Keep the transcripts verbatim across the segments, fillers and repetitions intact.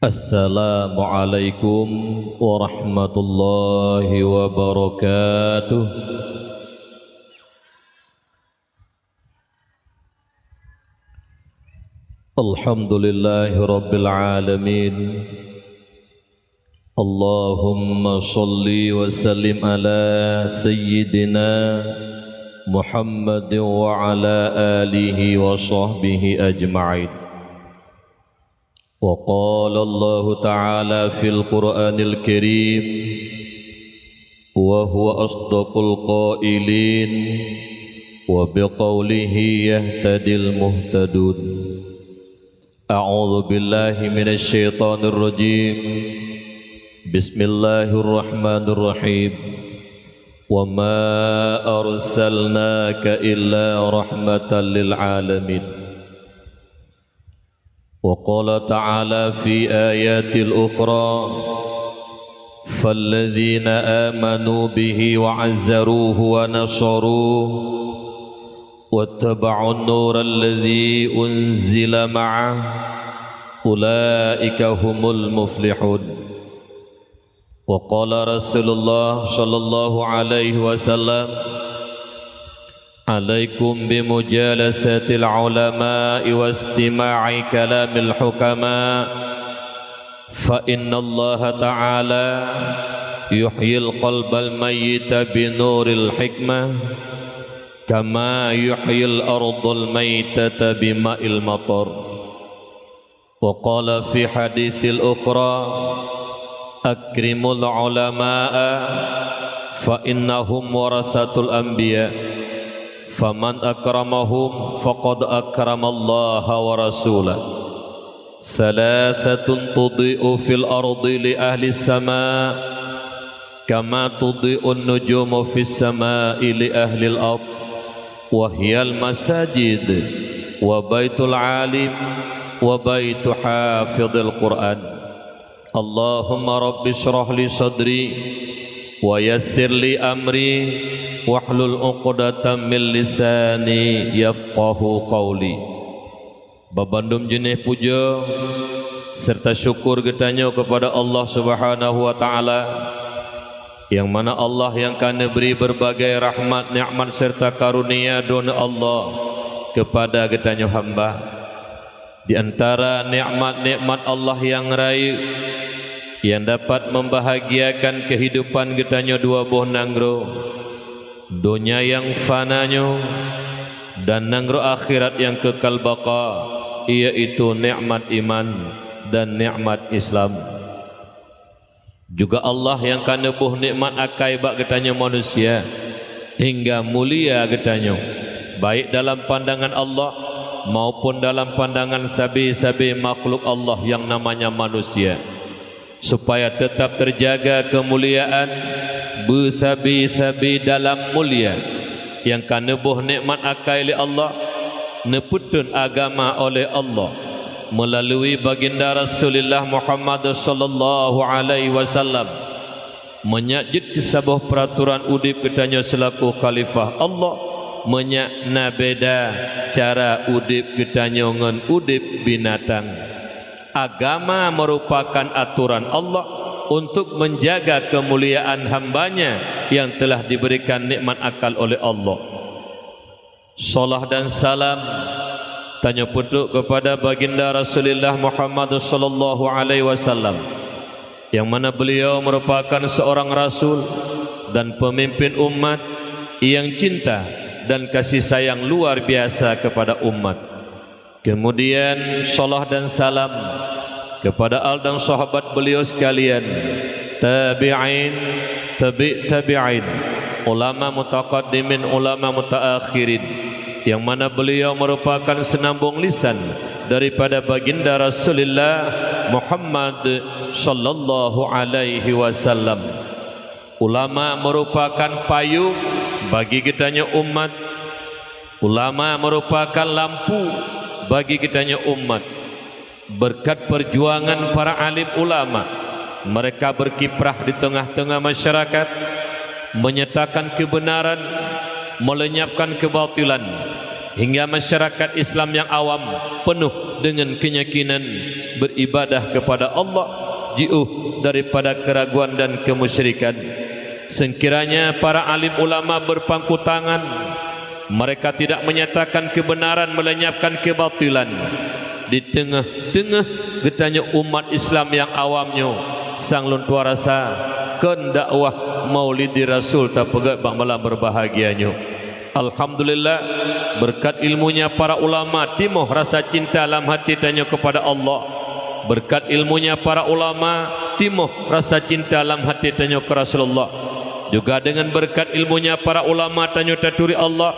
Assalamualaikum warahmatullahi wabarakatuh. Alhamdulillahi rabbil alamin. Allahumma shalli wa sallim ala sayyidina Muhammadin wa ala alihi wa sahbihi ajma'in. Wa qala Allahu ta'ala fil Qur'anil Karim, wa huwa asdaqul qailin, wa biqaulihi yahtadil muhtadun. A'udzu billahi minasy syaithanir rajim. Bismillahirrahmanirrahim. Wa ma arsalnaka illa rahmatan lil alamin. Wa qala ta'ala fi ayatil ukhra, falladzina amanu bihi wa azzaruhu wa nasaruhu wattaba'un nural ladzi unzila ma'ah, ulaika humul muflihun. Wa qala Rasulullah sallallahu alaihi wasallam, alaikum bimujalasatil ulama'i wastima'i kalamil hukama, fa innallaha ta'ala yuhyil qalbal mayyita binuril hikmah, kama yuhyil ardal maitata bima'il matar. Wa qala fi haditsil ukhra, akrimul ulama'a fa innahum warasatul anbiya, faman akramahum faqad akramallaha wa rasulah. Thalathatun tudhi'u fil ardi li ahlis sama, kama tudhi'un nujumu fis sama'i li ahlil ard, wa hiyal masajid, wa baitul alim, wa baitu hafidhil Qur'an. Allahumma rabbi shrah li sadri, wa yassir li amri, wahlul uqdatam min lisani yafqahu qauli. Babandum jeuneh puja serta syukur geutanyoe keupada Allah Subhanahu wa Ta'ala, nyang mana Allah nyang ka neubri beurbagai rahmat, nikmat serta karunia droeneuh Allah keupada geutanyoe hamba. Di antara nikmat-nikmat Allah nyang rayeuk nyang dapat membahagiakan keuhidupan geutanyoe dua boh nanggroe, donya nyang fana nyoe dan nanggroe akhirat nyang kekal baqa, iaitu nikmat iman dan nikmat Islam. Juga Allah nyang ka neuboh nikmat akai bak geutanyoe manusia, hingga mulia geutanyoe, baik dalam pandangan Allah maupun dalam pandangan sabe-sabe makhluk Allah nyang namanya manusia, supaya teutap teujaga keumuliaan beusabe-sabe dalam mulia nyang ka neuboh nikmat akai lé Allah, neupeutrön agama oleh Allah meulalu Baginda Rasulullah Muhammad sallallahu alaihi wasallam. Meunyak jeuet keu saboh peuratoran udeb geutanyoe seulaku khalifah Allah, meunyak na beda cara udeb geutanyoe ngon udeb binatang. Agama merupakan atoran Allah untuk menjaga keumuliaan hamba-Nya yang telah diberikan nikmat akal oleh Allah. Salah dan salam tanyoe peutrok keupada Baginda Rasulullah Muhammad sallallahu alaihi wasallam, yang mana beliau merupakan seorang rasul dan pemimpin umat yang cinta dan kasih sayang luar biasa kepada umat. Kemudian salah dan salam kepada al dan sahabat beliau sekalian, tabi'in, tabi' tabi'in, ulama mutaqaddimin, ulama mutaakhirin, yang mana beliau merupakan senambung lisan daripada Baginda Rasulullah Muhammad sallallahu alaihi wasallam. Ulama merupakan payung bagi geutanyoe umat. Ulama merupakan lampu bagi geutanyoe umat. Berkat perjuangan para alim ulama, mereka berkiprah di tengah-tengah masyarakat, menyatakan kebenaran, melenyapkan kebatilan, hingga masyarakat Islam yang awam penuh dengan keyakinan beribadah kepada Allah, jiôh daripada keraguan dan kemusyrikan. Seukiranya para alim ulama berpangku tangan, mereka tidak menyatakan kebenaran melenyapkan kebatilan, di teungoh-teungoh geutanyoe umat Islam nyang awam nyoe, sang lôn tuan rasa kon dakwah Maulidi Rasul tapeugét bak malam berbahagia nyoe. Alhamdulillah, beureukat ilmunya para ulama timoh rasa cinta lam até tanyoe keupada Allah. Beureukat ilmunya para ulama timoh rasa cinta lam até tanyoe keu Rasulullah. Juga deungon beureukat ilmunya para ulama tanyoe taturi Allah.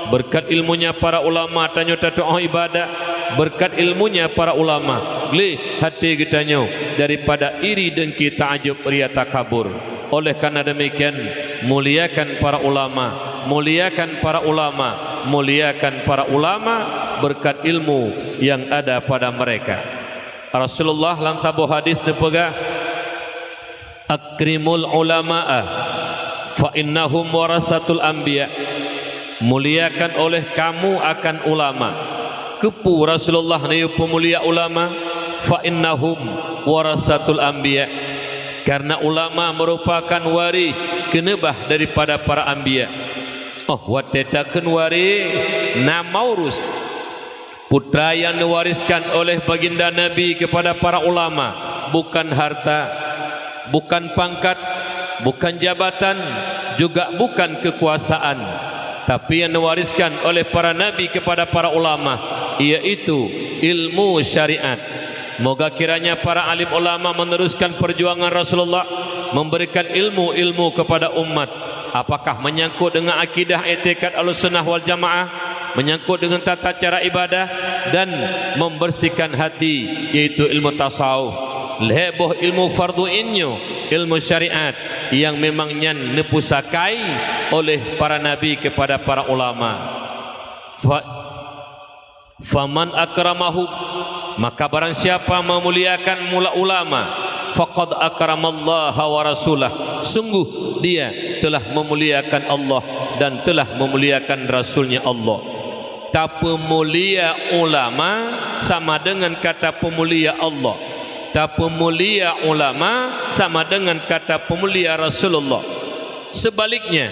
Beureukat ilmunya para ulama tanyoe tatuoh ibadah. Beureukat ilmunya para ulama gleh até geutanyoe daripada iri, deungki, taajub, ria, takabur. Oleh karena demikian, muliakan para ulama, muliakan para ulama, muliakan para ulama beureukat ilmu nyang ada pada mereka. Rasulullah lam saboh hadis neupeugah, "Akrimul ulama'a fa innahum warasatul anbiya." Muliakan oleh kamu akan ulama. Keupeue Rasulullah neuyue peumulia ulama? "Fa innahum warasatul anbiya." Karena ulama merupakan waréh keuneubah daripada para anbiya. Oh, watée takheun waréh, na maurus. Putra nyang neuwariskan oleh Baginda Nabi kepada para ulama bukan harta, bukan pangkat, bukan jabatan, juga bukan kekuasaan, tapi nyang neuwariskan oleh para nabi kepada para ulama, yaitu ilmu syariat. Moga kiranya para alim ulama meneruskan perjuangan Rasulullah, memberikan ilmu-ilmu kepada umat. Apakah menyangkut dengan akidah, i'tikad Ahlussunnah wal Jamaah, menyangkut dengan tata cara ibadah, dan membersihkan hati, yaitu ilmu tasawuf. Lhée boh ilmu fardhu ain nyoe, ilmu syariat, nyang memang nyan neupusakai oleh para nabi kepada para ulama. Fa-, "Faman akramahum," maka barang siapa memuliakan mula ulama, "faqad akramallaha wa rasulah," sungguh dia telah memuliakan Allah dan telah memuliakan Rasul-Nya Allah. Tapeumulia ulama sama dengan ka tapeumulia Allah. Tapeumulia ulama sama dengan ka tapeumulia Rasulullah. Sebaliknya,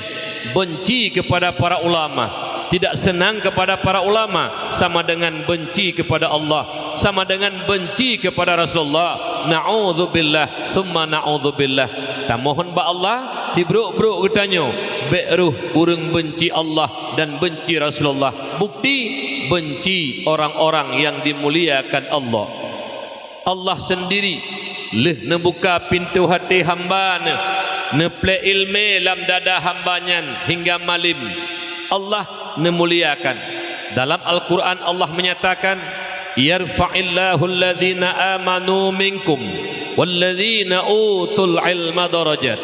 benci kepada para ulama, tidak senang kepada para ulama, sama dengan benci kepada Allah, sama dengan benci kepada Rasulullah. Na'udzubillah, tsumma na'udzubillah. Tamohon bak Allah, sibrok-brok geutanyoe bék rhoh ureuëng benci Allah dan benci Rasulullah. Bukti, benci orang-orang yang dimuliakan Allah. Allah sendiri lheueh neubuka pintoe até hamba Neuh, neuplée iéleumé lam dada hamba nyan hingga malem. Allah neumuliakan. Dalam Al-Quran Allah menyatakan, "Yarfa'illahu alladhina amanu minkum walladhina utul ilma darajat."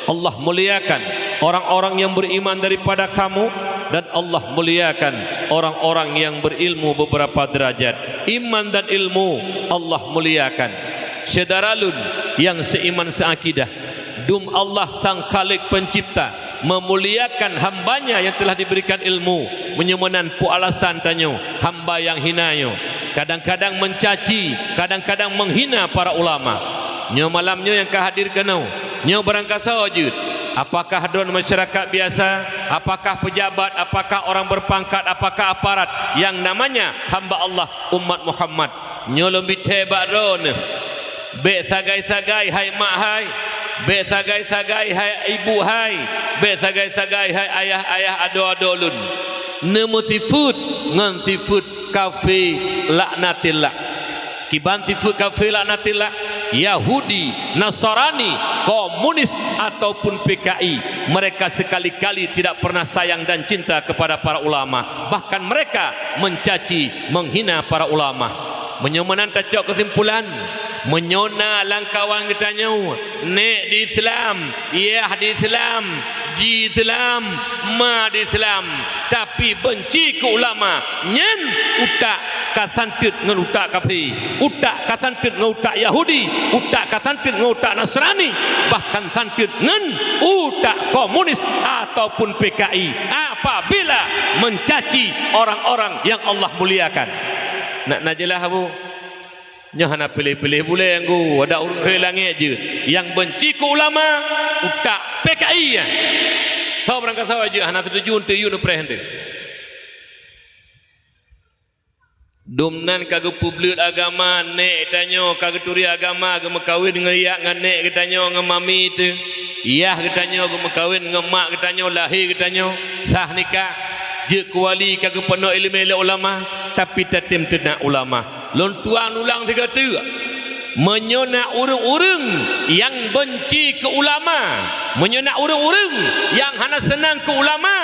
Allah muliakan orang-orang yang beriman daripada kamu, dan Allah muliakan orang-orang yang berilmu beberapa derajat. Iman dan ilmu Allah muliakan. Syedara lôn nyang seiman seakidah, dum Allah Sang Khalik Pencipta meumuliakan hamba-Nya nyang telah diberikan ilmu, meunyoe meunan peue alasan tanyoe hamba nyang hina nyoe kadang-kadang mencaci, kadang-kadang menghina para ulama. Nyoe malam nyoe nyang ka hadir keunoe, nyoe barangkasoe jeuet. Apakah droe masyarakat biasa? Apakah pejabat? Apakah orang berpangkat? Apakah aparat? Yang namanya hamba Allah, umat Muhammad. Nyoe lôn bithée bak droeneuh. Bék sagai-sagai hai mak hai, bék sagai-sagai hai ibu hai, bék sagai-sagai hai ayah-ayah adoe-adoe lôn. Neumeusifeuet ngon sifeuet kafé laknatillah. Kiban sifeuet kafé laknatillah, Yahudi, Nasrani, komunis, ataupun P K I, mereka sekali-kali tidak pernah sayang dan cinta kepada para ulama. Bahkan mereka mencaci, menghina para ulama. Meunyoe meunan tacok keusimpulan, meunyoe na lam kawan geutanyoe, nék di Islam, yah di Islam, ji Islam, ma di Islam, tapi benci keu ulama, nyan utak ka santeuet ngon utak kafé, utak ka santeuet ngon utak Yahudi, utak ka santeuet ngon utak Nasrani, bahkan santeuet ngon utak komunis ataupun P K I apabila mencaci orang-orang yang Allah muliakan. Nak na jeulaih, Abu? Nyoe hana piléh-piléh bulée nggu, ada ureuëng rhoi langét jeuet. Nyang beunci keu ulama, utak P K I nyan. Soe barangkasoe jeuet hana setuju eunteuk yue neupreh eunteuk. Dum nan ka geupeubleut agama, nék tanyoe ka geuturi agama, geumeukawen ngon yak ngon nék geutanyoe ngon mami teuh. Yah geutanyoe geumeukawen ngon mak geutanyoe, lahé geutanyoe, sah nikah. Jeuet keu wali ka geupeunoh iéleumé lé ulama, tapi tatem teunak ulama. Lôn tuan ulang sigoe teuk. Meunyoe na ureuëng-ureuëng nyang beunci keu ulama, meunyoe na ureuëng-ureuëng nyang hana seunang keu ulama,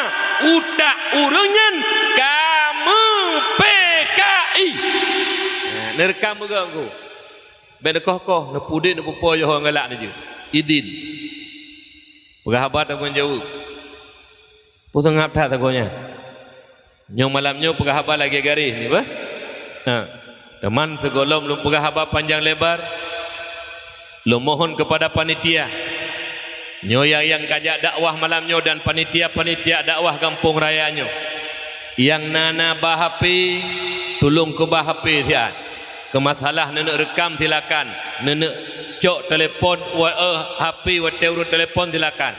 utak ureuëng nyan ka meu-P K I. Nah, neureukam beugöt nggu. Bék neukoh-koh, neupeudeh, neupeupo yoh ngon galak neujeuet. Idin. Peugah haba tanggong jaweueb. Peue seungab that sagoe nyan. Nyoe malam nyoe peugah haba lagée garéh ni bah. Ha. Teuma sigohlom lôn peugah haba panjang lebar, lôn mohon keupada panitia nyoe nyang, nyang ka jak dakwah malam nyoe dan panitia-panitia dakwah gampông raya nyoe, nyang na-na ba H P, tulông keubah H P siat. Keu masalah neuneuk reukam silakan, neuneuk cok telepon wa-, eh, H P watée ureuëng telepon silakan.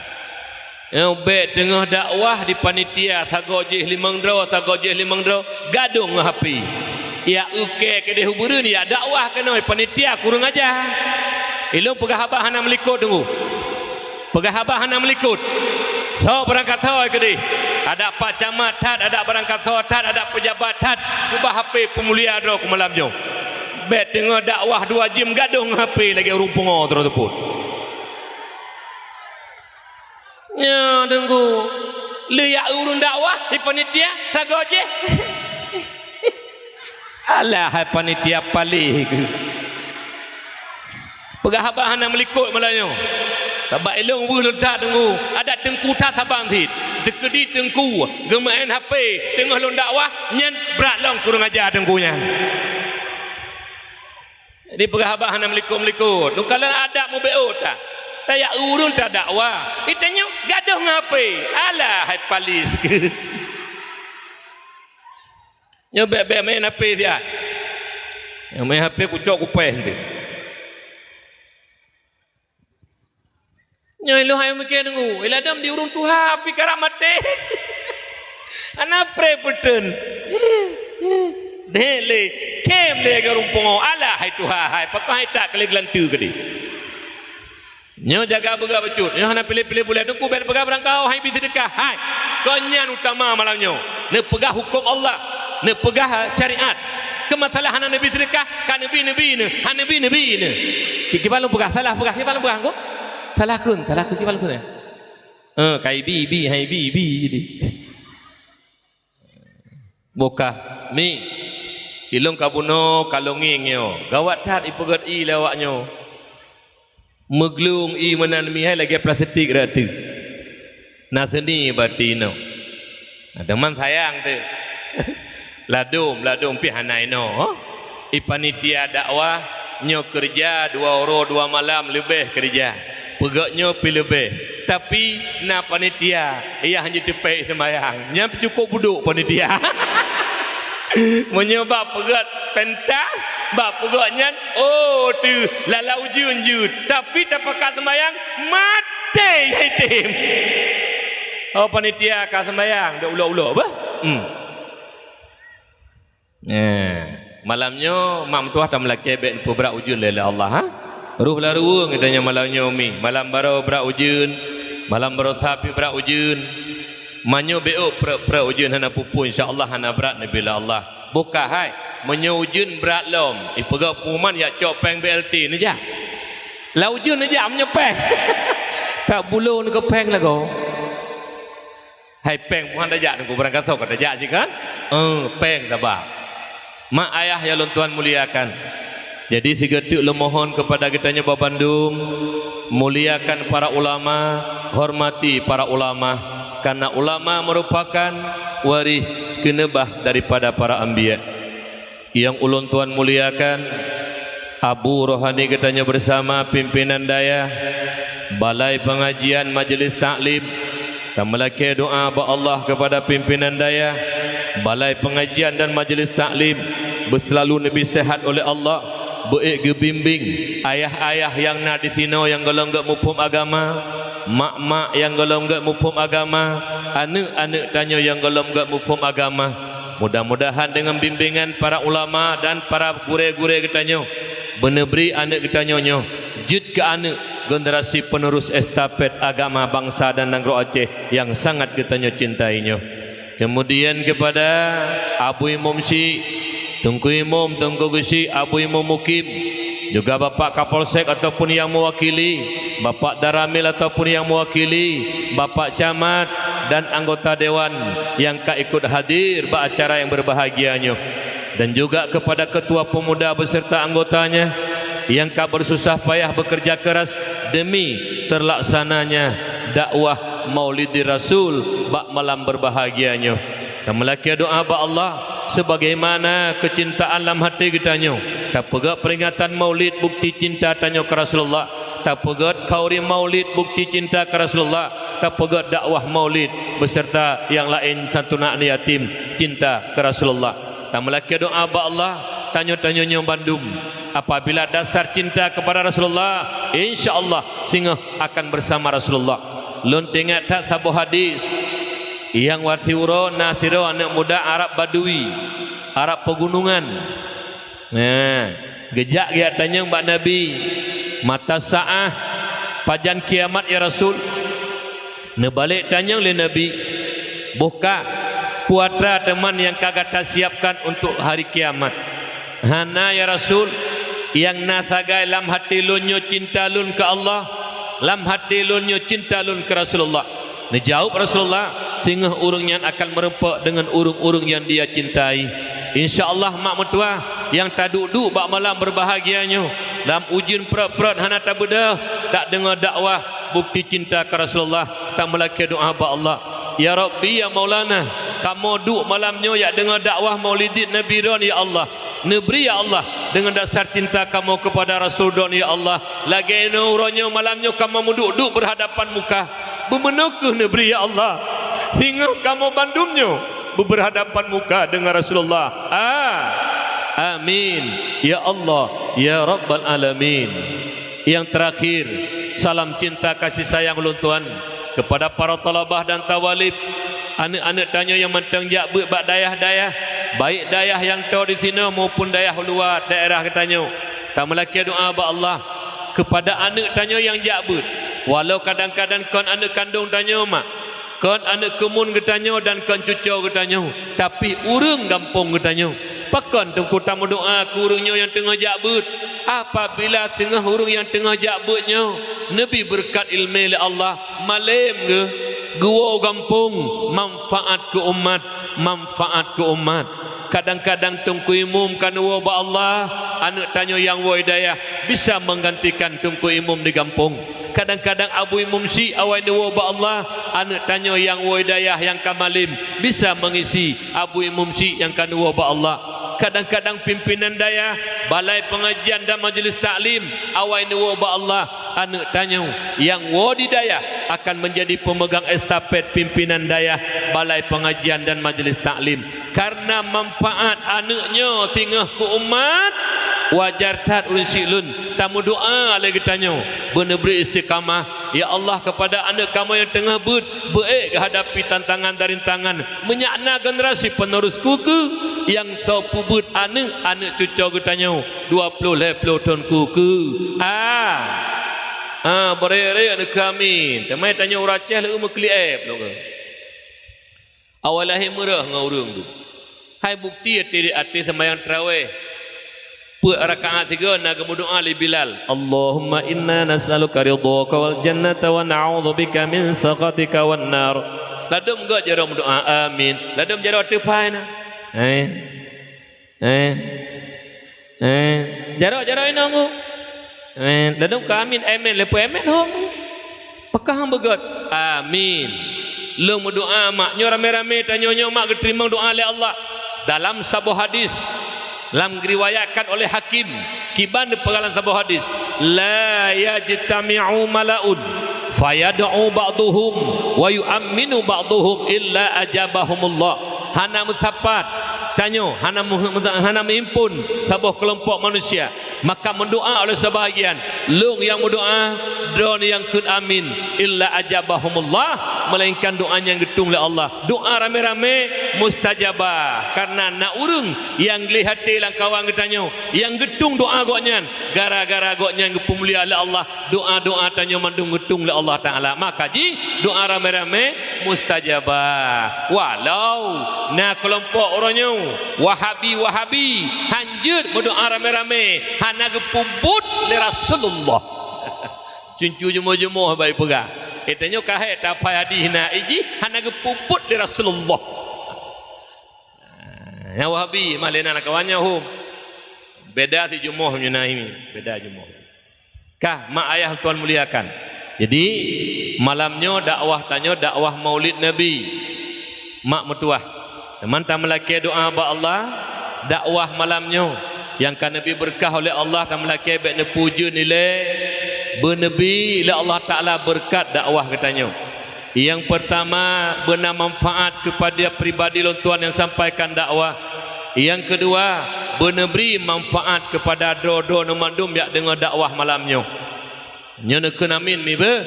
Nyoe bék teungoh dakwah di panitia, sagoe jih limong droe, sagoe jih limong droe, gadong ngon H P. Yak eukée keudeh u beureun, yak dakwah keunoe panitia kureueng aja. Ilôn peugah haba hana meulikot teunggu. Peugah haba hana meulikot. Soe barangkasoe keudeh. Adak pak camat that, adak barangkasoe that, adak peujabat that, keubah H P peumulia droe keu malam nyoe. Bék teungoh dakwah dua jeuem gadong ngon H P lagée ureuëng pungo troh teupot. Nyoe teunggu. Lé yak ureuëng dakwah di panitia sagoe jih. Alah hai panitia paléh keuh. Peugah haba hana meulikot malam nyoe. Sabab ilôn weueh lôn that teunggu. Adak teungku that saban cit. Teukeudi teungku geumeu'en H P teungoh lôn dakwah, nyan brat lom kureueng aja teungku nyan. Jadi peugah haba hana meulikot-meulikot. Lôn kalon adab mubeuet that. Tayak ureuëng tadakwah. Itanyoe gadong ngon H P. Alah hai paléh keuh. Nyoe bék-bék main H P siat. Nyang main H P kucok kupéh eunteuk. Nyoe ilôn hai meuke deungoe, iladam di ureuëng tuha pih karab maté. Hana preh peuteun. Deh lé, tem lé lagée ureuëng pungo. Alah hai tuha hai, pakon hai tak keu lé geulanteue keudeh. Nyoe jaga beugah bacut. Nyoe hana piléh-piléh bulée. Teungku bék neupeugah barangkaho hai bi seudeukah. Hai. Kon nyan utama malam nyoe. Neupeugah huköm Allah. Neupeugah syariat. Keu masalah hana neubi seudeukah, ka neubi-neubi neuh. Hana neubi-neubi neuh. Ki-, kiban lôn peugah, salah peugah, kiban lôn peugah, Teungku? Salah kheun, salah kheun, kiban lôn kheun. Eh, ka ibi-ibi, hai ibi-ibi jadi. Bukah, mi, ilôn ka bunoe ka lôn ngieng nyoe. Gawat that ipeugét ié lé awak nyoe. Meuglung ié meunan mi hai lagée plastik rot teuk. Na seuni bati inoe. Na teuma sayang teuk. Ladôm, ladôm pih hana inoe. Ié panitia dakwah nyoe keureuja dua uroe dua malam leubeh keureuja. Peugét nyoe pih leubeh. Tapi na panitia nyang hana jiteupéh seumayang. Nyan pih cukôp budok panitia. Meunyoe bak peugét pentas, bak peugét nyan, oh, teuh, lala ujeuen jeuet. Tapi tapakat seumayang, maté nyang item. Oh, panitia ka seumayang, dak ulok-ulok bah. Hmm. Nah, malam nyoe mak meutuah tameulakée bék neupeubrat ujeuen lé, lé Allah, ha? Roh laruweueng geutanyoe malam nyoe mi, malam baroe brat ujeuen, malam baroe sapi brat ujeuen. Manyoe bék prek-prek ujeuen hana peue-peue, insya Allah hana brat neubi lé Allah. Bukah hai, meunyoe ujeuen brat lom, ipeugét pengumuman yak cok péng B L T neujak. Lam ujeuen neujak meunyoe péng. Tak bulo neuh keu péng lagoe. Hai péng pih han tajak Teungku, barangkasoe ka tajak cit kan? Eh, péng taba. Mak ayah nyang lôn tuan muliakan. Jadi sigoe teuk lôn mohon keupada geutanyoe bandum, muliakan para ulama, hormati para ulama, karena ulama merupakan waréh keuneubah daripada para anbiya. Nyang ulôn tuan muliakan, Abu Rohani geutanyoe bersama pimpinan dayah, balai pengajian, majelis taklim, tameulakée doa bak Allah keupada pimpinan dayah, balai pengajian dan majelis taklim, beuselalu neubi sehat oleh Allah, Beuék geubimbéng ayah-ayah nyang na disinoe nyang gohlom gét muphom agama, mak-mak nyang gohlom gét muphom agama, aneuëk-aneuëk tanyoe nyang gohlom gét muphom agama. Mudah-mudahan deungon bimbingan para ulama dan para gurée-gurée geutanyoe, beuneubri aneuëk geutanyoe nyoe jeuet keu aneuëk generasi penerus estafet agama bansa dan nanggroe Aceh nyang sangat geutanyoe cintai nyoe. Kemudian kepada Abu Imum Syik, Teungku Imum, Teungku Geuchik, Abu Imum Mukim, juga Bapak Kapolsek ataupun yang mewakili, Bapak Danramil ataupun yang mewakili, Bapak Camat dan anggota dewan yang ka ikut hadir bak acara yang berbahagia nyoe. Dan juga kepada ketua pemuda beserta anggotanya yang ka bersusah payah bekerja keras demi terlaksananya dakwah Maulidi Rasul bak malam berbahagia nyoe. Tameulakée doa bak Allah sebagaimana keucintaan lam hati geutanyoe. Tapeugét peringatan Maulid bukti cinta tanyoe keu Rasulullah. Tapeugét khauri Maulid bukti cinta keu Rasulullah. Tapeugét dakwah Maulid beserta nyang laén santunan yatim cinta keu Rasulullah. Tameulakée doa bak Allah, tanyoe-tanyoe nyoe bandum, apabila dasar cinta kepada Rasulullah, insya Allah singoh akan bersama Rasulullah. Lôn teuingat that saboh hadis, nyang watée uroe na sidroe aneuëk muda Arab Badui, Arab pegunungan. Nah, geujak geujak tanyong bak Nabi, "Mata sa'ah, pajan kiamat ya Rasul?" Neubalek tanyong lé Nabi, "Boh ka, peue atra teuma nyang ka gata siapkan untuk hari kiamat?" "Hana ya Rasul, nyang na sagai lam hati lôn nyoe cinta lôn keu Allah, lam hati lôn nyoe cinta lôn keu Rasulullah." Neujaweueb Rasulullah, "Singoh ureuëng nyan akan meurumpok deungon ureuëng-ureuëng nyang dia cintai." Insya Allah mak meutuwah nyang taduek-duek bak malam berbahagia nyoe, lam ujeuen prot-prot hana tabeudôh, tadeungoe dakwah bukti cinta keu Rasulullah, tameulakée doa bak Allah, "Ya Rabbi, ya Maulana, kamoe duek malam nyoe jak deungoe dakwah Maulidin Nabi droen ya Allah. Neubri ya Allah deungon dasar cinta kamoe keupada Rasul droen ya Allah. Lagée nyoe uroe nyoe malam nyoe kamoe meuduek-duek beurhadapan muka. Beumeunoe kheueh neubri ya Allah, singoh kamoe bandum nyoe beubeurhadapan muka deungon Rasulullah." Ah, amin ya Allah ya Rabbal Alamin. Nyang teurakhir, salam cinta kasih sayang ulôn tuan kepada para thalabah dan thawalib, aneuëk-aneuëk tanyoe nyang mantong jak beuet bak dayah-dayah, baik dayah nyang toe disinoe maupun dayah luwa daerah geutanyoe. Tameulakée doa bak Allah kepada aneuëk tanyoe nyang jak beuet, walau kadang-kadang kon aneuëk kandong tanyoe mak, kon aneuëk keumun geutanyoe dan kon cucoe geutanyoe, tapi ureuëng gampông geutanyoe. Pakon teungku tameudoa keu ureuëng nyoe nyang teungoh jak beuet? Apabila singoh ureuëng nyang teungoh jak beuet nyoe neubri beureukat iéleumé lé Allah, malém geuh, geuwoe gampông, manfaat keu umat, manfaat keu umat. Kadang-kadang teungku imum ka neuwoe bak Allah, aneuëk tanyoe nyang woe dayah bisa menggantikan teungku imum di gampông. Kadang-kadang Abu Imum Syik awai neuwoe bak Allah, aneuëk tanyoe nyang woe dayah nyang ka malém bisa mengisi Abu Imum Syik nyang ka neuwoe bak Allah. Kadang-kadang pimpinan dayah, balai pengajian dan majelis taklim awai neuwoe bak Allah, aneuëk tanyoe nyang woe di dayah akan menjadi pemegang estafet pimpinan dayah, balai pengajian dan majelis taklim. Karena manfaat aneuëk nyoe singoh keu umat, wajar that ureuëng syik lôn tameudoa lé geutanyoe beuneubri istiqamah. Ya Allah, kepada aneuëk kamoe nyang teungoh beuet, beuék geuhadapi tantangan dan rintangan. Meunyak na generasi penerus keu-keu nyang soe peubeuet aneuëk, aneuëk cucoe geutanyoe dua ploh lhée ploh thon keu-keu. Ah. Ah, beurek-rek neukeu amin. Teuma tanyoe ureuëng Aceh leueu meukeulieb lôn keu. Awai lahé meureuh ngon ureuëng tu. Hai bukti até, até seumayang tarawéh. Peuet rakaat sigoe na geumeudoa lé Bilal, "Allahumma inna nas'aluka ridhaka wal jannata wa na'udzubika min sakhatika wan nar." Ladôm gét jaroe meudoa, "Amin." Ladôm jaroe teuphai na. Eh. Eh. Eh. Jaroe-jaroe inong ku. Eh. Ladôm ka amin, amin, leupeu amin hom. Pakon beugét? Amin. Lôn meudoa mak, nyoe ramé-ramé tanyoe nyoe mak geuteurimong doa lé Allah. Dalam saboh hadis, lam geuriwayatkan oleh Hakim, kiban dipeugah lam saboh hadis, "La yajtami'u mala'un fayad'u ba'duhum wa yu'amminu ba'duhum illa ajabahumullah." Hana meusapat tanyoe, hana meuh-, hana meuhimpon saboh keulompok manusia Maka meudoa oleh sebahagian, lôn nyang meudoa, droeneuh nyang kheun amin, illa ajabahumullah, melainkan doa nyan geutueng lé Allah. Doa ramé-ramé mustajabah, karena na ureuëng nyang gleh até lam kawan geutanyoe, nyang geutueng doa gobnyan, gara-gara gobnyan geupeumulia lé Allah, doa-doa tanyoe mandum geutueng lé Allah Taala. Maka jih doa ramé-ramé mustajabah. Walau na keulompok uroe nyoe Wahabi-Wahabi hanjeuet meudoa ramé-ramé, hana geupeubuet lé Rasulullah. Cuncu jumoh-jumoh bai peugah, "Eh, tanyoe ka hai taphai hadis na, eh, jih hana geupeubuet lé Rasulullah." Nyang Wahabi mah lé na kawan nyan hom. Beda si jumoh nyoe na ini, beda jumoh. Kah, mak ayah tuan muliakan. Jadi, malam nyoe dakwah tanyoe dakwah Maulid Nabi. Mak meutuah. Teuma tameulakée doa bak Allah, dakwah malam nyoe nyang ka neubri beureukat oleh Allah, tameulakée bék neupujeue nilai beuneubri lé Allah Taala beureukat dakwah geutanyoe. Nyang peurtama, beuna manfaat keupada pribadi lôn tuan nyang sampaikan dakwah. Nyang keudua, beuneubri manfaat keupada droe-droeneuh mandum jak deungoe dakwah malam nyoe. Nyoe neukheun amin mi beuh.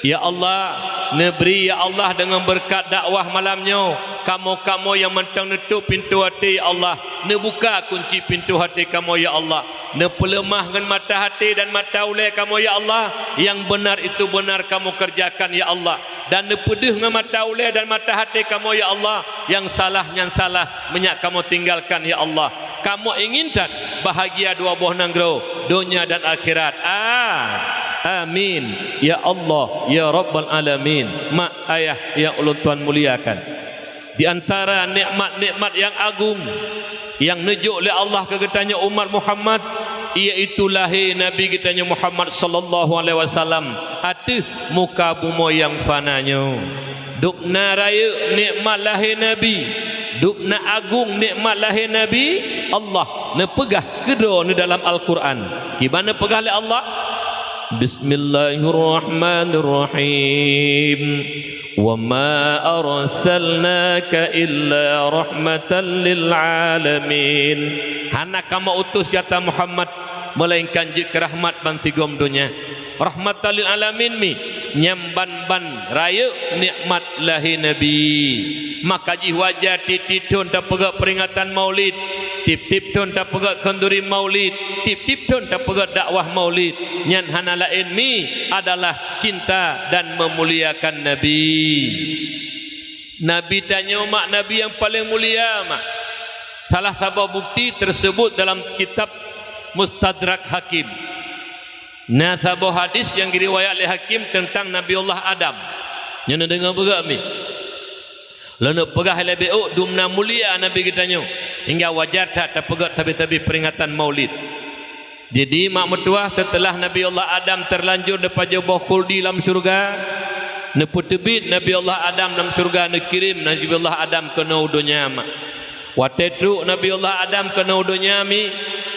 Ya Allah, neubri ya Allah deungon beureukat dakwah malam nyoe, kamoe-kamoe nyang mantong neutôp pintoe até ya Allah, neubuka kunci pintoe até kamoe ya Allah. Neupeuleumah ngon mata até dan mata ulée kamoe, ya Allah. Nyang beunar itu beunar kamoe keureujakan, ya Allah. Dan neupeudeuh ngon mata ulée dan mata até kamoe, ya Allah. Nyang salah nyan salah, meunyak kamoe tinggalkan, ya Allah. Kamoe ingin that bahagia dua boh nanggroe, donya dan akhirat. A-, amin. Ya Allah, ya Rabbal Alamin. Mak, ayah nyang ulôn tuan muliakan. Di antara nikmat-nikmat nyang agong nyang neujok lé Allah keu geutanyoe umat Muhammad, iaitu lahé Nabi geutanyoe Muhammad sallallahu alaihi wasallam ateueh muka bumoe nyang fana nyoe. Dubna rayeuk nikmat lahé Nabi, dubna agong nikmat lahé Nabi, Allah neupeugah keu droeneuh dalam Al-Qur'an. Kiban neupeugah lé Allah, Bismillahirrahmanirrahim. "Wa ma arsalnaka illa rahmatan lil alamin." Hana kamoe utus gata Muhammad, melainkan jeuet keu rahmat bansigom donya. Rahmatan lil alamin mi, nyan ban-ban rayeuk nikmat lahé Nabi. Maka jih wajar tieb-tieb thon tapeugét peuringatan Maulid, tieb-tieb thon tapeugét khanduri Maulid, tieb-tieb thon tapeugét dakwah Maulid. Nyan hana laén mi adalah cinta dan meumuliakan Nabi. Nabi tanyoe mak Nabi nyang paleng mulia mak. Salah saboh bukti teuseubut dalam kitab Mustadrak Hakim. Na saboh hadis nyang geuriwayat lé Hakim teuntang Nabi Allah Adam. Nyoe neudeungoe beugét mi. Lôn peugah lé bék ôk dubna mulia Nabi geutanyoe, hingga wajar that tapeugét sabe-sabe peuringatan Maulid. Jadi, mak meutuah, seuteulah Nabi Allah Adam teulanjur neupajoh boh khuldi lam syeuruga, neupeuteubiet Nabi Allah Adam lam syeuruga, neukirém Nabi Allah Adam keunoe u donya mak. Watée trok Nabi Allah Adam keunoe u donya mi,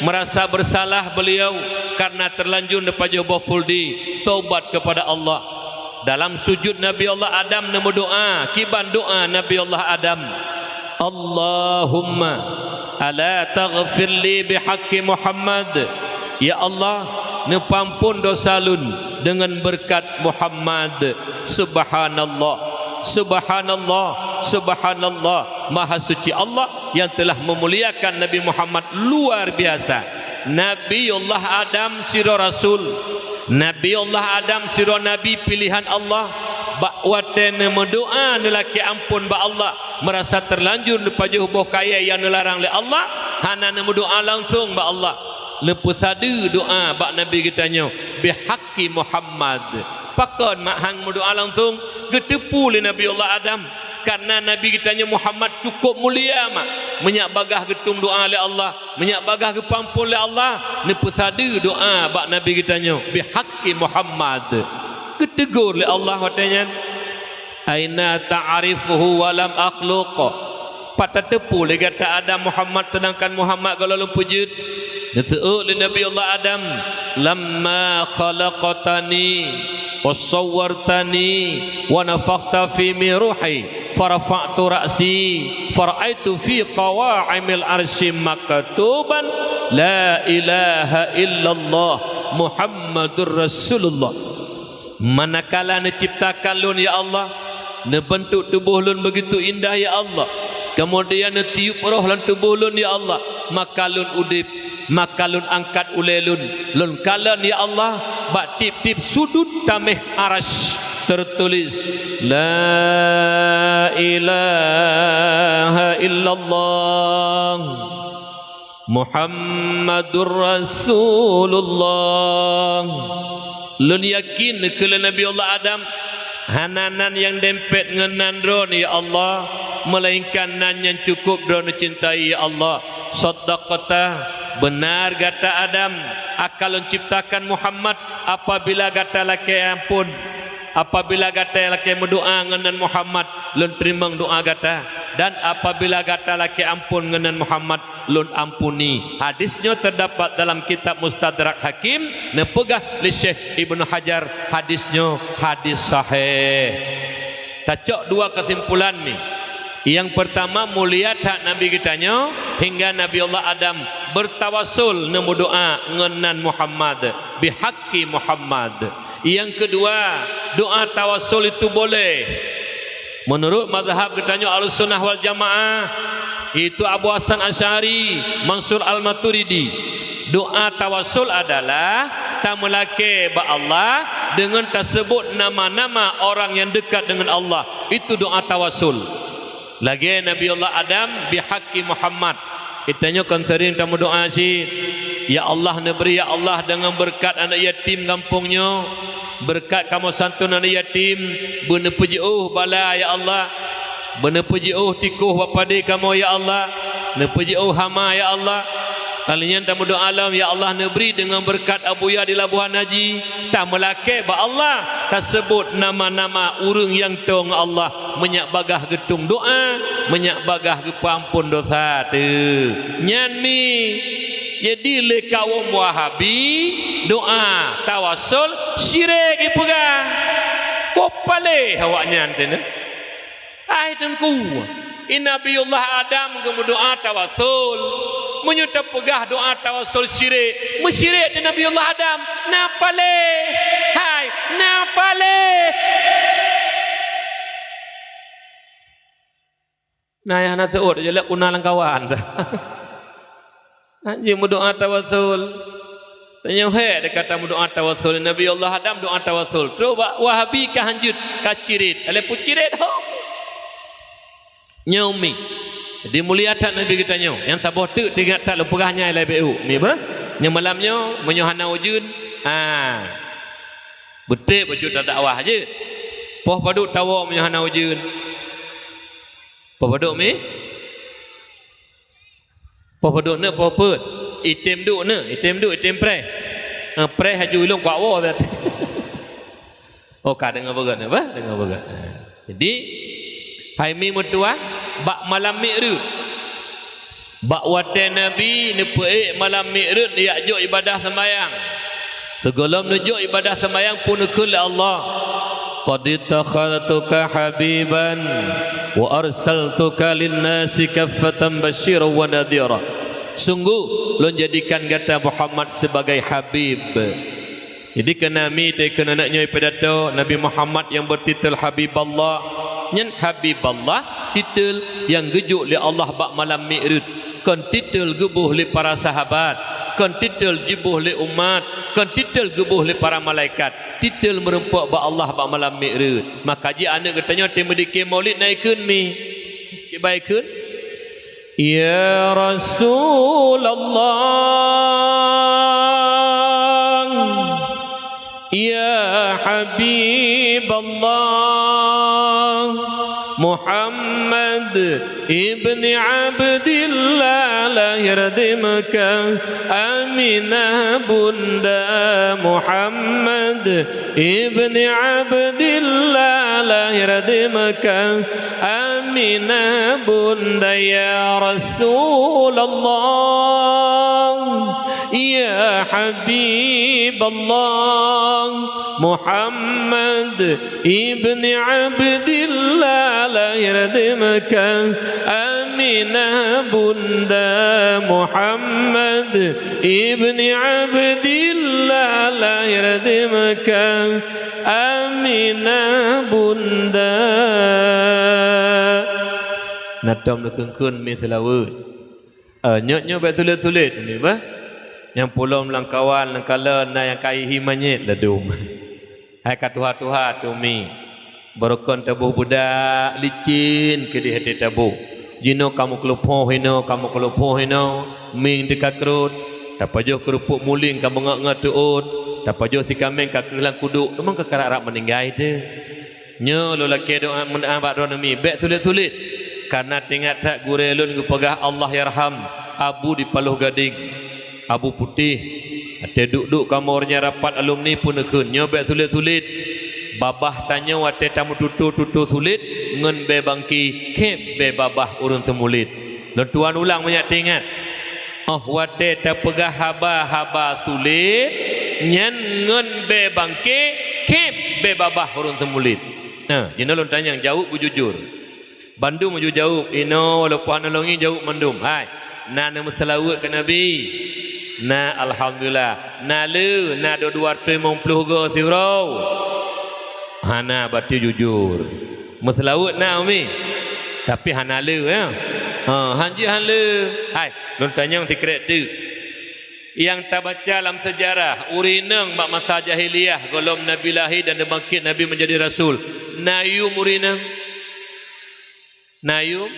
meurasa beursalah beuliau kareuna teulanjur neupajoh boh khuldi, taubat keupada Allah. Dalam sujut Nabi Allah Adam neumeudoa, kiban doa Nabi Allah Adam, "Allahumma ala taghfir li bihaqqi Muhammad." Ya Allah, neupeuamphon dosa lôn deungon beureukat Muhammad. Subhanallah, subhanallah, subhanallah. Maha suci Allah nyang telah meumuliakan Nabi Muhammad luar biasa. Nabiullah Adam sidroe rasul. Nabiullah Adam sidroe nabi piléhan Allah. Bak watée neumeudoa neulakée amphon bak Allah, meurasa teulanjur neupajoh boh kayée nyang neularang lé Allah, hana neumeudoa langsong bak Allah. Neupeusadeue doa bak Nabi geutanyoe, "Bihaqqi Muhammad." Pakon mak han meudoa langsong? Geuteupeue lé Nabiullah Adam. Kareuna Nabi geutanyoe Muhammad cukôp mulia mak. Meunyak bagaih geutueng doa lé Allah, meunyak bagaih geupeuamphon lé Allah, neupeusadeue doa bak Nabi geutanyoe, "Bihaqqi Muhammad." Geuteugor lé Allah watée nyan, "Aina ta'rifuhu wa lam akhluq?" Pat tateupeue lé gata Adam Muhammad, seudangkan Muhammad gohlom lôn peujeuet? Neuseuôt lé Nabi Allah Adam, "Lamma khalaqtani wa sawwartani wa nafakhta fi min ruhi." Farafa'tu ra'si, fara'aitu fi qawa'imil arsy maktuban, "La ilaha illallah Muhammadur Rasulullah." Manakala neuciptakan lôn, ya Allah, neubeuntuk tuboh lôn beugitu indah, ya Allah, keumudian neutiup roh lam tuboh lôn, ya Allah, maka lôn udeb, maka lôn angkat ulée lôn, lôn kalon, ya Allah, bak tieb-tieb sudut taméh Arasy teutuléh, "La ilaha illallah Muhammadur Rasulullah." Lôn yakin keu lé Nabi Allah Adam, hana nan nyang dempet ngon nan droeneuh, ya Allah, meulainkan nan nyang cukup droeneuh cintai, ya Allah. Shaddaqta, beunar gata Adam, akan lôn ciptakan Muhammad apabila gata lakée ampôn. Apabila gata lakée meudoá ngon nan Muhammad, lôn teurimong doá gata, dan apabila gata lakée ampôn ngon nan Muhammad, lôn ampuni. Hadis nyoe teudapat dalam kitab Mustadrak Hakim, neupeugah lé Syekh Ibnu Hajar, hadis nyoe hadis sahih. Tacok dua keusimpulan mi. Nyang peurtama, mulia that Nabi geutanyoe hingga Nabi Allah Adam beurtawassul neumeudoá ngon nan Muhammad, bihaqqi Muhammad. Nyang keudua, doá tawassul itu boleh. Meunurot mazhab geutanyoe Ahlussunnah wal Jamaah, yaitu Abu Hasan Asy'ari, Mansur Al-Maturidi, doá tawassul adalah tameulakée bak Allah deungon taseubot nama-nama orang nyang deukat deungon Allah. Itu doá tawassul. Lagée Nabi Allah Adam bihaqqi Muhammad. Geutanyoe kon seuring tameudoá cit, "Ya Allah neubri, ya Allah, deungon beureukat aneuëk yatim gampông nyoe, beureukat kamoe santun aneuëk yatim, beuneupeujeuôh bala, ya Allah, beuneupeujeuôh tikôh bak padé kamoe, ya Allah, neupeujeuôh hama, ya Allah." Kali nyan tameudoá lom, "Ya Allah neubri deungon beureukat Abuya di Labuhan Haji, tameulakée bak Allah, taseubot nama-nama ureuëng nyang toe ngon Allah, meunyak bagaih geutueng doá, meunyak bagaih geupeuampôn dosa teuh." Nyan mi. Jadi lé kawöm Wahabi, doá tawassul syirék jipeugah. Kok paléh awaknyan teuh nyan? Hai Teungku, i Nabiullah Adam geumeudoá tawassul. Meunyoe tapeugah doá tawassul syirék, meusyirek teuh Nabiullah Adam. Na paléh, hai, na paléh. Na nyang hana seuôt, jalak puna lam kawan. Hanjeuet meudoá tawassul. Tanyoe hék deuh ka tameudoá tawassul. Nabi Allah Adam doá tawassul. Trok bak Wahabi ka hanjeuet, ka cirét. Alah peue cirét ho? Nyoe mi. Jadi mulia that Nabi geutanyoe. Nyang saboh teuk teuingat that lôn peugah nyan lagée beu. Mi bah? Nyoe malam nyoe, meunyoe hana ujeuen, ha. Beutôi bacut dakwah jeuet. Poh padub tawoe meunyoe hana ujeuen? Poh padub mi? Poh padub na, poh peuet? Item duek na, item duek, item preh. Ha, preh haju ilong kuak woe that. Oh, ka deungoe beugét na, bah? Deungoe beugét. Ha. Jadi, hai mi meutuwah, bak malam Mi'raj. Bak watée Nabi neupeuék malam Mi'raj jak jok ibadah seumayang. Sigohlom neujok ibadah seumayang peuneukheun lé Allah, "Qad ittakhadtuka habiban wa arsaltuka lin-nasi kaffatan basyiran wa nadhira." Sungguh, Lôn jadikan gata Muhammad sibagai habib. Jadi keu Nabi teuh keu aneuk nyoe pidato Nabi Muhammad nyang beutitel Habiballah. Nyan Habiballah titel nyang geujok lé Allah bak malam Mi'raj. Kon titel geuboh lé para sahabat, kon titel geuboh lé umat, kon titel geuboh lé para malaikat. Titel meurumpok bak Allah bak malam Mi'raj. Maka jih aneuk geutanyoe teuh meudike Maulid na ikheun mi. Kiban ikheun? Ya Rasulullah, ya Habiballah, Muhammad ibni Abdillah lahir di Mekah, Aminah bunda, Muhammad ibni Abdillah lahir di Mekah, Aminah bunda ya Rasulullah, ya Habiballah, Muhammad ibni Abdillah lahir di Mekah, Aminah bunda Muhammad ibni Abdillah lahir di Mekah, Aminah bunda. Na tom neukheun-kheun mi seulaweuet. Eh, nyoe, nyoe bék sulet-sulet, Umi, bah. Nyang pulom lam kawan, lam kalon, na nyang ka hi manyét ladum. Hai ka tuha-tuha teu, Umi. Barokon taboh beudak, licén keudeh até taboh. Jinoe kamoe keuleupoh inoe, kamoe keuleupoh inoe, mieng teuka krot, tapajoh keureupuk muling ka beungöt-ngöt teuôt, tapajoh sikaméng ka kreueh lam kuduk, teuma ka karab-rab meuninggai teuh. Nyoe lôn lakée doá meudoá bak droeneuh Mi, bék sulet-sulet. Kareuna teuingat that gurée lôn geupeugah Allahyarham, Abu di Paloh Gadeng, Abu Putéh. Watée duek-duek kamoe nyang rapat alumni peuneukheun, nyoe bék sulet-sulet. Babah tanyoe watée tameututoe-tutoe sulet, ngon bée bangke, khép bée babah ureuëng seumulet. Lôn tuan ulang manyak teuingat. Óh watée tapeugah haba-haba sulet, nyan ngon bée bangke, khép bée babah ureuëng seumulet. Nah, jinoe lôn tanyong, jaweueb beujujur. Bandum aju jaweueb, inoe walaupun hana lôn ngieng jaweueb mandum. Hai, na neumeuseulaweuet keu Nabi? Na, alhamdulillah. Na le, na dua, dua ratus limong ploh goe siuroe? Hana, berarti jujur. Meuseulaweuet na, Umi? Tapi hana le, ya? Ha, hanjeuet han le. Hai, lôn tanyong sikrek teuk. Nyang tabaca lam seujarah, ureuëng inong bak masa jahiliyah, gohlom Nabi lahé dan dibangkét Nabi meunjadi rasul, na yum ureuëng inong? Na yum?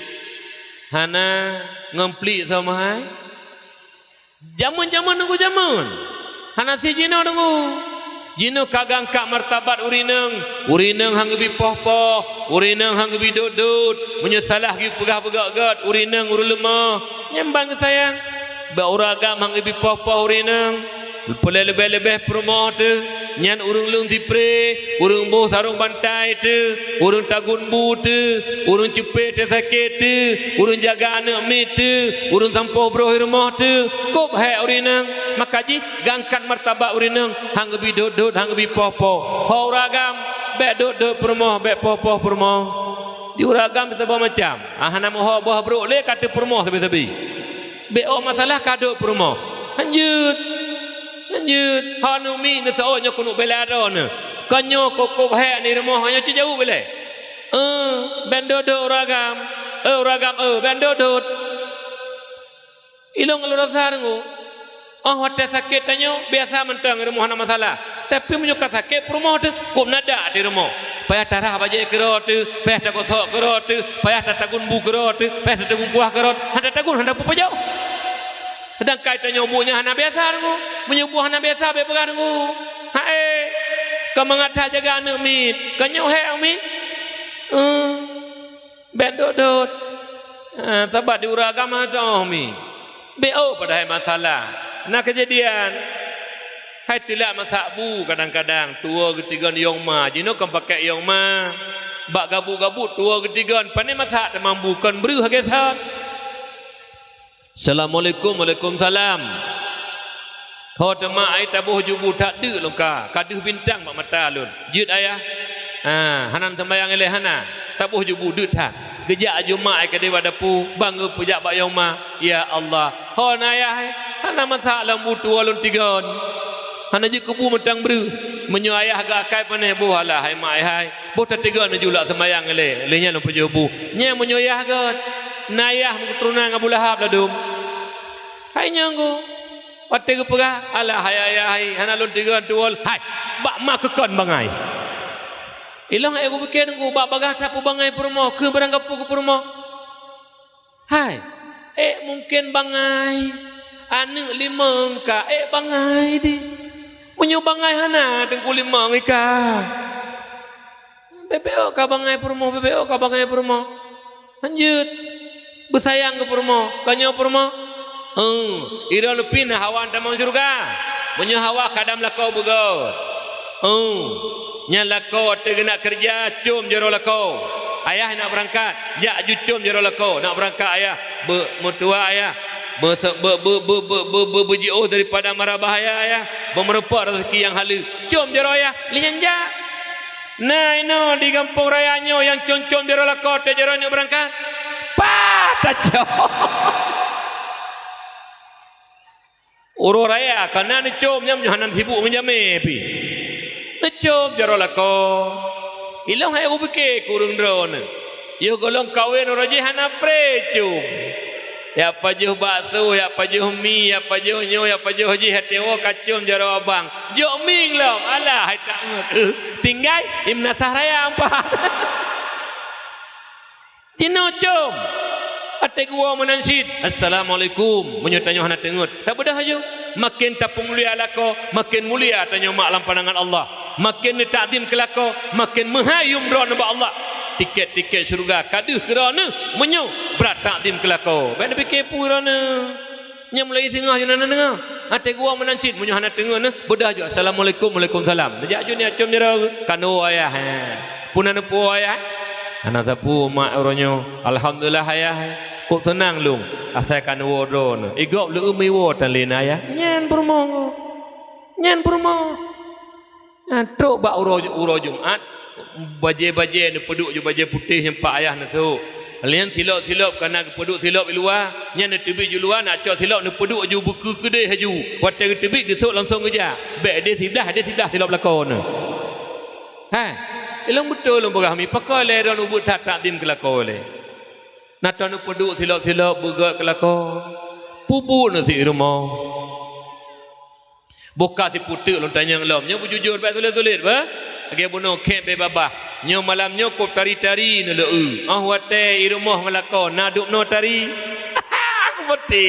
Hana. Ngon pliek soe meuhai? Jameun-jameun nunggu jameun. Hana si jinoe deungoe. Jinoe ka geuangkat martabat ureuëng inong. Ureuëng inong han geubi poh-poh, ureuëng inong han geubi dot-dot. Meunyoe salah geupeugah beugét-gét, ureuëng inong ureuëng leumoh. Nyan ban geusayang. Bak ureuëng agam han geubi poh-poh ureuëng inong. Peuleueh leubeh-leubeh peurumoh teuh. Nyan ureuëng lôn sipré, ureuëng boh sarong bantai teuh, ureuëng tagun bu teuh, ureuëng ceupée teuh sakét teuh, ureuëng jaga aneuëk miet teuh, ureuëng sampoh broh i rumoh teuh, kôb hék ureuëng inong. Maka jih geuangkat martabat ureuëng inong, han geubi dot-dot, han geubi poh-poh. Ho ureuëng agam, bék dot-dot peurumoh, bék poh-poh peurumoh. Di ureuëng agam teuboh macam, ah, hana meuho boh brok lé ka teupeurumoh sabe-sabe. Bék ôk masalah ka dot peurumoh. Hanjeuet. Hanjeuet. Hana Mi neuseuôt nyoe keuneuk bela droeneuh. Ka nyoe kôb-kôb hék ni rumoh nyoe cit jaweueb ilée. Eh, bék dot-dot ureuëng agam. Eh, ureuëng agam, eh, bék dot-dot. Ilong lôn rasa deungoe. Oh, watée sakét tanyoe biasa mantong rumoh hana masalah. Tapi meunyoe ka sakét peurumoh teuh, kôb na dak di rumoh. Payah tarhah bajée keudroe teuh, payah tagosok keudroe teuh, payah tatagun bu keudroe teuh, payah tatagun kuah keudroe, hana tatagun, hana peupeujoh. Sedangkan tanyoe buet nyan hana biasa deungoe. Meunyoe buet hana biasa bék peugah deungoe. Hai, ka mangat that jaga aneuëk miet, ka nyoe hék aneuëk miet. Eh. Bék dot-dot. Ah, sabat di ureuëng agam hana teuôh Mi. Bék ôk padahai masalah. Na keujadian. Hai teulat masak bu kadang-kadang tuwoe geutigon yong ma. Jinoe kon pakék yong ma. Bak gabuk-gabuk tuwoe geutigon. Pané masak teuma bu kon breuh lagée that. Assalamualaikum, waalaikumsalam. Ho teuma ai taboh jubu that deuk lôn ka, ka deuh bintang bak mata lôn. Jeuet ayah. Ha, hana sambayang ilée hana. Taboh jubu deuk that. Geujak aju mak ai keudeh bak dapu, bang geupeujak bak yong ma. Ya Allah. Ho na ayah ai, hana masak lam bu tuwoe lôn tigon. Hana jeuet keu bu mantong breuh. Meunyoe ayah geuakai panéh boh alah hai mak ai hai. Boh tatigon neujulak seumayang ilée, lé nyan lôn pajoh bu. Nyan meunyoe yah gét, na yah meuketuronan Abu Lahab ladum. Hai nyang gu, watée geupeugah, "Alah hai ayah hai, hana lôn tigon tuwoe, hai, bak ma keukon bangai." Ilong hai gupike deungoe bak bagaih tapeubangai peurumoh, keu barang gapu keu peurumoh. Hai, ék mungken bangai, aneuëk limong ka ék bangai di. Meunyoe bangai hana teungku limong ika. Bebek ôk ka bangai peurumoh, bebek ôk ka bangai peurumoh. Hanjeuet. Beusayang keu peurumoh, ka nyoe peurumoh. Eh, iroh leupie na hawa tamong syeuruga. Meunyoe hawa kadam lakoe beugôt. Eh. Nyan lakoe teuh geunak keureuja, com jaroe lakoe. Ayah nak beurangkat, jak ju com jaroe lakoe, nak beurangkat ayah. Beu-, meutuah ayah. Beu-, beu-, beujiôh daripada mara bahaya ayah. Beumeurumpok raseuki nyang haleue. Com jaroe ayah, lheueh nyan jak. Na inoe di gampông raya nyoe nyang com-com jaroe lakoe teuh jaroe neuk beurangkat. Pat tacom! Uroe raya ka na neucom nyan meunyoe hana sibuk ngon jamé pih. Neucom jaroe lakoe. Ilôn hai kupike kureueng droeneuh. Yoh gohlom kawen uroe jih hana pré com. Jak pajoh bakso, jak pajoh mi, jak pajoh nyoe, jak pajoh jih, até woe ka com jaroe abang. Jok mieng lom, alah hai tak meukeue. Tinggai, i meunasah raya ampat. Jinoe com. Até geuwoe meunan cit, "Assalamualaikum." Meunyoe tanyoe hana teungeut, tabeudoh laju. Maken tapeumulia lakoe, maken mulia tanyoe mak lam pandangan Allah. Maken neutakdim keu lakoe, maken meuhai yuem droeneuh bak Allah. Tiket-tiket syeuruga ka deuh keu droeneuh, meunyoe brat takdim keu lakoe. Bék neupike peue droeneuh. Nyang mulai singoh nyoe na deungoe. Até geuwoe meunan cit, meunyoe hana teungeut neuh, beudoh ju, "Assalamualaikum, waalaikumsalam." Neujak ju neujak com jaroe, "Kanu ayah, he." Peue na neupuwoe ayah? "Hana sapeue mak uroe nyoe." "Alhamdulillah ayah, he. Kok seunang lôn, asai kanu woe droeneuh." "I gob leuem iwoe tan lé na ayah." Nyan peurumoh. Nyan peurumoh. Nah, trok bak uroe, uroe Jumat, bajée-bajée neupeuduek ju bajée putéh nyang pak ayah neusok. Lheueh nyan silop-silop ka na geupeuduek silop i luwa, nyan neuteubiet ju luwa, nak cok silop neupeuduek ju beukeue keudeh laju. Watée geuteubiet geusok langsong geujak. Bék deh siblah, deh siblah silop lakoe neuh. Hai, ilôn beutôi lôn peugah mi, pakon lé droeneuh ubeuet that takdim keu lakoe lé. Na ta neupeuduek silop-silop beugét keu lakoe. Peue buet neuh sit i rumoh. Boh ka siputeuk lôn tanyong lom, nyoe beujujur bék sulet-sulet beh. Lagée bunoe khép bék babah. Nyoe malam nyoe kop tari-tari neuleu-eu. Óh watée i rumoh ngon lakoe na dubnoe tari. Aku beuti.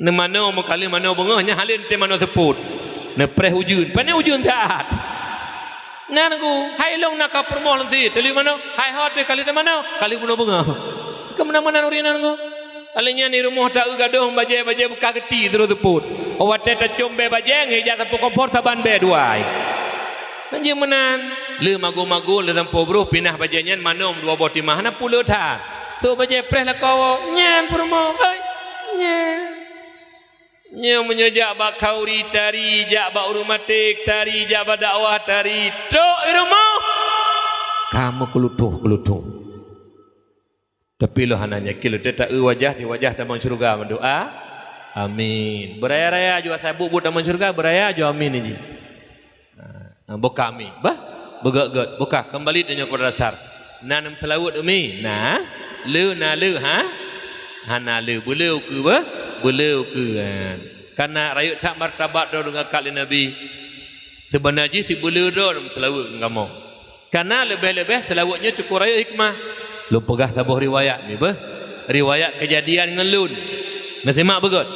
Neumanoe meukaleuh manoe beungoh nyan halen teuh manoe seupôt. Neupreh ujeuen, pane ujeuen that. Nan ku, hai lôn na ka peurumoh lôn sit, teuli manoe, hai ho teuh kaleuh teuh manoe, kaleuh bunoe beungoh. Keumeunang meunan ureuëng nan ku. Alèh nyan di rumoh ta-eu gadôh bajée-bajée beukah geuti sidroe seupôt. Watée tacom bée bajée ngon ija sampôh kompor saban bée dua ai. Nyan jeuet meunan. Lheueh magun-magun lheueh sampôh broh pinah bajée nyan manom dua boh timah hana pulo that. Sôk bajée preh lakoe nyan peurumoh. Oi, nyan. Nyoe meunyoe jak bak khauri tari, jak bak ureuëng maté tari, jak bak dakwah tari, trok i rumoh ka meukeulutôh-keulutôh. Tapi lôn hana yakin lôn teuta-eu wajah, si wajah tamong syeuruga meudoa. Amin. Beuraya-raya ju asai buet-buet tamong syeuruga, beuraya ju amin jih. Ha, boh ka mi. Bah, beugét-gét. Boh ka, keumbali tanyoe keupada dasar. Na neuseulaweuet umi? Na. Le, na le, ha? Hana le. Beuleu keu bah? Beuleu keu, ha. Kana rayeuk that martabat droe deungon kat lé Nabi. Seubeuna jih sibeuleu droe neuseulaweuet ngon kamoe. Kana leubeh-leubeh seulaweuet nyoe cukôp rayeuk hikmah. Lôn peugah saboh riwayat mi bah. Riwayat keujadian ngon lôn. Neusimak beugét.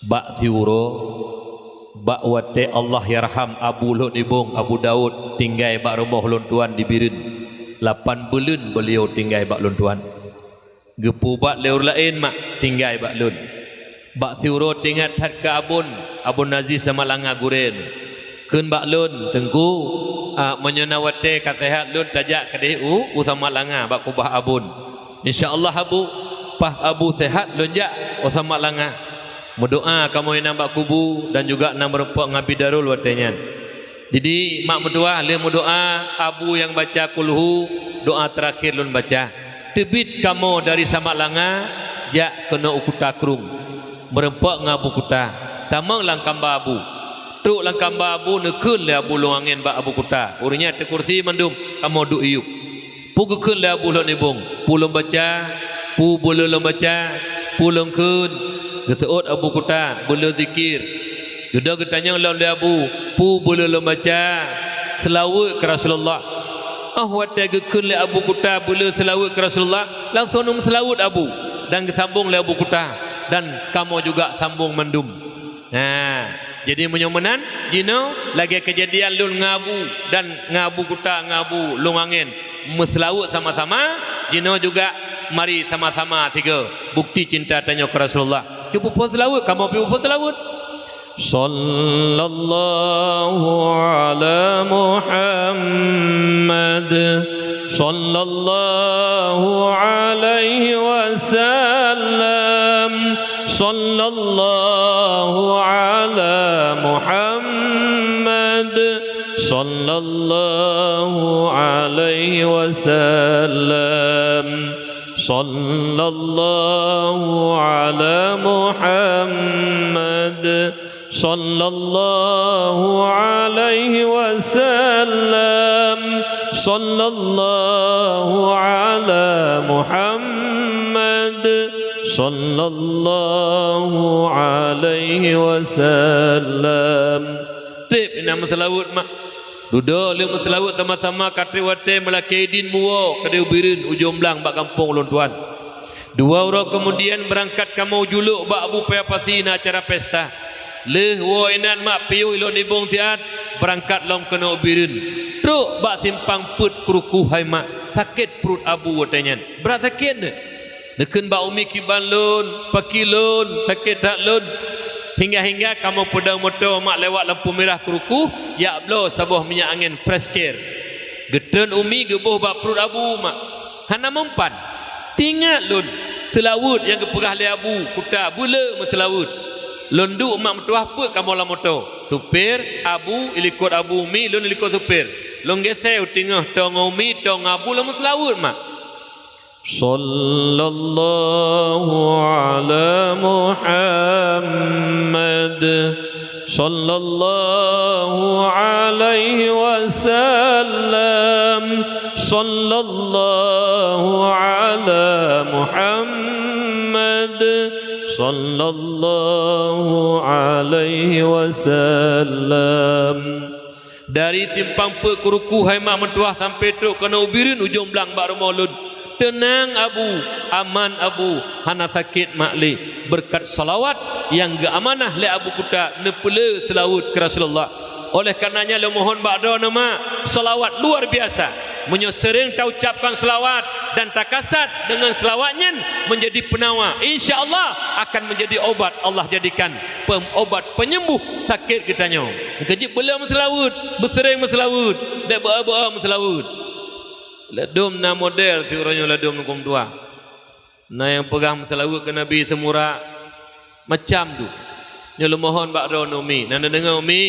Bak siuroe, bak watée Allahyarham Abu lôn ibong Abu Daud tinggai bak rumoh lôn tuan di Bireuen, lapan buleuen beuliau tinggai bak lôn tuan. Geupeuubat lé ureuëng laén mak tinggai bak lôn. Bak siuroe teuingat that keu Abon, Abon Aziz Samalanga gurée. Kheun bak lôn, "Teungku, a, meunyoe na watée ka seuhat lôn tajak keudeh u, u Samalanga bak kubah Abon." "Insya Allah Abu, paih Abu seuhat lôn jak u Samalanga." Meudoa kamoe inan bak kubu dan juga na meurumpok ngon Abi Darul watée nyan. Jadi, mak meutuah lheueh meudoa, Abu nyang baca kulhu, doa teurakhir lôn baca. Teubiet kamoe dari Samalanga jak keunoe u Kuta Krueng. Meurumpok ngon Abu Kuta, tamong lam kamba Abu. Trok lam kamba Abu neukheun lé Abu lôn angén bak Abu Kuta. Ureuëng nyan ateueh kursi mandum, kamoe duek iyup. Peue geukheun lé Abu lôn ibong? Peue lôn baca? Peue beuleu lôn baca? Peue lôn kheun? Geuseuôt Abu Kuta, beuleu zikir. Geudoe geutanyong lom lé Abu, "Peue beuleu lôn baca?" "Seulaweuet keu Rasulullah." Óh watée geukheun lé Abu Kuta beuleu seulaweuet keu Rasulullah, langsong neumeuseulaweuet Abu dan geusambong lé Abu Kuta dan kamoe juga sambong mandum. Nah, jadi meunyoe meunan, jinoe lagée keujadian lôn ngon Abu dan ngon Abu Kuta ngon Abu lôn angén meuseulaweuet sama-sama, jinoe juga mari sama-sama sigoe bukti cinta tanyoe keu Rasulullah. Yue peuphon seulaweuet, kamoe pih peuphon seulaweuet. Sallallahu ala Muhammad. Sallallahu alaihi wasallam. Sallallahu ala Muhammad. Sallallahu alaihi wasallam. Sallallahu ala Muhammad. Sallallahu alaihi wasallam. Sallallahu ala Muhammad. Sallallahu alaihi wasallam. Trép inan meuseulaweuet, mak. Dudoe lé meuseulaweuet sama-sama ka trép watèe meulakèe idin muwoe keudéh u Bireuen, u Jomblang bak gampông ulôn tuan. Dua uroe keumudian beurangkat kamoe u Julok bak Abu Paya Pasi na acara pesta. Lheueh woe inan mak piôh ilôn ibông siat, beurangkat lom keunoe u Bireuen. Trok bak simpang peuet Kruku hai mak, sakét pruet Abu watèe nyan. Brat sakét nyoe. Neukheun bak Umi kiban lôn, paki lôn, sakét that lôn. Hingga-hingga kamoe peudong moto mak lewat lampu mirah Kruku, jak bloe saboh minyeuk angén Fresh Care. Geutreun Umi geuboh bak pruet Abu mak. Hana meumpan. Teuingat lôn, seulaweuet nyang geupeugah lé Abu Kuta, beuleu meuseulaweuet. Lôn duek mak meutuah peuet kamoe lam moto. Supir, Abu, ilikot Abu, Umi, lôn ilikot supir. Lôn gésé u teungoh toe ngon Umi, toe ngon Abu lôn meuseulaweuet mak. Sallallahu ala Muhammad. Sallallahu alaihi wasallam. Sallallahu ala Muhammad. Sallallahu alaihi wasallam. Dari simpang peuet Kruku hai mak meutuah sampai trok keunoe u Bireuen u Jomblang bak rumoh lôn. Teunang Abu, aman Abu, hana sakét mak lé. Beureukat salawat nyang geuamanah lé Abu Kuta neupeuleu seulaweuet keu Rasulullah. Oleh karenanya lôn mohon bak droeneuh mak, salawat luar biasa. Meunyoe seuréng taucapkan salawat dan takasat deungon salawat nyan meunjadi peunawa, insya Allah akan meunjadi obat Allah jadikan. Pem-, obat penyembuh sakét geutanyoe. Keujeuet beuleu meuseulaweuet, beuseuréng meuseulaweuet, dek beu-, beu-, meuseulaweuet. Ladôm na model siuroe nyoe ladôm lôn tuah. Na nyang peugah meuseulaweuet keu Nabi seumura macam tu. Nyoe lôn mohon bak droeneuh Umi, na neudeungoe Umi,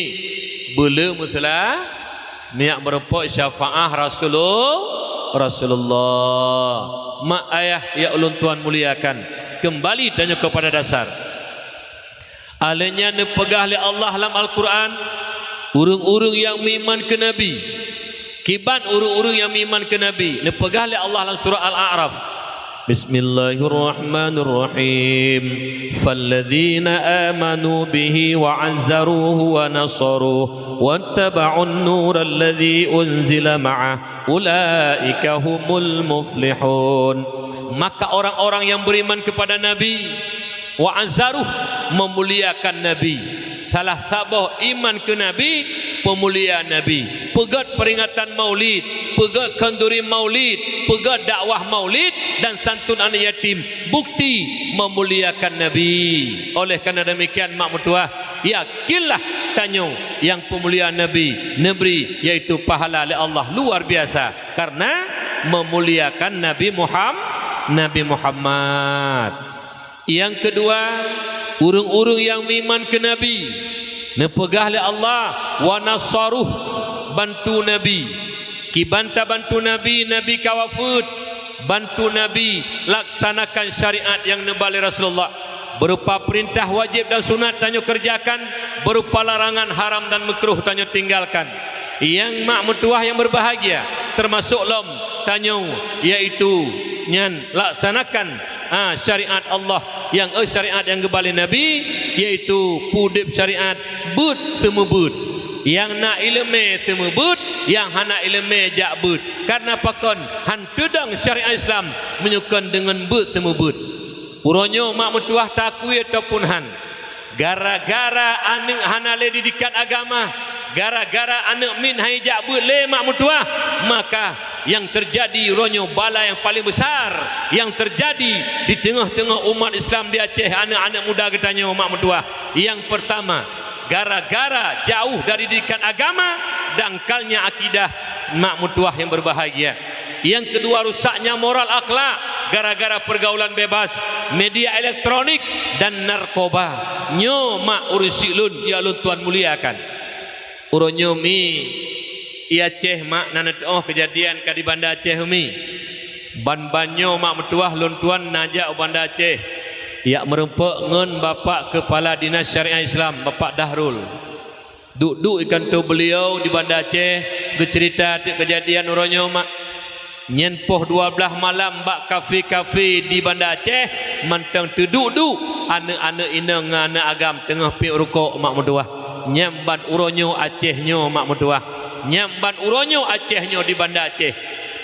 beuleu meuseula-, miyak meurumpok syafaah Rasulu-, Rasulullah. Mak ayah nyang ulôn tuan muliakan, keumbali tanyoe keupada dasar. Alheuh nyan neupeugah lé Allah lam Al-Qur'an, ureuëng-ureuëng nyang meuiman keu Nabi. Kiban ureuëng-ureuëng nyang meuiman keu Nabi, neupeugah lé Allah lam surah Al-A'raf, bismillahirrahmanirrahim. Falladzina amanu bihi wa azzaruhu wa nasaruhu wattaba'un nural ladzi unzila ma'ah, ulaika humul muflihun. Maka orang-orang yang beriman kepada Nabi, wa azzaruh, memuliakan Nabi. Salah saboh iman keu Nabi, peumulia Nabi. Peugét peringatan Maulid, peugét khanduri Maulid, peugét dakwah Maulid dan santun aneuk yatim, bukti memuliakan Nabi. Oleh karena demikian, mak meutuah, yakinlah tanyoe nyang peumulia Nabi neubri, yaitu pahala lé Allah luar biasa karena memuliakan Nabi Muham-, Nabi Muhammad. Nyang keudua, ureuëng-ureuëng nyang meuiman keu Nabi, neupeugah lé Allah, wa nasaruh, bantu Nabi. Kiban tabantu Nabi, Nabi ka wafeuet, bantu Nabi laksanakan syariat nyang neuba lé Rasulullah, berupa peurintah wajéb dan sunat tanyoe keureujakan, berupa larangan haram dan meukruh tanyoe tinggalkan. Nyang mak meutuah nyang beubahgia, teumasok lom tanyoe, yaitu nyan laksanakan, ha, syariat Allah nyang, eh, syariat nyang geuba lé Nabi, yaitu peudeb syariat beuet seumeubeuet. Nyang na iéleumé seumeubeuet, nyang hana iéleumé jak beuet. Karena pakon han teudong syariat Islam meunyoe kon deungon beuet seumeubeuet. Uroe nyoe mak meutuah takui ataupun han, gara-gara aneuk hana lé didikan agama, gara-gara aneuk miet han jijak beuet lé mak meutuah, maka nyang teujadi uroe nyoe bala nyang paleng beusar nyang teujadi di teungoh-teungoh umat Islam di Aceh, aneuk-aneuk muda geutanyoe mak meutuah. Nyang peurtama, Gara-gara jauh dari didikan agama, dangkalnya akidah, mak meutuah yang berbahagia. Yang kedua, rusaknya moral akhlak gara-gara pergaulan bebas, media elektronik, dan narkoba. Nyoe mak ureuëng syik lôn, ya lôn tuan muliakan. Uroe nyoe mi, i Aceh mak na neuteuoh keujadian ka di Banda Aceh mi. Ban-ban nyoe mak meutuah lôn tuan na jak u Banda Aceh, jak meurumpok ngon Bapak Kepala Dinas Syariah Islam, Bapak Dahrul. Duek-duek i kantô beliau di Banda Aceh, geuceurita teuk keujadian uroe nyoe mak. Nyan poh dua blaih malam bak kafe-kafe di Banda Aceh, mantong teuduek-duek aneuëk-aneuëk inong ngon aneuëk agam teungoh piep rukok mak meutuah. Nyan ban uroe nyoe Aceh nyoe mak meutuah. Nyan ban uroe nyoe Aceh nyoe di Banda Aceh.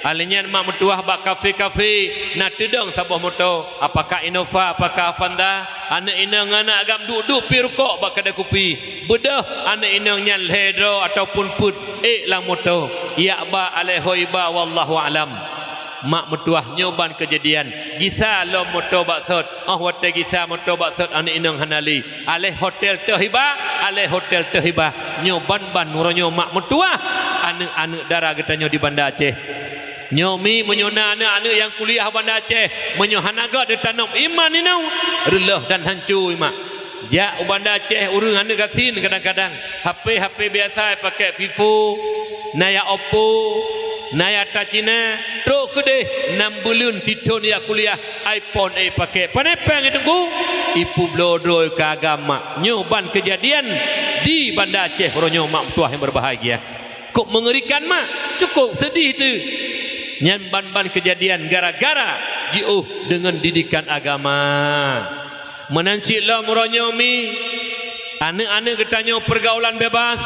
Alèh nyan mak meutuah bak kafe-kafe na teudong saboh moto, apakah Innova, apakah Avanza, aneuëk inong ngon aneuëk agam duek-duek piep rukok bak keudè kupi. Beudôh aneuëk inong nyan lhèe droe ataupun peuet ék lam moto, jak ba alèh ho iba wallahu a'lam. Mak meutuah nyoe ban keujadian, gisa lom moto bak sot, óh watèe gisa moto bak sot aneuëk inong hana lé. Alèh hotel teuh iba, alèh hotel teuh iba. Nyoe ban-ban uroe nyoe mak meutuah aneuëk-aneuëk dara geutanyoe di Banda Aceh. Nyoe mi meunyoe na aneuëk-aneuëk nyang kuliah u Banda Aceh, meunyoe hana göt neutanom iman inoe, reuloh dan hanco mak. Jak u Banda Aceh ureuëng aneuëk gasien kadang-kadang. H P-H P biasa pakèk Vivo, na nyang Oppo, na nyang ata Cina, trok keudeh nam buleuen sithon jak kuliah iPhone ék pakèk. Pane péng i teungku? Ipeubloe droe keu agam mak. Nyoe ban keujadian di Banda Aceh uroe nyoe mak meutuah nyang berbahagia. Kok mengerikan mak, cukup sedih teuh. Nyan ban-ban keujadian gara-gara jiôh deungon didikan agama. Meunan cit lom uroe nyoe mi, aneuëk-aneuëk geutanyoe pergaulan bebas.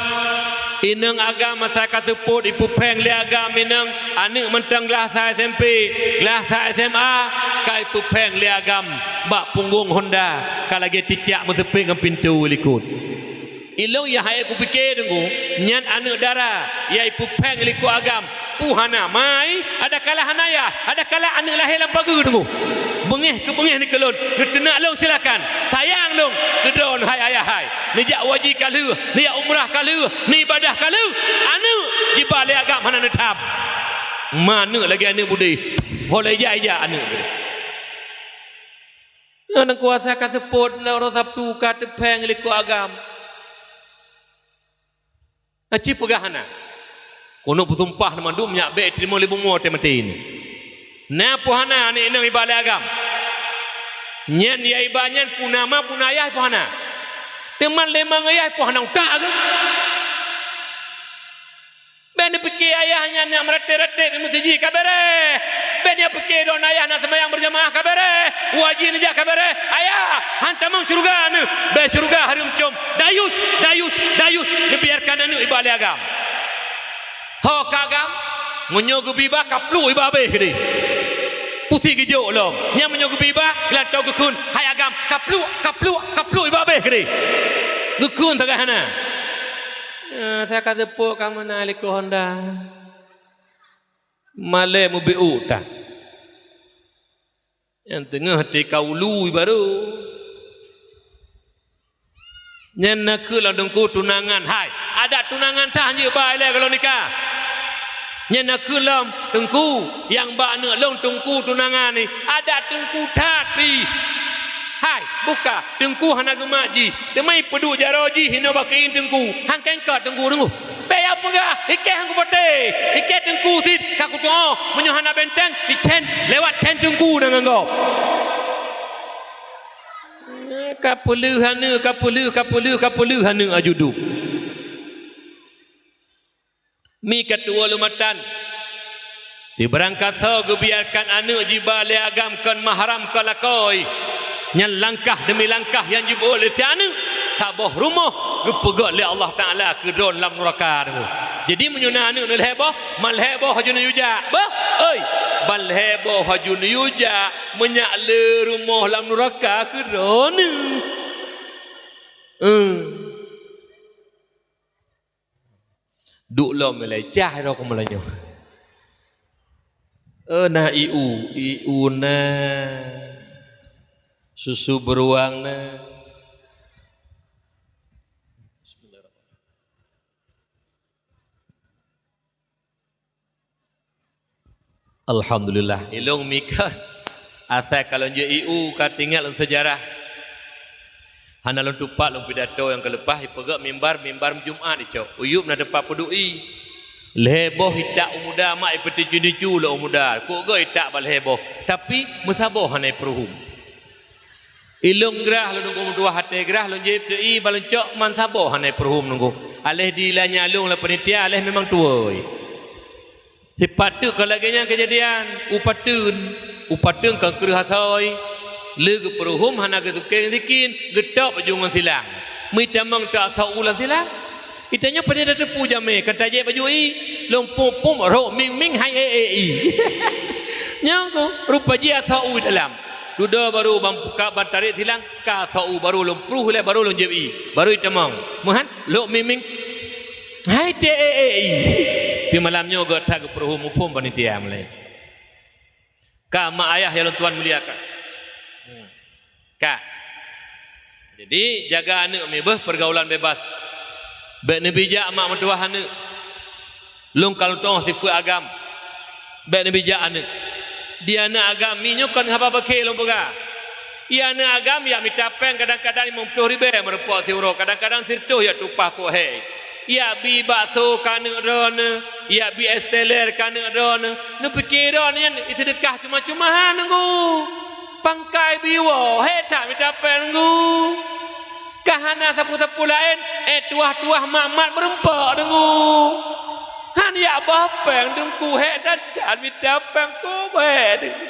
Inong agam masa ka seupôt ipeupéng lé agam inong, aneuëk mantong glah sa S M P, glah sa S M A, ka ipeupéng lé agam bak punggong Honda, ka lagèe cicak meuseupet ngon pintoe likôt. Ilôn nyang han ék kupike teungku, nyan aneuëk dara nyang ipeupéng likôt agam. Peue hana mai, adakala hana yah, adakala aneuëk lahé lam pageue teungku. Beungéh keu beungéh nikeue lôn, neuteunak lôn silakan. Sayang lôn keu droeneuh hai ayah hai. Neujak u haji ka lheueh, neujak umrah ka lheueh, neuibadah ka lheueh. Aneuëk jiba lé agam hana neutham. Ma aneuëk lagèe aneuëk beudé. Ho lé ija-ija aneuëk beudé. Nyoe nyang kuasa ka seupôt, na uroe Sabtu ka teupéng likôt agam. Aci peugah hana. Keuneuk peusumpah na mandum nyak bèk teurimong lé bumoe teuh maté nyoe. Na peue hana aneuëk inong iba lé agam. Nyan nyang iba nyan peue na ma peue na yah peue hana. Teuma lé ma ngon yah peue hana utak keuh. Bèk neupike ayah nyan nyang meuratéb-ratéb di meuseujid ka bèrèh. Bèk neupike droeneuh ayah na seumayang beurjamaah ka bèrèh. U haji neujak ka bèrèh. Ayah, han tamong syeuruga neuh. Bèk syeuruga hareuem com. Dayus, dayus, dayus. Neubiarkan aneuëk iba lé agam. Ho ka agam, meunyoe geubi iba ka pluek iba abéh keudéh. Pusi geujok lom. Nyan meunyoe geubi iba, geulantoe geukheun, hai agam, ka pluek, ka pluek, ka pluek iba abéh keudéh. Geukheun sagai hana. Ah, sa ka seupôt ka meunan likôt Honda. Malèe meubiuk that. Nyang teungoh teuka ulu barô. Nyan na kheueh lom teungku tunangan. Hai, adat tunangan that jeuet ba ilèe gohlom nikah. Nyan na kheueh lom teungku nyang ba aneuëk lôn teungku tunangan nyoe. Adat teungku that pih. Hai, buka, teungku hana geumat jih. Teuma ipeuduek jaroe jih inoe bak keuieng teungku. Han kengkot teungku, teungku. Bèk ya peugah, ikèe han kupatéh. Ikèe teungku cit ka kutu'oh. Meunyoe hana beunteng, icen lewat cen teungku deungon gob. Ka peuleueh aneuëk, ka peuleueh, ka peuleueh, ka peuleueh aneuëk aju duek. Mi ka tuwoe lôn matan. Sibarang kasoe geubiarkan aneuëk jiba lé agam kon mahram kon lakoe. Nyan langkah deumi langkah nyang jibeuet lé si aneuëk, saboh rumoh geupeugöt lé Allah Taala keu droe lam nuraka teungku. Jadi meunyoe na aneuëk neulhèe boh, man lhèe boh haju neuyue jak. Beuh, oi, ban lhèe boh haju neuyue jak, meunyak le rumoh lam nuraka keu droeneuh. Eh. Duek lom ilèe cah droe keumeulonyoe. Eh, na iu, iu na, susu beruang na. Alhamdulillah, ilôn mika asai ka lôn jeuet I U ka teuingat lôn seujarah. Hana lôn tupat lôn pidato nyang ka leupah, ipeugét mimbar, mimbar Jumat icok. Uyueb na teumpat peuduek ie. Lhée boh itak u muda mak ipeuteucu-teucu lé u muda. Kok gét itak bak lhée boh, tapi meusaboh hana ipeuruhom. Ilôn grah lôn nunggu meutuwah até grah lôn jieb teu ie bak lôn cok man saboh hana ipeuruhom nunggu. Aléh di ilanya lôn lé panitia aléh memang tuwoe. Sipat teuk ka lagée nyan keujadian, u pateuen, u pateuen ka kreueh asoe. Lé geupeuruhom hana geusukeng zikin, geutôb baju ngon silang. Meuitamong tak asok u lam silang. Itanyoe pane tateupeue jamé ka tajép baju ie, lôn pop-pop rhok ming-ming hai ék-ék ie. Nyang ku rupa jih asok u dalam. Dudoe baru ban buka ban tarek silang, ka asok u baru lôn pruh lé baru lôn jieb ie. Baru itamong. Meuhan lhok ming-ming. Hai té ék-ék ie. Pi malam nyoe gét that geupeuruhom muphom panitia mulai. Ka mak ayah nyang lôn tuan muliakan. Ka. Jadi, jaga aneuëk mibeuh pergaulan bebas. Bék neubijak mak meutuwah aneuëk. Lôn ka lôn tuoh sifeuet agam. Bék neubijak aneuëk. Di aneuëk agam mi nyoe kon haba bakée lôn peugah. Di aneuëk agam yak mita péng kadang-kadang limong ploh ribée meurumpok siuroe, kadang-kadang sireutôh yak tumpah kok hék. Yak bi bakso keu aneuëk droeneuh, yak bi es teler keu aneuëk droeneuh. Neupike droeneuh nyan iseudeukah cuma-cuma han nunggu. Pangkai biwoe, hék that mita péng nunggu. Ka hana sapeue-sapeue laén, éh tuwah-tuwah mat-mat meurumpok nunggu. Han yak boh péng teungku hék that-that mita péng kobée nunggu.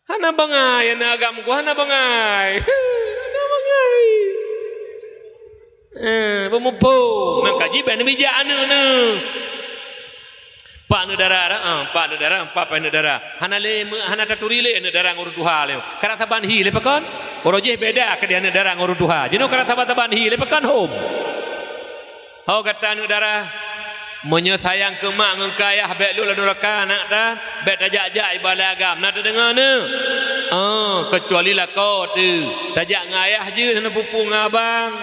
Hana bangai aneuëk agam ku, hana bangai. Hana bangai. Eh, peumuphom, maka jih bék neubijak aneuëk neuh. Pak aneuëk dara, ah, pak aneuëk dara, pak aneuëk dara. Hana lé, hana taturi lé aneuëk dara ngon ureuëng tuha lé. Karab saban hi lé pakon? Uroe jih beda keudeh aneuëk dara ngon ureuëng tuha. Jinoe karab saban-saban hi lé pakon hom. Ho gata aneuëk dara, meunyoe sayang keu mak ngon keu ayah bék lôn lam nuraka aneuk ta, bék tajak-jak ibalah agam. Na teudeungoe neuh? Oh, keucuali lakoe teuh. Tajak ngon ayah jeuet hana peue-peue ngon abang.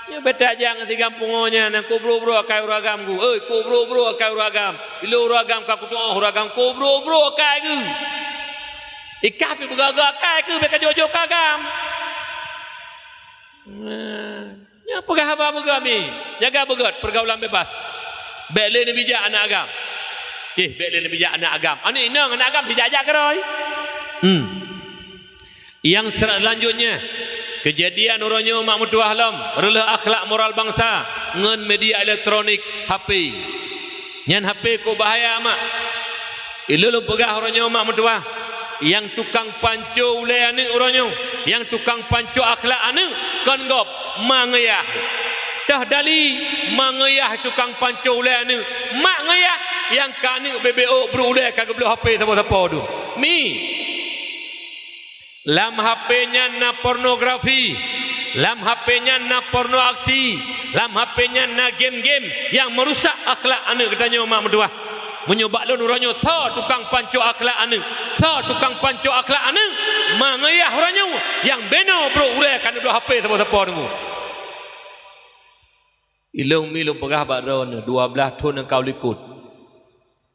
Nyoe bék tajak ngon si gampông nyoe nyan, kok brok-brok akai ureuëng agam ku. Oi, kok brok-brok akai ureuëng agam. Ilôn ureuëng agam ka kutuoh ureuëng agam kok brok-brok akai geuh. Ikah pih beugah-gah akai geuh bék ka jok-jok keu agam. Nah, nyan peugah haba beugami, jaga beugét pergaulan bebas. Bék lé neubijak aneuk agam. Eh, bék lé neubijak aneuk agam. Aneuk inong, aneuk agam sijak-jak keudroe. Hmm. Nyang seulanjutnya, keujadian uroe nyoe mak meutuwah lom, reuloh akhlak moral bansa ngon media elektronik, H P. Nyan H P kok bahaya mak. Ilôn lôn peugah uroe nyoe mak meutuwah, nyang tukang panco ulée aneuk uroe nyoe, nyang tukang panco akhlak aneuk kon gob, ma ngon yah. Toh dali, ma ngon yah tukang panco ulée aneuk, mak ngon yah nyang ka aneuk bebe ôk brok ulée ka geubloe H P sapo-sapo dum. Mi. Lam H P nyan na pornografi, lam H P nyan na porno aksi, lam H P nyan na game-game nyang meurusak akhlak aneuk geutanyoe mak meutuwah. Meunyoe bak lôn uroe nyoe soe tukang panco akhlak aneuk, soe tukang panco akhlak aneuk, ma ngon yah uroe nyoe nyang beno brok ulée ka neubloe H P sapo-sapo nunggu. Ilôn mi lôn peugah bak droeneuh dua blaih thon nyang ka u likot.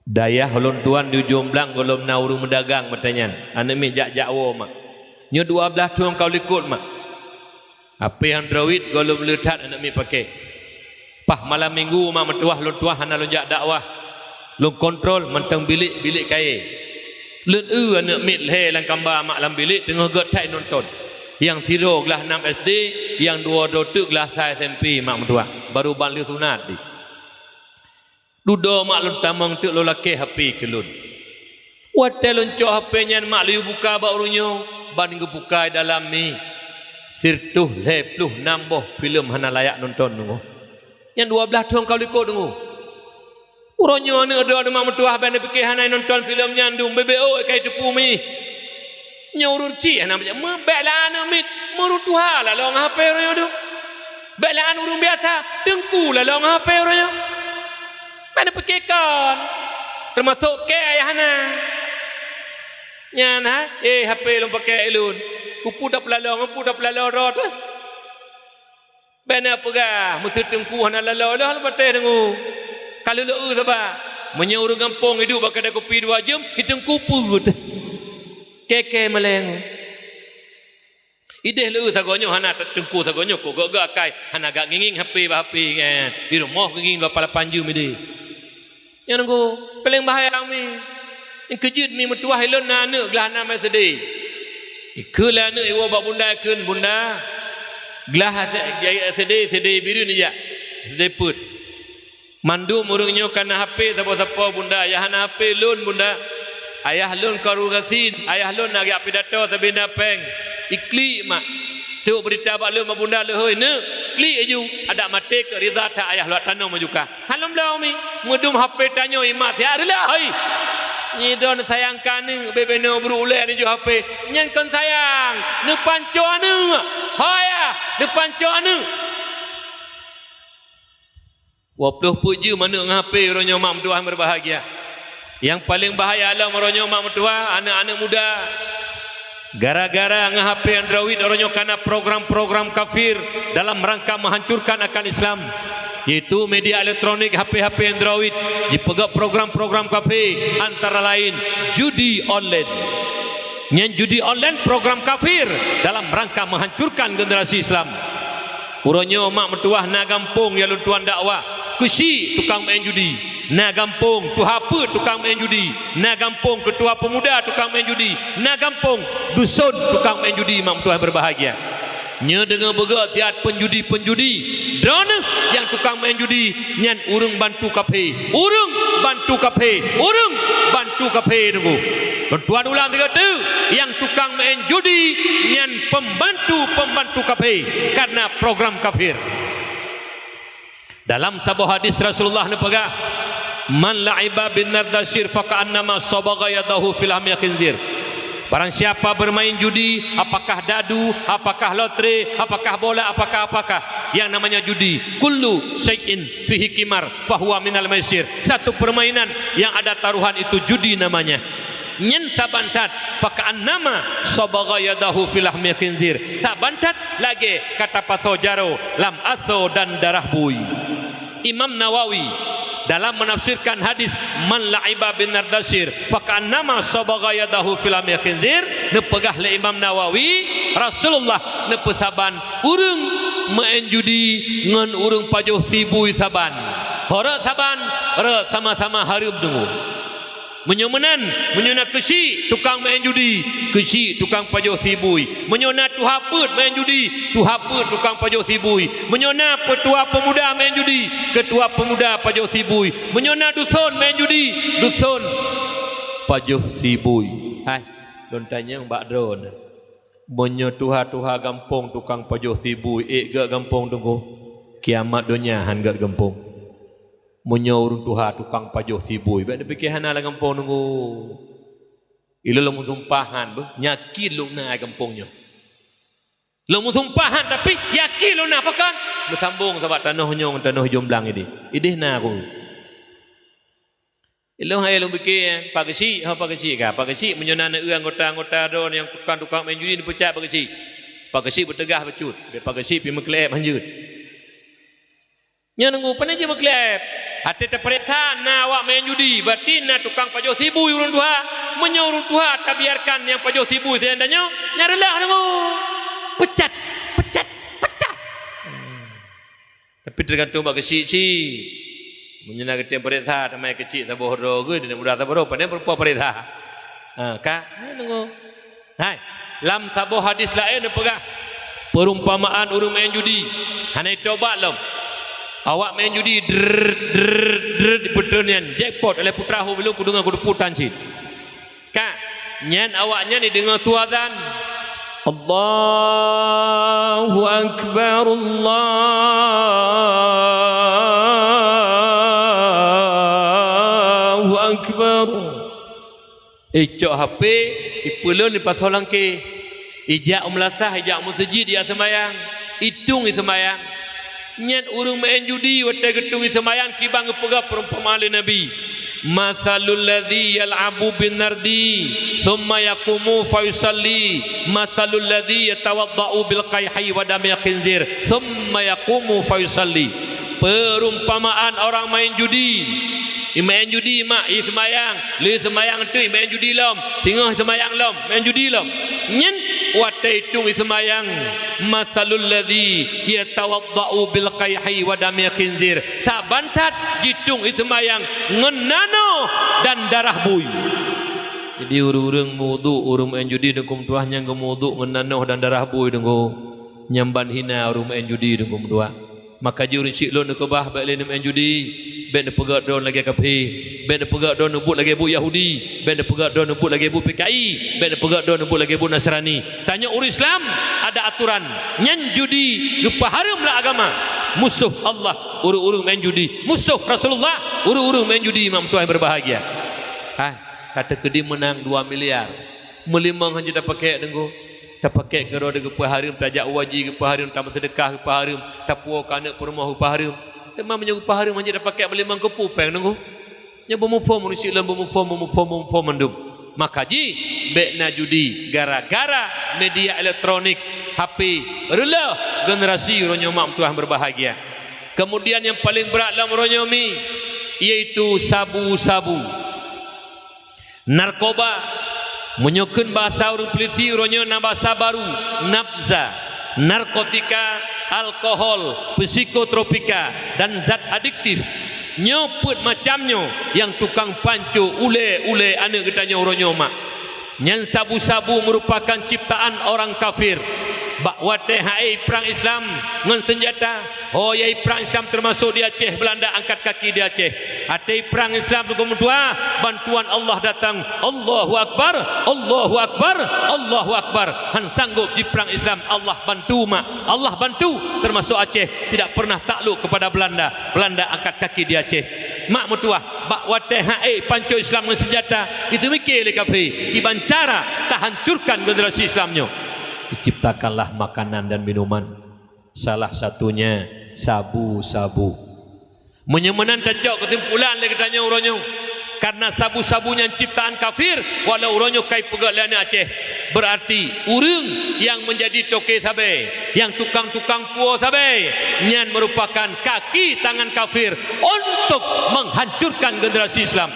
Dayah ulôn tuan di Ujong Blang gohlom na ureuëng meudagang meutanyan, aneuk miet jak-jak woe mak. Nyoe dua blaih thon nyang ka u likot mak. H P Android gohlom le that aneuk miet pake. Paih malam minggu mak meutuwah lôn tuah hana lôn jak dakwah. Lôn kontrol mantong bilék-bilék kayée. Lôn eu aneuk miet lhée lam kamba mak lam bilék teungoh gét that nonton. Nyang sidroe glah nam S D, nyang dua droe teuk glah sa S M P mak meutuwah, baru ban lheueh sunat di. Dudoe mak lôn tamong teuk lôn lakée H P keu lôn. Watée lôn cok H P nyan mak lôn buka bak uroe nyoe, ban geubuka dalam mi sireutôh lhée ploh nam boh filem hana layak nonton nunggu. Nyan dua blaih thon ka u likot nunggu. Uroe nyoe aneuk droeneuh mak meutuwah bék neupike hana nonton filem nyan dum bebe ôk ka iteupeue mi. Nyoe ureuëng chik hana meujak meubék lam aneuk miet meureutuha lalong H P uroe nyoe dum. Bék lam ureuëng biasa teungku lalong H P uroe nyoe. Bék neupike kon. Teumasok kée ayah na. Nyan ha, eh H P lôn pake ilôn. Kupu tapeulalong, kupu tapeulalong rot. Bék na peugah, meuseu teungku hana laloe lôn patéh deungoe. Ka lheueh lôn eu saba. Meunyoe ureuëng gampông iduek bak keude kupi dua jeuem, i teungku peuet. Kèe-kèe malèe. Ideh lé sagoe nyoe hana teungku sagoe nyoe, kok gak-gak akai, hana gak ngieng-ngieng H P bak H P nyan. Di rumoh ngieng-ngieng lapan-lapan jeuem ideh. Nyan nunggu, paléng bahaya mi. Nyang keujeuet mi meutuwah ilôn na aneuëk glah na S D. Ikheun lé aneuëk iwoe bak bunda ikheun, "Bunda, glah S D, S D bireuen ijak, S D peuet." Mandum ureuëng nyoe ka na H P sapo-sapo, "Bunda, nyang hana H P lôn, Bunda. Ayah lôn ka ureuëng gasien, ayah lôn na geujak pidato sabe na péng. Iklik mak. Trok beurita bak lôn bak bunda leuhôi, neuk. Klik laju. Adak maté keu ridha that ayah lôn tanom laju kah." Hana lom bloe mi. Meudum H P tanyoe imat siat reulah, hoi. Nyi droeneuh sayang keu aneuëk, bèk-bèk nyoe brok ulèe nyoe H P. Nyan kon sayang, neupanco aneuëk. Hoi ah, neupanco aneuëk. Dua ploh peuet jeuem aneuëk ngon H P uroe nyoe mak meutuwah beubahgia. Nyang paléng bahaya lom uroe nyoe mak meutuwah aneuëk-aneuëk muda. Gara-gara ngon H P Android uroe nyoe kana program-program kafir dalam rangka menghancurkan akan Islam, yaitu media elektronik H P-H P Android jipeugah program-program kafir antara lain judi online. Nyan judi online program kafir dalam rangka menghancurkan generasi Islam. Uroe nyoe mak meutuwah na gampông nyang lôn tuan dakwah, keuchik tukang meu'en judi. Na gampông tuha peuet tukang meu'en judi. Na gampông keutua peumuda tukang meu'en judi. Na gampông duson tukang meu'en judi mak meutuwah beubahgia. Nyoe deungoe beugöt siat peunjudi-peunjudi. Droeneuh nyang tukang meu'en judi nyan ureuëng bantu kafé. Ureuëng bantu kafé. Ureuëng bantu kafé deungoe. Lôn tuan ulang sigoe teuk, nyang tukang meu'en judi nyan pembantu-pembantu kafé karena program kafir. Dalam saboh hadis Rasulullah neupeugah, "Man la'iba bin nardasir faka'annama sabagha yadahu fi lahmi khinzir." Barang siapa bermain judi, apakah dadu, apakah lotre, apakah bola, apakah-apakah, yang namanya judi, kullu syai'in fihi qimar fahuwa minal maisir. Satu permainan yang ada taruhan itu judi namanya. Nyan saban that, faka'annama sabagha yadahu fi lahmi khinzir. Saban that lagée ka tapasoe jaroe lam asoe dan darah bui. Imam Nawawi dalam menafsirkan hadis, "Man la'iba bin nardasir, faka'annama sabagha yadahu fi lahmi khinzir," neupeugah lé Imam Nawawi, Rasulullah neupeusaban ureuëng meu'en judi ngon ureuëng pajoh sie bui saban. Ho rot saban, rot sama-sama hareuem deungoe. Meunyoe meunan, meunyoe na keuchik tukang meu'en judi, keuchik tukang pajoh sie bui. Meunyoe na tuha peuet meu'en judi, tuha peuet tukang pajoh sie bui. Meunyoe na keutua peumuda meu'en judi, keutua peumuda pajoh sie bui. Meunyoe na duson meu'en judi, duson pajoh sie bui. Hai, lôn tanyong bak droeneuh. Meunyoe tuha-tuha gampông tukang pajoh sie bui, ék geuh gampông deungoe, kiamat donya hán geuh gampông. Meunyoe ureuëng tuha tukang pajoh sie bui, bék neupike hana lam gampông deungoe. Ilôn lôn meusumpah han beuh, yakin lôn na gampông nyoe. Lôn meusumpah han, tapi yakin lôn na pakon? Meusambong sabab tanoh nyoe ngon tanoh jomblang ideh. Ideh na ku. Ilôn hai lôn pike, Pak Geuchik, ho Pak Geuchik ka. Pak Geuchik meunyoe na neu anggota-anggota droe nyang tukang-tukang meu'en judi neupeucat Pak Geuchik. Pak Geuchik beuteugah bacut, bék Pak Geuchik pi meukle'ep han jeuet. Nyoe nunggu, pane jeuet meukleb. Até tapareksa na awak meu'en judi, berarti na tukang pajoh sie bui ureuëng tuha. Meunyoe ureuëng tuha tabiarkan nyang pajoh sie bui sajan tanyoe, nyan reulah nunggu. Pecat, pecat, pecat. Tapi teugantung bak keuchik cit. Meunyoe na geutem pareksa, tamai keuchik saboh droe geuh, dan muda saboh droe, pane meureumpok pareksa. Ha, ka? Nunggu. Hai, lam saboh hadis laén neupeugah, perumpamaan ureuëng meu'en judi, hana jitobat lom. Awak meu'en judi, drrrr, drrrr, drrrr, dipeutreun nyan, jackpot, alah putra ho bilong kudeungoe kuteupeu tan cit. Ka, nyan awak nyan dideungoe su azan. Allahu Akbar, Allahu Akbar. Icok H P, ipeulon ipasoe lam keh. Ijak u meulasah, ijak u meuseujid, ijak seumayang. Itong iseumbayang. Nyan ureuëng meu'en judi watée geutong iseumbayang kiban geupeugah peurumpamaan lé Nabi, "Matsalul ladzi yal'abu bin nardi, tsumma yaqumu fayusalli, matsalul ladzi yatawadda'u bil qaihi wa damil khinzir, tsumma yaqumu fayusalli." Peurumpamaan orang main judi Imeu'en judi mak, iseumayang, lé seumayang teuk imeu'en judi lom, singoh seumayang lom, meu'en judi lom. Nyan watée itong iseumayang, "Masalul ladzi yatawadda'u bil qaihi wa dami khinzir." Saban that jitong iseumayang ngon nanoh dan darah bui. Jadi ureuëng-ureuëng meuwudhu, ureuëng meu'en judi deungon tuah nyang geumeuwudhu ngon nanoh dan darah bui deungon, nyang ban hina ureuëng meu'en judi deungon tuah. Maka jih ureuëng syiek lôn neukeubah bék lé neumeu'en judi, bék neupeugét droe lagée kafé, bék neupeugét droe neubuet lagée buet Yahudi, bék neupeugét droe neubuet lagée buet P K I, bék neupeugét droe neubuet lagée buet Nasrani. Tanyoe ureuëng Islam ada aturan, nyan judi geupeuhareuem lé agama. Musoh Allah ureuëng-ureuëng meu'en judi, musoh Rasulullah ureuëng-ureuëng meu'en judi, mak meutuah nyang berbahagia. Hai, ka teukeudi meunang dua miliar. Meulimong hana jeuet tapakék deungon. Tapakék keudroe geupeuhareuem, tajak u haji geupeuhareuem, tameuseudeukah geupeuhareuem, tapuwoe keu aneuëk peurumoh geupeuhareuem. Teuma meunyoe geupeuhareuem hana jeuet tapakék meulimong, keupeue péng deungon. Nyoe beumuphom ureuëng syiek lôn, beumuphom, beumuphom, beumuphom mandum. Maka jih bék na judi gara-gara media elektronik, H P, reuloh generasi uroe nyoe, mak meutuah nyang berbahagia. Kemudian nyang paleng brat lam uroe nyoe mi, yaitu sabu-sabu. Narkoba, meunyoe kheun basa ureuëng peulisi uroe nyoe na basa baru, nabza, narkotika, alkohol, psikotropika, dan zat adiktif. Nyoe peuet macam nyoe nyang tukang panco ulée-ulée aneuëk geutanyoe uroe nyoe mak. Nyan sabu-sabu meurupakan ciptaan orang kafir. Bak watée han ék prang Islam ngon seunjata, ho yai prang Islam teumasok di Aceh, Beulanda angkat kaki di Aceh. Watée prang Islam deungon meutuah, bantuan Allah datang. Allahu Akbar, Allahu Akbar, Allahu Akbar. Han sanggob jiprang Islam, Allah bantu mak, Allah bantu. Teumasok Aceh tidak pernah takluk kepada Beulanda. Beulanda angkat kaki di Aceh. Mak meutuah, bak watée han ék panco Islam ngon seunjata, itu mikir lé kafé, kiban cara tahancurkan generasi Islam nyoe. Diciptakanlah makanan dan minuman, salah satunya sabu-sabu. Meunyoe meunan tacok keusimpulan lé geutanyoe uroe nyoe, karena sabu-sabu nyan ciptaan kafir, walau uroe nyoe ka ipeugét lé aneuëk Aceh, berarti ureuëng nyang meunjadi toke sabe, nyang tukang-tukang puwoe sabe, nyan meurupakan kaki tangan kafir untuk menghancurkan generasi Islam.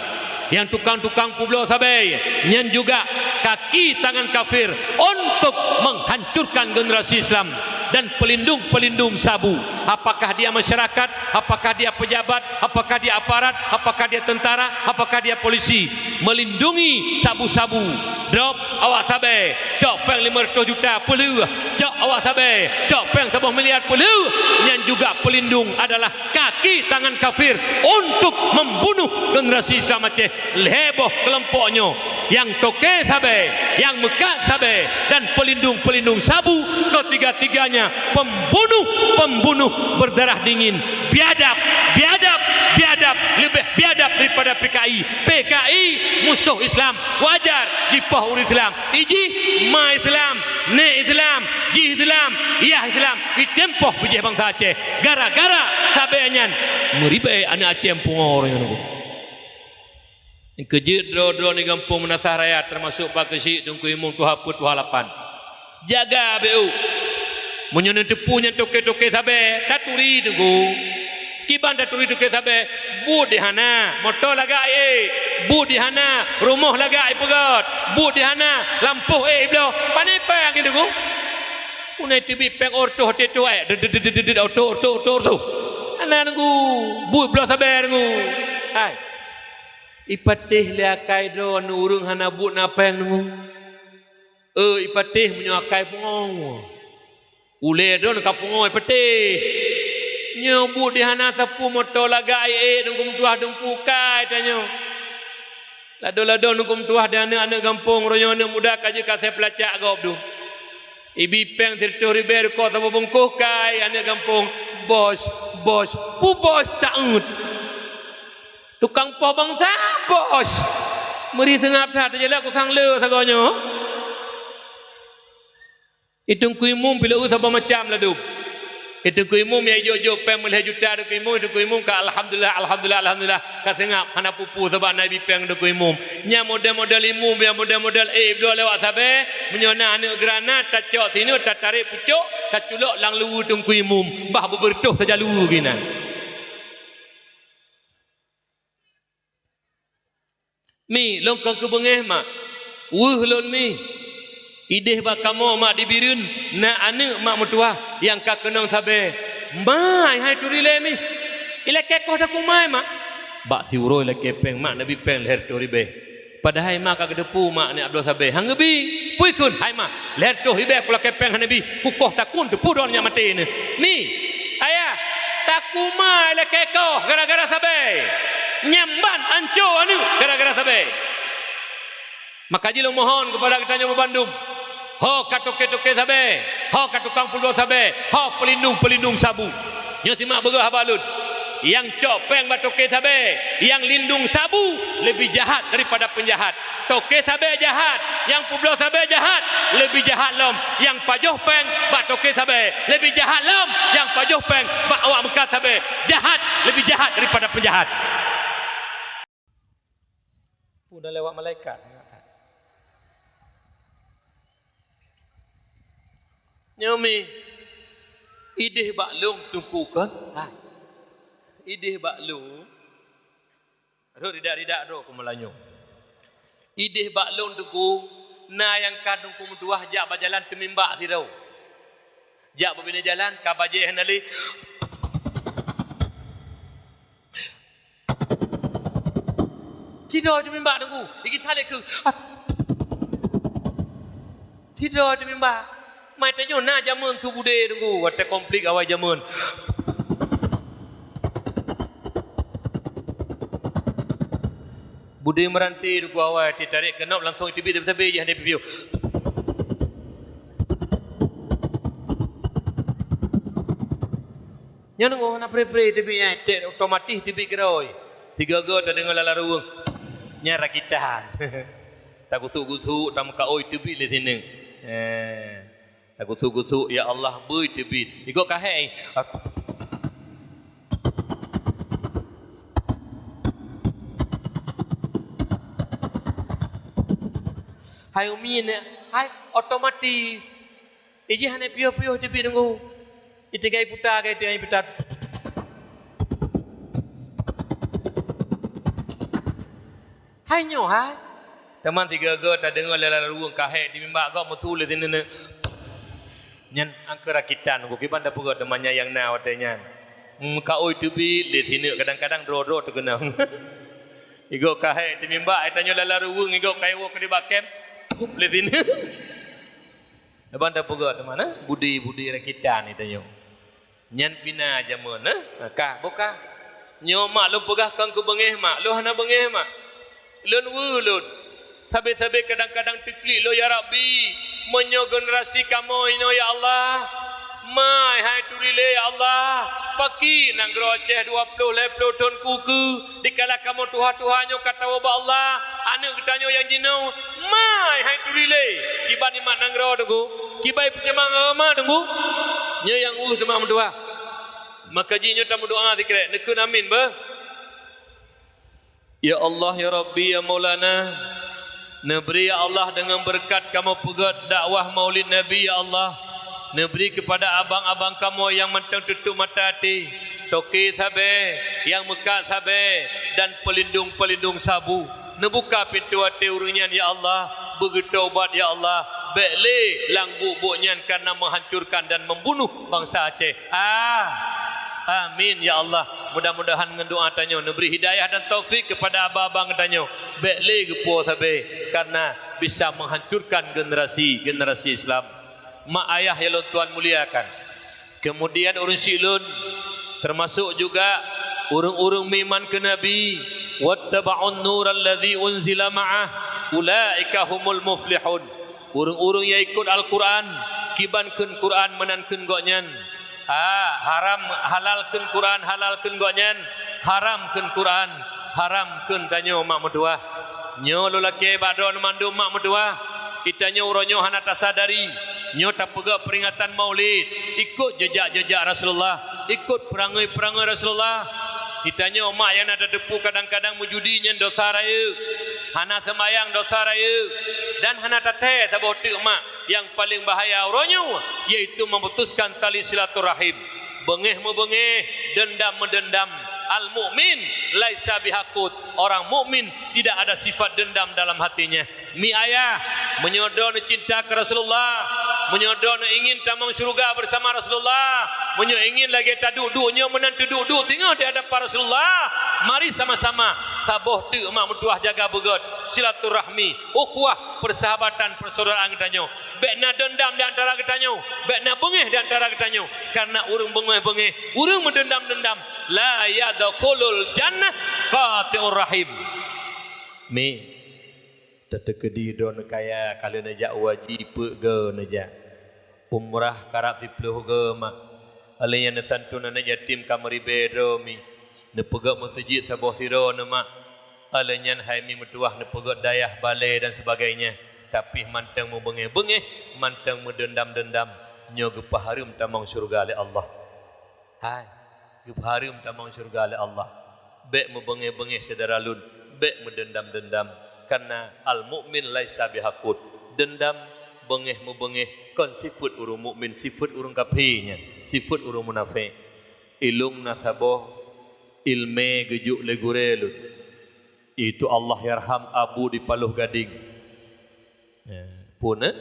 Nyang tukang-tukang peubloe sabe, nyan juga kaki tangan kafir untuk menghancurkan generasi Islam dan pelindung-pelindung sabu. Apakah dia masyarakat, apakah dia pejabat, apakah dia aparat, apakah dia tentara, apakah dia polisi, melindungi sabu-sabu. Drop awak sabe, cok péng lima ratus juta peuleueh, cok awak sabe, cok péng saboh miliar peuleueh. Nyan juga pelindung adalah kaki tangan kafir untuk membunuh generasi Islam Aceh. Lhée boh keulompok nyoe, nyang toke sabe, nyang meukat sabe, dan pelindung-pelindung sabu, ketiga-tiganya pembunuh-pembunuh berdarah dingin. Biadab, biadab, biadab, leubeh biadab daripada P K I. P K I musoh Islam, wajar jipoh ureuëng Islam. Iji ma Islam, nék Islam, jih Islam, yah Islam, item poh bijéh bansa Aceh. Gara-gara sabe nyan, meuribée aneuëk Aceh pungo uroe nyoe. Keujeuet droe-droe di gampông Meunasah Raya, teumasok Pak Keuchik, Teungku Imum, Tuha Peuet, Tuha Lapan. Jaga beu. Meunyoe neuteupeue nyan toke-toke sabe, taturi Teungku. Kiban taturi toke sabe, buet di hana, moto lagak ék, buet di hana, rumoh lagak ipeugét, buet di hana, lampôh ék ibloe, pane péng Teungku. Punai teubiet péng ortoh teutoh ék, deuh, deuh, deuh, ortoh, ortoh, ortoh, ortoh. Hana Teungku, buet bloe sabe Teungku. Hai. Ipatéh lé akai droe neu ureuëng hana buet na péng Teungku. Eu, ipatéh meunyoe akai pungo. Ulée droe ka pungo ipatéh. Nyoe buet di hana sapeue moto lagak ék-ék Teungku meutuah dumpu kai tanyoe. Ladôm-ladôm Teungku meutuah di aneuëk-aneuëk gampông, uroe nyoe aneuëk muda ka jeuet ka asai peulacak gob dum. Ibi péng sireutôh ribée rukoe saboh bungkôh kai aneuëk gampông. Bos, bos, peue bos taôt. Tukang poh bansa, bos. Meuri seungab that, teujalak kusang le sagoe nyoe. Teungku Imum piléh saboh macam ladôm. Teungku Imum nyang ijok-jok péng meulhée juta Teungku Imum, Teungku Imum ka alhamdulillah, alhamdulillah, alhamdulillah. Ka seungab hana peue-peue sabab na ibi péng Teungku Imum. Nyang model-model imum, nyang model-model ék ibloe lewat sabe, meunyoe na aneuëk granat, tacok sineuk, tatarek pucok, taculok lam luweue Teungku Imum, bah beubeureutoh saja luweue geuh inan. Mi, lôn kon keubeungéh, mak. Weueh lôn, mi. Idéh bak kamoe, mak, di Bireuen, na aneuëk mak meutuwah nyang ka keunong sabé. Mai, hai turi lé, mi. Ilakée koh takue mai, mak. Bak siuroe ilakée péng, mak, neubi péng lhée reutôh ribée. Padahai ma ka geuteupeue, mak, aneuëk bloe sabé. Han geubi. Peue kheun, hai ma, lhée reutôh ribée kulakée péng hana bi, kukoh takue teupeue droeneuh nyak maté nyoe. Mi, ayah, takue ma ilakée koh gara-gara sabé. Nyan ban anco aneuëk gara-gara sabé. Maka jih lôn mohon keupada geutanyoe bandum, ho ka toke-toke sabé, ho ka tukang peubloe sabé, ho peulindong-peulindong sabu. Nyoe simak beugöt haba lôn. Nyang cok péng bak toke sabé, nyang lindong sabu leubeh jahat daripada peunjahat. Toke sabé jahat, nyang peubloe sabé jahat, leubeh jahat lom nyang pajoh péng bak toke sabé, leubeh jahat lom nyang pajoh péng bak awak meukat sabé. Jahat, leubeh jahat daripada peunjahat. Peue na lewat malaikat. Nyoe mi, idéh bak lôn teungku kon? Hai. Idéh bak lôn. Rhot ridak-ridak droe keu meulanyong. Idéh bak lôn teungku, na nyang ka teungku meutuwah jak bak jalan teumimbak sidroe. Jak bak binéh jalan ka bajée hana lé. Sidroe teumimbak teungku, igisa lé keu. Sidroe teumimbak. Mai tanyoe na jameun su budé teungku, watée konflik awai jameun. Budé meuranté teungku awai, teutarek keunop langsong iteubiet sabé-sabé jih hana piôh. Nyan teungku hana pre-pre teubiet nyan, tek otomatis teubiet keudroe. Sigoe-goe tadeungoe lala ruweueng. Nyan rakitan. Tagusuk-gusuk, tameukaôi teubiet lé sineuk. Eh, tagusuk-gusuk, ya Allah, beu teubiet. Igoe kahé. Hai umi nyan, hai otomatis. Ijih hana piôh-piôh teubiet teungku. Itinggai puta, kai tinggai puta. Hai nyoe hai. Teuma sigoe-goe tadeungoe lé lala ruweueng kahé teumimbak gob meusu lé sineuk. Nyan angkeu rakitan teungku, kiban tapeugah teuma nyan nyang na watée nyan. Meukaôi teubiet lé sineuk kadang-kadang droe-droe teukeunong. Igoe kahé teumimbak, ai tanyoe lala ruweueng igoe kayée woe keudeh bak kem. Tup lé sineuk. Ban tapeugah teuma na, budi-budi rakitan itanyoe. Nyan pih na jameun na, ka, boh ka. Nyoe mak lôn peugah kon keu beungéh mak, lôn hana beungéh mak. Lôn weueh lôn. Sabé-sabé kadang-kadang teuklik lôn, ya Rabbi, meunyoe generasi kamoe inoe ya Allah, mai hai turi lé ya Allah, pakri nanggroe Aceh dua ploh lhée ploh thon ku keue. Dikala kamoe tuha-tuha nyoe ka tawoe bak Allah, aneuëk geutanyoe nyang jinoe, mai hai turi lé. Kiban imat nanggroe teungku, kiban peutimang agama teungku. Nyoe nyang weueh teuma meudoa. Maka jih nyoe tameudoa sikrek, neukheun amin beuh. Ya Allah, ya Rabbi, ya Maulana, neubri ya Allah deungon beureukat kamoe peugét dakwah Maulid Nabi ya Allah. Neubri keupada abang-abang kamoe nyang mantong tutup mata até, toké sabé, nyang meukat sabé, dan peulindong-peulindong sabu. Neubuka pintoe até ureuëng nyan ya Allah, beugeutaubat ya Allah, bék lé lam buet-buet nyan kareuna meuhancorkan dan membunuh bansa Aceh. Ah, amin ya Allah. Mudah-mudahan ngon doa tanyoe neubri hidayah dan taufik keupada abang-abang tanyoe, bék lé geupuwoe sabé kareuna bisa menghancurkan generasi-generasi Islam. Mak ayah nyang lôn tuan muliakan. Kemudian ureuëng syiek lôn, termasuk juga ureuëng-ureuëng meuiman keu Nabi, "Wattaba'un nural ladzi unzila ma'ah, ulaika humul muflihun." Ureuëng-ureuëng nyang ikot Al-Qur'an, kiban kheun Qur'an meunan kheun gobnyan. Ah, haram, halal kheun Qur'an, halal kheun gobnyan, haram kheun Qur'an, haram kheun tanyoe mak meutuwah. Nyoe lôn lakée bak droeneuh mandum mak meutuwah, itanyoe uroe nyoe hana tasadari, nyoe tapeugét peuringatan Maulid, ikot jeujak-jeujak Rasulullah, ikot peurangui-peurangui Rasulullah. Itanyoe mak nyang na tateupeue kadang-kadang meujudi nyan dosa rayeuk, hana seumayang dosa rayeuk, dan hana tathée saboh teuk mak. Nyang paleng bahaya uroe nyoe, yaitu memutuskan tali silaturahim. Beungéh meubeungéh, deundam meudeundam. Al-mukmin laisa bihaqud. Orang mukmin tidak ada sifat dendam dalam hatinya. Mi ayah, meunyoe droeneuh cinta keu Rasulullah, meunyoe droeneuh ingin tamong syeuruga bersama Rasulullah, meunyoe ingin lagée taduek-duek nyoe meunan teuduek-duek singoh di hadapan Rasulullah, mari sama-sama saboh teuk mak meutuwah jaga beugét, silaturahmi, ukhuwah, persahabatan, persaudaraan geutanyoe. Bék na dendam di antara geutanyoe, bék na beungéh di antara geutanyoe. Karena ureuëng beungéh-beungéh, ureuëng meudendam-dendam, la yadkhulul jannah qati'ur rahim. Mi, tateukeudi droeneuh kaya ka lheueh neujak u haji peuet go neujak. Umrah karab siplôh go mak. Alheuh nyan neusantun aneuëk yatim ka meuribée droe mi. Neupeugét meuseujid saboh sidroe neuh mak. Alheuh nyan hai mi meutuwah neupeugét dayah balée dan sebagainya. Tapi mantong meubeungéh-beungéh, mantong meudendam-dendam. Nyoe geupeuhareuem tamong syeuruga lé Allah. Hai, geupeuhareuem tamong syeuruga lé Allah. Bék meubeungéh-beungéh syedara lôn, bék meudendam-dendam. Karena al-mukmin laisa bihaqud. Dendam, beungéh-meubeungéh kon sifeuet ureuëng mukmin, sifeuet ureuëng kafé nyan, sifeuet ureuëng munafék. Ilôn na saboh ileumé geujok lé gurée lôn. Itu Allahyarham Abu di Paloh Gading. Eh, pun, eh?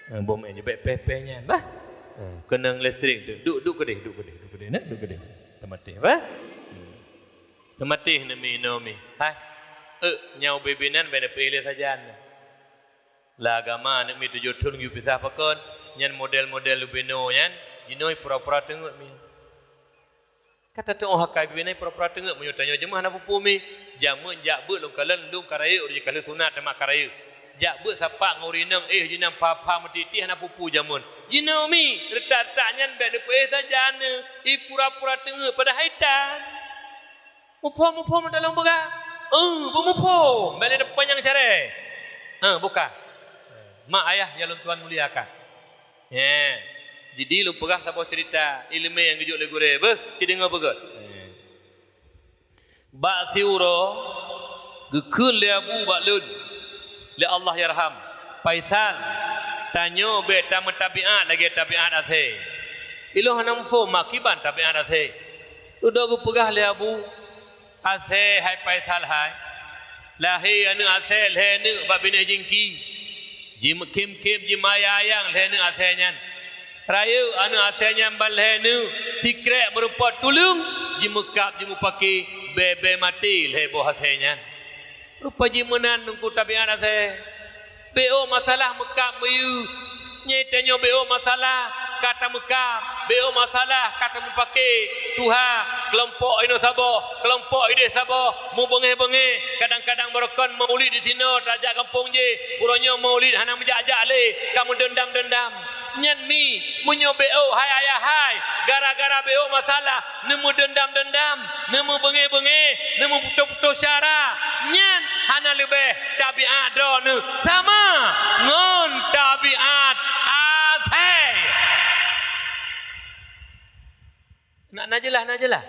Eh, bom eh, nyubek peh-peh nyan, bah. Eh, keunong listrik tu. Duk, duk keudeh, duk keudeh, duk keudeh, nah, duk keudeh. Teumatéh, bah. Hmm. Teumatéh neumi-neumi. Hai. Eh, nyau bibinan bèk neupeuéh lé sajan. Lah agama aneuk mi tujoh thon geuyue pisah pakon, nyan model-model lubino nyan, jinoe pura-pura teungeut mi. Ka tateuoh akai bibina pura-pura teungeut meunyoe tanyoe jeumaah na peue-peue mi. Jameun jak beuet lôn kalon lôn ka rayeuk, ureueng ka lheueh sunat teuma ka rayeuk. Jak beuet sapat ngon ureueng inong, éh, jihnyan pha-pha meutitih hana peue-peue jameun. Jinoe mi, reutak-reutak nyan bèk neupeuéh sajan, i pura-pura teungeut padahai tan. Muphom-muphom ata lôn peugah? Eh, beumuphom, bèk lé teupanyang carée. Eh, buka. Mak ayah nyang lôn tuan muliakan. Nyan, jadi lôn peugah saboh ceurita ileumé nyang geujok lé gurée, beuh, ci deungoe beugét. Bak siuroe geukheun lé Abu bak lôn, lé Allahyarham, "Faisal, tanyoe bèk tameutabiat lagée tabiat asèe." Ilôn hana muphom mak kiban tabiat asèe. Dudoe geupeugah lé Abu, "Asèe hai Faisal hai, lahé aneuk asèe lhèe neuk bak binéh jingki, jimeukhém-khém jimayang-ayang lhèe neuk asèe nyan. Rayeuk aneuk asèe nyan ban lhèe neuk, sikrek meurumpok tuleueng, jimeukab jimeupake, bèe-bèe maté lhèe boh asèe nyan." Rupa jih meunan teungku tabiat asèe. Bèk ôk masalah meukab meuyue. Nyoe tanyoe bèk ôk masalah ka tameukab, bèk ôk masalah ka tameupake. Tuha, keulompok inoe saboh, keulompok idéh saboh, meubeungéh-beungéh. Kadang-kadang barokon maulid disinoe tajak gampông jéh, uroe nyoe maulid hana meujak-jak lé, ka meudeundam-deundam. Nyan mi, meunyoe bèk ôk hai ayah hai, gara-gara bèk ôk masalah, neumeudeundam-deundam, neumeubeungéh-beungéh, neumeuputoh-putoh syara, nyan hana leubeh tabiat droeneuh sama ngon tabiat asèe. Na, na jeulaih, na jeulaih.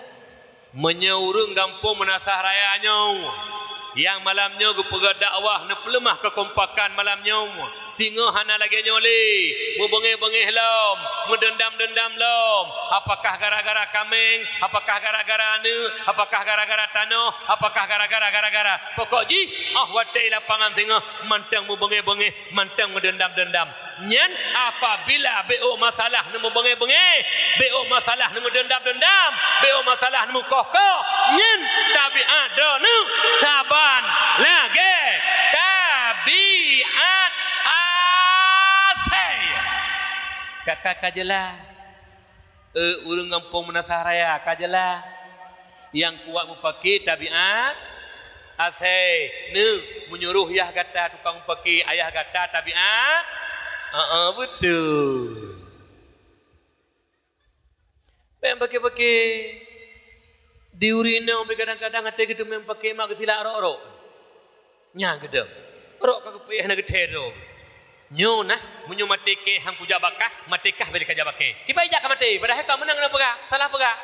Meunyoe ureueng gampông Meunasah Raya nyoe, nyang malam nyoe geupeugah dakwah neupeuleumah keukompakan malam nyoe, singoh hana lagée nyoe lé, meubeungéh-beungéh lom, meudeundam-deundam lom. Apakah gara-gara kaméng? Apakah gara-gara aneuk? Apakah gara-gara tanoh? Apakah gara-gara, gara-gara? Pokok jih, óh watée lapangan singoh mantong meubeungéh-beungéh, mantong meudeundam-deundam. Nyan apabila bèk ôk masalah neumeubeungéh-beungéh, bèk ôk masalah neumeudeundam-deundam, bèk ôk masalah neumeukoh-koh, nyan tabiat droeneuh saban lagée tabiat asèe. Ka, ka, ka jeulaih. Eh, ureueng gampông Meunasah Raya, ka jeulaih. Nyang kuat meupake tabiat asèe. Neuh, meunyoe roh yah gata tukang meupake, ayah gata tabiat? Heeh, beutôi. Bèk pake-pake. Di ureueng inong pih kadang-kadang até geuteumé meupake mak geutilak rok-rok. Nyan geudong. Rok ka geupeuéh hana geuthèe droe. Nyoe nah, meunyoe maté kèe han kujak bak kah, maté kah bèk lé kajak bak kèe. Kiban jak ka maté, padahai ka meunan na peugah, salah peugah.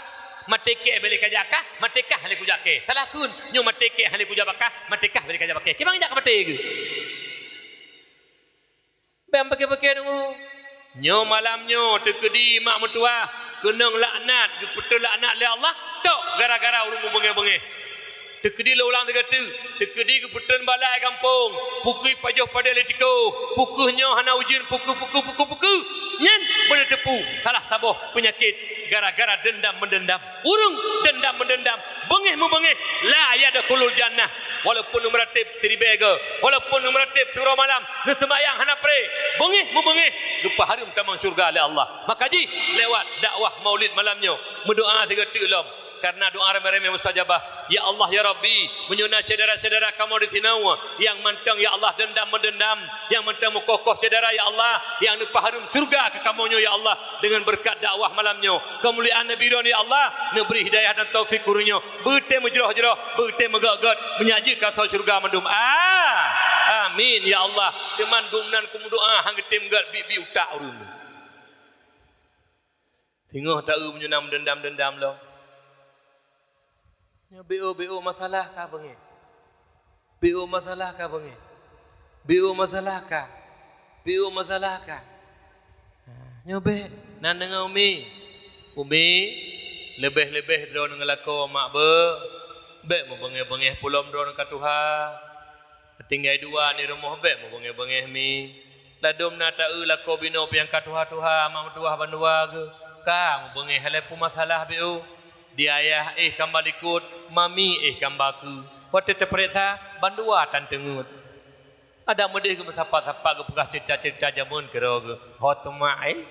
Maté kèe bèk lé kajak kah, maté kah lé kujak kèe. Salah kheun, nyoe maté kèe han lé kujak bak kah, maté kah bèk lé kajak bak kèe. Kiban jak ka maté geuh. Bèk pake-pake deungoe. Nyoe malam nyoe teukeudi mak meutuwah, Keunong laknat, geupeutrön laknat lé Allah, tok gara-gara ureuëng mubeungéh-beungéh. Teukeudi lé ulang sigoe teuk, teukeudi geupeutrön bala gampông, pukui pajoh padé lé tikoh, pukui nyoe hana ujeuen, pukui, pukui, pukui, pukui. Nyan beuneuteupeu salah saboh peunyakét gara-gara deundam meudendam. Ureuëng deundam meudendam, beungéh mubeungéh, la yadkhulul jannah. Walaupun neumeuratéb siribée goe, walaupun neumeuratéb siuroe malam, neuseumbahyang hana pré, beungéh mubeungéh, geupeuhareuem tamong syeuruga lé Allah. Maka jih lewat dakwah Maulid malam nyoe, meudoá sigoe teuk lom. Karena doá ramé-ramé mustajabah. Ya Allah, ya Rabbi, meunyoe na syedara-syedara kamoe di sinoe nyang mantong, ya Allah, deundam meudendam, nyang mantong meukoh-koh syedara, ya Allah, nyang neupeuhareuem syeuruga keu kamoe nyoe, ya Allah, deungon beureukat dakwah malam nyoe, keumuliaan Nabi droen, ya Allah, neubri hidayah dan taufik keu ureuëng nyoe, beutem meujroh-jroh, beutem meugét-gét, meunyak jeuet ka soe syeuruga mandum. Ah, amin, ya Allah. Teuma gobnyan kumeudoá han geutem gét bi-bi utak ureuëng. Singoh taeu meunyoe na meudendam-dendam lom. Nyoe B O, B O masalah ka beungéh. B O masalah ka beungéh. B O masalah ka. B O masalah ka. Ha, nyoe bék nan deungoe Umi. Umi, leubeh-leubeh droeneuh ngon lakoe mak beuh. Bék meubeungéh-beungéh pulom droeneuh ka tuha. Tinggai dua ni rumoh bék meubeungéh-beungéh Mi. Ladôm na taeu lakoe binoe piang ka tuha-tuha, mak meutuwah bandua geuh. Ka meubeungéh lé peumasalah B O. Di ayah éh kamba likot, mami éh kamba keue. Watée teupeuriksa, bandua tan teungeut. Adak meudeh geumeusapat-sapat geupeugah ceurita-ceurita jamén keudroe geuh. Ho teuma éh?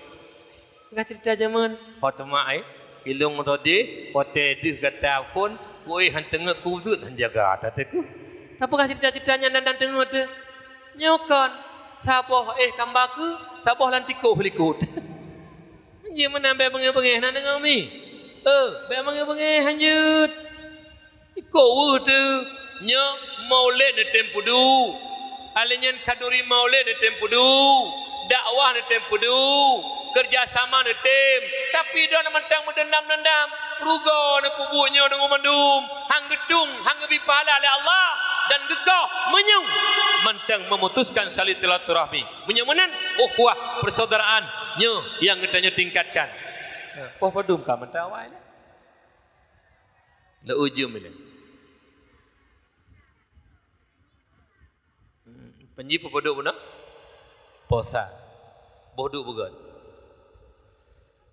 Ka ceurita jamén, ho teuma éh, ilong todi, watée deuh gata phon, kuéh han teungeut kuzeuet han jaga, tateukeuh. Tapeugah ceurita-ceurita nyan dan, dan teungeut teuh. Nyoe kon, saboh éh kamba keue, saboh lam tikoh likot. Jih meunan bék beungéh-beungéh na deungoe Mi. Eh, bék beungéh-beungéh hanjeuet. Iko weueh teuh, nyoe Maulid neutem peuduek. Alèh nyan khanduri Maulid neutem peuduek. Dakwah neutem peuduek. Keureuja sama neutem. Tapi droeneuh mantong meudendam-dendam. Rugoe neupeubuet nyoe deungon mandum. Han geutung, han geubi pahala lé Allah. Dan geukoh meunyoe mantong memutuskan tali silaturahmi. Meunyoe meunan, ukhuwah, persaudaraan, nyoe nyang geutanyoe tingkatkan. Nah, poh padum ka mantong awai lé. Lé ujum ilée. Panji peupeuduek bunoe? Posa. Boh duek beugét.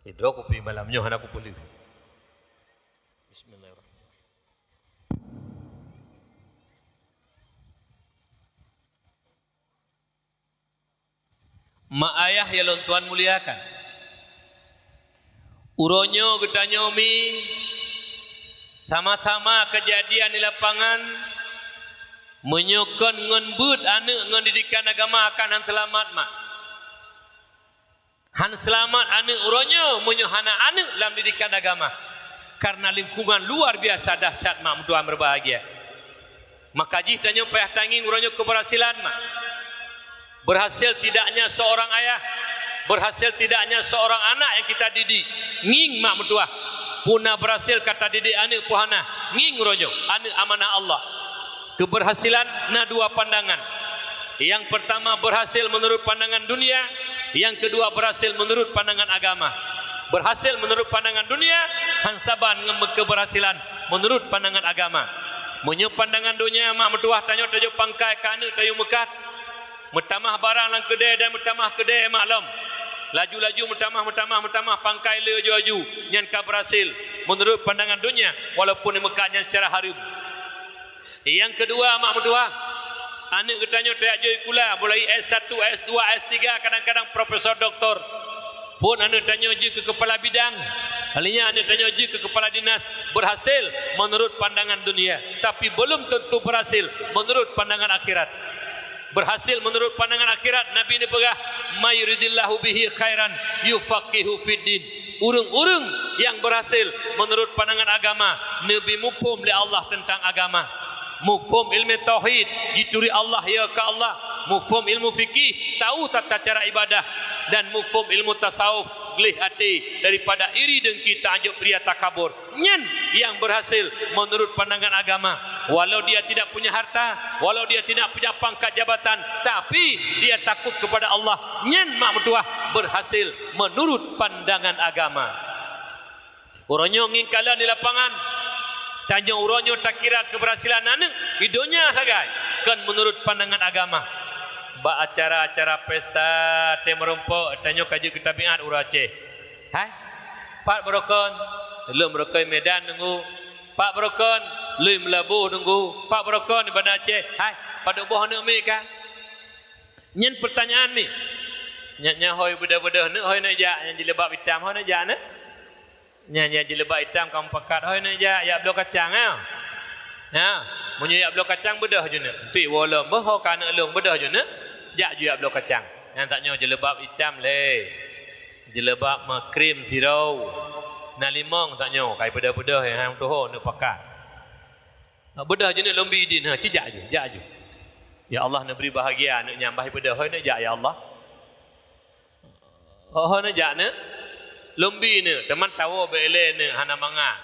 Idroe kupi malam nyoe hana kupeuleueh. Bismillahirrahmanirrahim. Mak ayah nyang lôn tuan muliakan, uroe nyoe geutanyoe Mi sama-sama keujadian di lapangan, meunyoe kon ngon beuet aneuëk ngon didikan agama akan han seulamat, mak. Han seulamat aneuëk uroe nyoe meunyoe hana aneuëk lam didikan agama, karena lingkungan luar biasa dahsyat, mak meutuah berbahagia. Maka jih tanyoe payah tangieng uroe nyoe keberhasilan, mak. Berhasil tidaknya seorang ayah, berhasil tidaknya seorang anak yang kita didik, ngieng, mak meutuah. Peue na berhasil ka tadidik aneuëk peue hana, ngieng uroe nyoe, aneuëk amanah Allah. Keberhasilan na dua pandangan. Yang pertama berhasil menurut pandangan dunia, yang kedua berhasil menurut pandangan agama. Berhasil menurut pandangan dunia, han saban ngon keberhasilan menurut pandangan agama. Meunyoe pandangan dunia, mak meutuah, tanyoe tajok pangkai keu aneuëk tayue meukat, meutamah barang lam keudè dan meutamah keudè maklom. Laju-laju meutamah, meutamah, meutamah pangkai le aju-aju, nyan ka berhasil menurut pandangan dunia, walaupun meukat nyan secara hareuem. Nyang keudua, mak meutuah, aneuëk geutanyoe tajak jok sikula, mulai S satu, S dua, S tiga, kadang-kadang profesor, doktor. Phon aneuëk tanyoe jeuet keu keupala bidang, akhirnya aneuëk tanyoe jeuet keu keupala dinas, berhasil menurut pandangan dunia, tapi belum tentu berhasil menurut pandangan akhirat. Berhasil menurut pandangan akhirat, Nabi neupeugah, "May yuridillahu bihi khairan yufaqihu fiddin." Ureuëng-ureuëng nyang berhasil menurut pandangan agama, neubi muphom lé Allah teuntang agama. Muphom ilmu tauhid, jituri Allah ya keu Allah. Muphom ilmu fikih, tahu tata cara ibadah. Dan muphom ilmu tasawuf, gleh até daripada iri, dengki, ta'jub, ria, takabur. Nyan nyang berhasil menurut pandangan agama. Walau dia tidak punya harta, walau dia tidak punya pangkat jabatan, tapi dia takut kepada Allah. Nyan, mak meutuah, berhasil menurut pandangan agama. Uroe nyoe ngieng kalon di lapangan, tanyoe uroe nyoe takira keberhasilan aneuk di donya sagai, kon meunurot pandangan agama. Bak acara-acara pesta, tée meurumpok, tanyoe ka jeuet keu tabiat ureuëng Aceh. Hai, pat barokon? Lôn barokon Medan nunggu. Pat barokon? Lôn Meulaboh nunggu. Pat barokon di Banda Aceh? Hai, padub boh aneuk miet ka? Nyan peurtanyaan miet. Nyan, nyan hôi beudôh-beudôh neuk, hôi neuk jak, nyang jilbab itam, hôi neuk jak neuk. Nyan, nyang jilbab itam ka meupakat, hôi neuk jak, jak bloe kacang, ya. Ya, meunyoe jak bloe kacang, beudôh ju neuk. Tuek woe lom, beuh, ho ka neuk lôn, beudôh ju neuk. Jak ju jak bloe kacang. Nyan tanyoe jilbab itam lé. Jilbab meukrem sirau. Na limong tanyoe, kai beudôh-beudôh, nyang tuho neuk pakat. Beudôh ju neuk lôn bi idin, ha, ci jak ju, jak ju. Ya Allah, neubri bahagia aneuk nyan, bah beudôh, hôi neuk jak, ya Allah. Ho, ho neuk jak neuk? Lôn bi neuk, teuma tawoe bék ilée neuk, hana mangat.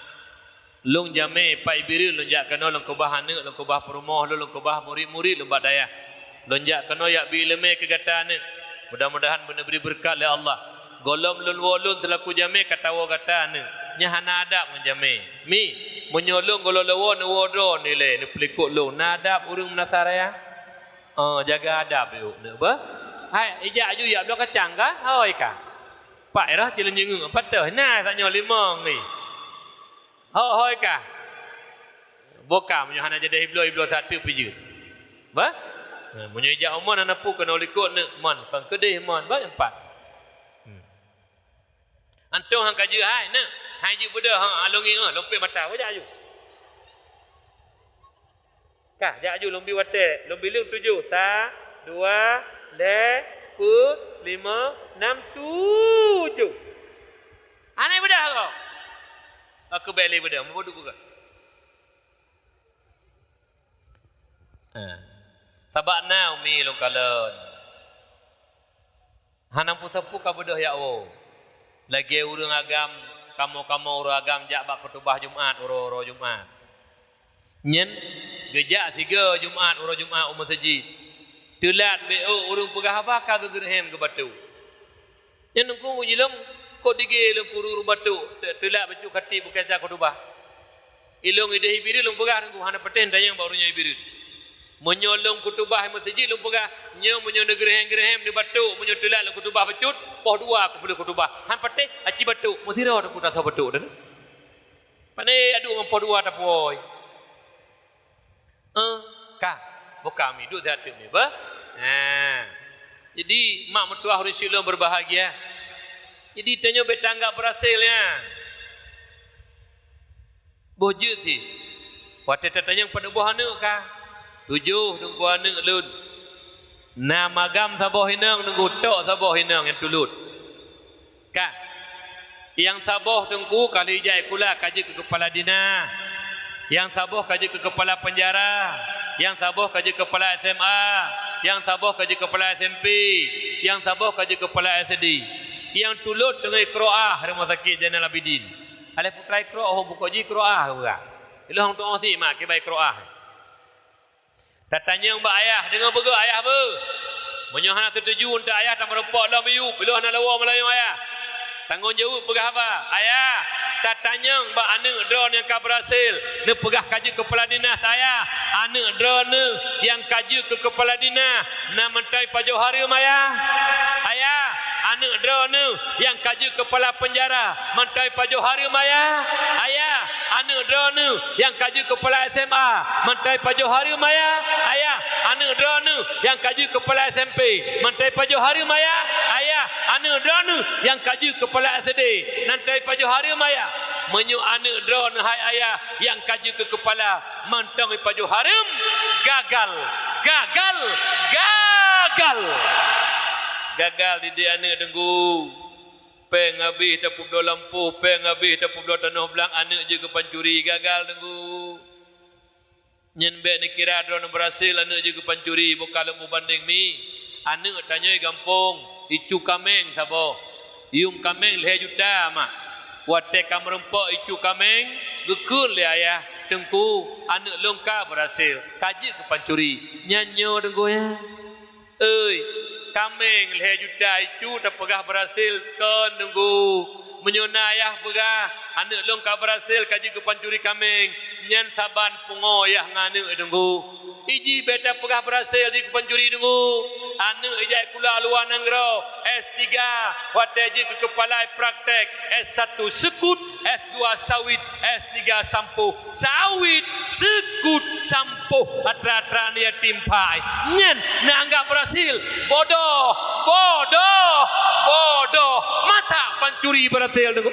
Lôn jamé Pak Ibiril, lôn jak keunoe lôn keubah aneuk, lôn keubah peurumoh lôn, lôn keubah murit-murit lôn bak dayah. Lôn jak keunoe jak bi iéleumé keu gata neuk. Mudah-mudahan beuneubri beureukat lé Allah. Gohlom lôn woe lôn seulaku jamé ka tawoe gata neuk. Nyan hana adab ngon jamé. Mi, meunyoe lôn gohlom lôn woe neuwoe droeneuh ilée, neupeulikot lôn, na adab ureuëng meunasah raya? Oh, jaga adab yuk neuk beuh. Hai, ijak ju jak bloe kacang ka? Hôi ka. Pak Irah cileng jingeuek, pat teuh na tanyoe limong ni. Hôi, hôi ka. Boh ka meunyoe hana jadeh ibloe, ibloe satu pijeuet. Bah? Nah, meunyoe ijak umon hana pu keunoe likot neuk mon, kon keudeh mon, bah empat. Hmm. Antom han ka jeuet hai neuk, hai jeuet beudôh, ha, along ngieng, ha, lôn pék mata, wajak aju. Kah, jak aju lôn bi watée, lôn bi lôn tujoh. Sa, dua, lhée, peuet, limong, nam, tujoh. Hana beudôh ko? Aku bék lé beudôh, meubeudôh buka. Ha. Sabab na umi lôn kalon. Hana peue-sapeue ka beudôh jak woe. Lagée ureuëng agam, kamoe-kamoe ureuëng agam jak bak khutubah Jumat, uroe-uroe Jumat. Nyan geujak sigoe Jumat, uroe Jumat u meuseujid. Teulat bék ôk ureuëng peugah haba ka geugeureuhem geubatok. Nyan teungku meujilong, kok digée lôn puru batok, te-, teulat bacut khatib bukée sa khutubah. Ilôn ideh Ibiril lôn peugah teungku, hana patéh tanyong bak ureuëng nyoe Ibiril. Meunyoe lôn khutubah i meuseujid lôn peugah, nyoe meunyoe neugeureuhem-geureuhem neubatok, meunyoe teulat lôn khutubah bacut, poh dua kupeuleueh khutubah. Han patéh, aci batok, meusidroe teungku tasoe batok teuh. Pane aduek ngon poh dua tapuwoe. Eh, ka, boh kami duek siat teuk mi, bah? Nah. Jadi, mak meutuah ureuëng syedara lôn berbahagia. Jadi, tanyoe bék tanggap beurasel nyan. Boh jeuet cit. Watée tatanyong padub boh aneuk ka? Tujoh teungku aneuk lôn. Na magam saboh inong teungku, tok saboh inong nyang tulot. Ka. Nyang saboh teungku ka lheueh jak sikula ka jeuet keu keupala dinah. Nyang saboh ka jeuet keu keupala peunjara. Nyang saboh ka jeuet keu keupala S M A. Nyang saboh ka jeuet keu keupala S M P. Nyang saboh ka jeuet keu keupala S D. Nyang tulot teungoh iqroah rumoh sakét Zainal Abidin. Alah putra iqroah, oh buko jih iqroah, buka. Ilong tuoh si mak kibai iqroah. Tatanyong bak ayah, deungoe beugöt ayah beuh. Meunyoe hana teutuju eunteuk ayah, tameurumpok lom miyueb, piloh hana lawang meulayeue ayah. Tanggong jaweueb peugah haba, ayah, tatanyong bak aneuk droeneuh nyang ka beurhasil neupeugah ka jeuet keupala dinas, ayah. Aneuk droeneuh nyang ka jeuet keu keupala dinas na mantong pajoh hareuem, ayah. Ayah, aneuk droeneuh nyang ka jeuet keupala peunjara mantong pajoh hareuem, ayah. Ayah, aneuk droeneuh nyang ka jeuet keupala S M A mantong pajoh hareuem, ayah. Ayah, aneuk droeneuh nyang ka jeuet keupala S M P mantong pajoh hareuem, ayah. Ayah, aneuk droeneuh nyang ka jeuet keupala S D mantong pajoh hareuem, ayah. Meunyoe aneuk droeneuh hai ayah nyang ka jeuet keu keupala mantong pajoh hareuem, gagal, gagal, gagal. Gagal didik aneuk teungku. Péng habéh tapeubloe lampôh, péng habéh tapeubloe tanoh blang, aneuk jeuet keu pancuri, gagal teungku. Nyan bék neukira droeneuh beurhasil aneuk jeuet keu pancuri, bukan lom mubandéng mi. Aneuk tanyoe gampông, icu kaméng saboh. Yuem kaméng lhée juta mak. Watée ka meurumpok icu kaméng, geukheun lé ayah, teungku, aneuk lôn ka beurhasil, ka jeuet keu pancuri. Nyan nyoe teungku ya. Oi, kaméng lhée juta icu tapeugah beurhasil, kon teungku. Meunyoe na ayah peugah, "Aneuk lôn ka beurhasil ka jeuet keu pancuri kaméng," nyan saban pungo ayah ngon aneuk, Teungku. Iji bèk tapeugah beurhasil jeuet keu pancuri, Teungku. Aneuk ijak sikula luwa nanggroe, S tiga, watèe jeuet keu keupala praktek, S satu seukut, S dua sawit, S tiga sampoh. Sawit, seukut, sampoh, atra-atra aneuk yatim pai. Nyan neuanggap beurhasil. Bodoh, bodoh, bodoh. Masa pancuri beurhasil, Teungku?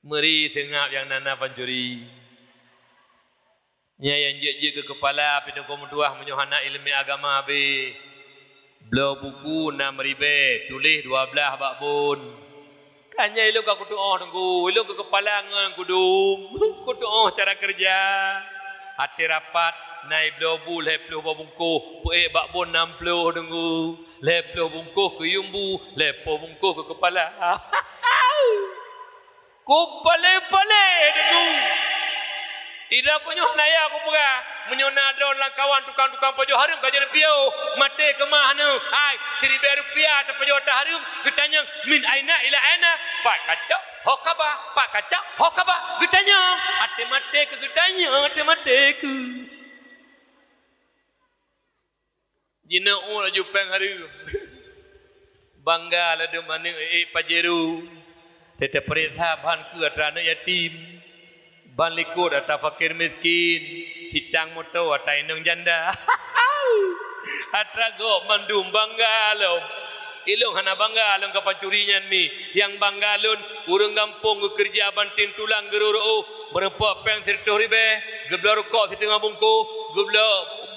Meuri seungab nyang na-na pancuri. Nyan nyang jeuet-jeuet keu keupala, pih Teungku meutuah, meunyoe hana ileumèe agama habéh. Bloe buku nam ribèe, tuléh dua blaih bak bon. Kan nyan ilôn ka kutu'oh, Teungku, ilôn keu keupala ngon kudum. Kutu'oh cara keureuja. Até rapat, na ibloe bu lhèe ploh boh bungkôh, peuék bak bon nam ploh, Teungku. Lhèe ploh bungkôh kuyum bu, lhèe ploh bungkôh keu keupala. Kupalé-palé, Teungku. Ida peunyuh naya kupeugah, meunyoe na droe lam kawan tukang-tukang pajoh hareuem ka jeuet piôh, maté keumah nyoe. Hai, siribèe rupiah tapajoh ata hareuem, geutanyong, "Min aina ila aina?" "Pat kacok, ho kaba, pat kacok, ho kaba?" Geutanyong, até maté keu geutanyong, até maté keu. Jinoe laju péng hareuem. Bangga ladôm aneuk ék Pajero. Teupeuriksa ban keue atra aneuk yatim. Ban likot atra fakir miskin. Sitang moto atra inong janda. Atra gob mandum bangga lom. Ilôn hana bangga lôn keu pancuri nyan mi. Nyang bangga lôn, ureueng gampông geukeureuja banting tulang geureuroh, meurumpok péng sireutôh ribèe, geubloe rukok siteungoh bungkôh, geubloe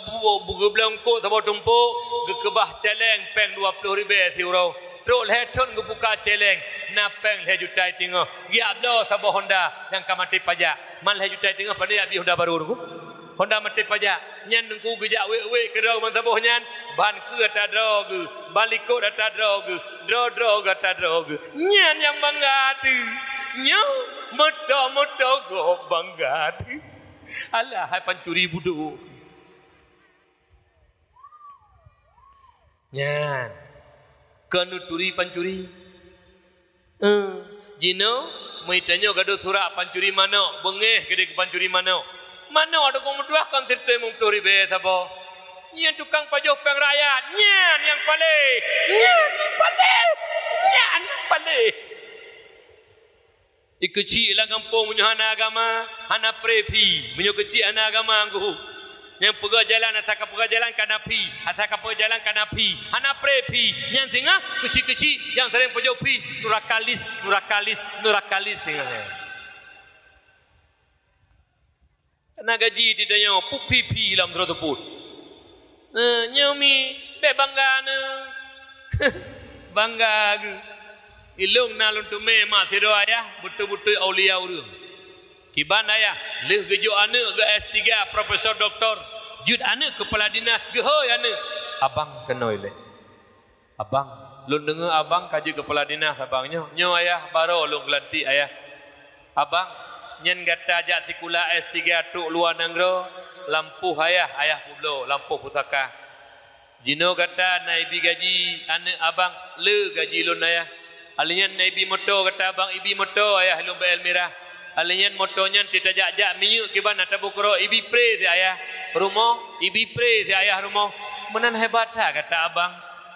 bu-, bu-, geubloe eungkôt saboh tumpôk, geukeubah cèlèng péng dua ploh ribèe siuroe. Trok lhèe thon geubuka cèlèng, na péng lhèe juta teungoh. Geujak bloe saboh Honda nyang ka maté pajak. Man lhèe juta teungoh, pane jak bie Honda barô, Teungku? Honda maté pajak. Nyan Teungku geujak wék-wék keudroe ban saboh nyan, ban keue atra droe geuh, ban likot atra droe geuh, droe-droe geuh atra droe geuh. Nyan nyang bangga teuh. Nyoe moto-moto gob bangga teuh. Alah, hai pancuri budôk. Nyan, kon neuturi pancuri. Eh, jinoe, meunyo tanyoe gadôh surat pancuri manok, beungéh keudéh keu pancuri manok. Manok Teungku meutuah kon sireutôh limong ploh ribèe saboh. Nyan tukang pajoh péng rakyat, nyan nyang paléh, nyan nyang paléh, nyan nyang paléh. Ikeuchik lam gampông meunyoe hana agama, hana pré phi. Meunyoe keuchik hana agama, Teungku. Nyang peugah jalan, asai ka peugah jalan ka na phi, asai ka peugah jalan ka na phi. Hana pré phi. Nyan singoh keuchik-keuchik nyang sering pajoh phi, nurakalis, nurakalis, nurakalis singoh nyan. Na gaji teuh tanyoe, peue phi-phi lam sidroe teupot. Eh, nyoe mi, bèk bangga neuh. Bangga geuh. Ilôn na lôn teumé mak sidroe ayah, beutôi-beutôi aulia ureueng. Kiban ayah, lheueh geujok aneuk geuh S tiga, profesor, doktor, jeuet aneuk keupala dinas, geuhôi aneuk, "Abang keunoe lé." "Abang, lôn deungoe abang ka jeuet keupala dinas abang nyoe." "Nyoe ayah, baroe lôn geulantik ayah." "Abang, nyan gata jak sikula S tiga trok luwa nanggroe, lampôh ayah, ayah peubloe, lampôh pusaka. Jinoe gata na ibi gaji aneuk abang, le gaji lôn ayah. Alèh nyan na ibi moto gata abang, ibi moto ayah lôn B L mirah. Alèh nyan moto nyan teuh tajak-jak minyeuk kiban na taboh keudroe, ibi pré si ayah rumoh, ibi pré si ayah rumoh. Meunan hebat that gata abang.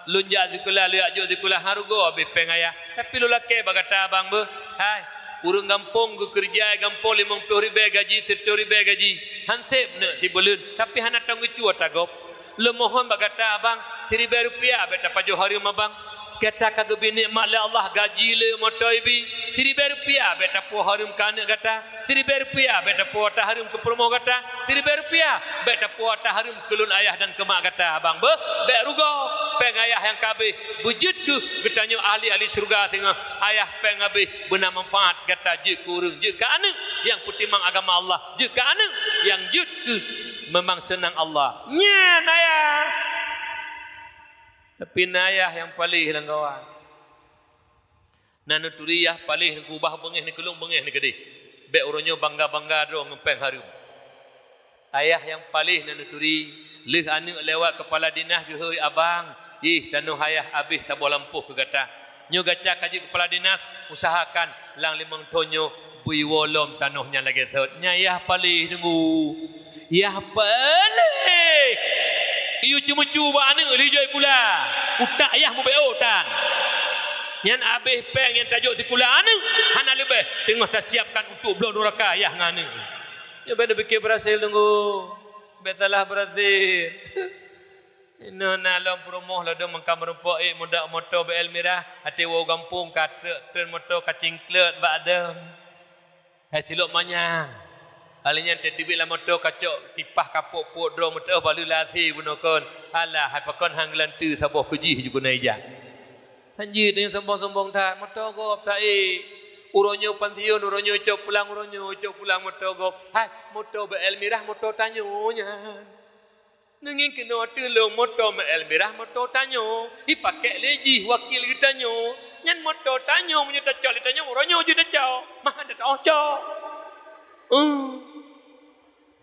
Lôn jak sikula, lôn jak jok sikula, han rugoe habéh péng ayah. Tapi lôn lakèe bak gata abang beuh. Hai, ureueng gampông geukeureuja gampông limong ploh ribèe gaji, sireutôh ribèe gaji. Han sép neuk sibuleuen, tapi hana tông geucue ata gob. Lôn mohon bak gata abang, siribèe rupiah bèk tapajoh hareuem abang. Gata ka geubri nikmat lé Allah, gaji le, moto ibi. Siribèe rupiah bèk tapajoh hareuem keu aneuk gata. Siribèe rupiah bèk tapajoh ata hareuem keu peurumoh gata. Siribèe rupiah bèk tapajoh ata hareuem keu lôn ayah dan keu mak gata abang beuh. Bèk rugoe, péng ayah nyang ka habéh. Beujeuet keuh geutanyoe ahli-ahli syeuruga singoh. Ayah péng habéh, beuna manfaat gata jeuet keu ureueng, jeuet keu aneuk nyang peutimang agama Allah, jeuet keu aneuk nyang jeuet keu memang seunang Allah. Nyan ayah. Tapi na ayah nyang paléh lam kawan. Na neuturi yah paléh, neukeubah beungéh, neukeulong beungéh neukeudéh. Bèk uroe nyoe bangga-bangga droe ngon péng hareuem. Ayah nyang paléh na neuturi, lheueh aneuk lewat keupala dinas geuhôi, "Abang, ih, tanoh ayah habéh saboh lampôh keu gata." Nyoe gaca ka jeuet keu kepala dinas, usahakan lam limong thon nyoe beu iwoe lom tanoh nyan lagèe sot. Nyan yah paléh teungku. Yah paléh. Iyue ceumeucue bak aneuk lheuh jok sikula. Utak yah mubeuôt tan. Nyan abéh péng nyang tajok sikula aneuk hana leubeh, teungoh tasiapkan untuk bloe nuraka yah ngon aneuk. Nyoe bèk neupike beurasel teungku. Bèk salah beurasel. Inoe na lom peurumoh ladôm meuka meurumpok ék mudak moto B L mirah, até woe gampông ka trok treun moto ka cingklot bak dam. Hai silop manyang. Alèh nyan teubiet lam moto ka cok kipah ka pok-pok droe meuteuk baleue lasi bunoe kon. Alah hai pakon han geulanteue saboh keujih jukuna ijak. Han jeuet nyang sombong-sombong that, moto gob taék. Uroe nyoe pansiun, uroe nyoe cok pulang, uroe nyoe cok pulang moto gob. Hai, moto B L mirah moto tanyoe nyan. Neungieng keunoe teulông moto B L mirah moto tanyoe, ipakék lé jih wakil geutanyoe. Nyan moto tanyoe, meunyoe tacok lé tanyoe, uroe nyoe jeuet tacok. Mah hana teuoh cok. Uh.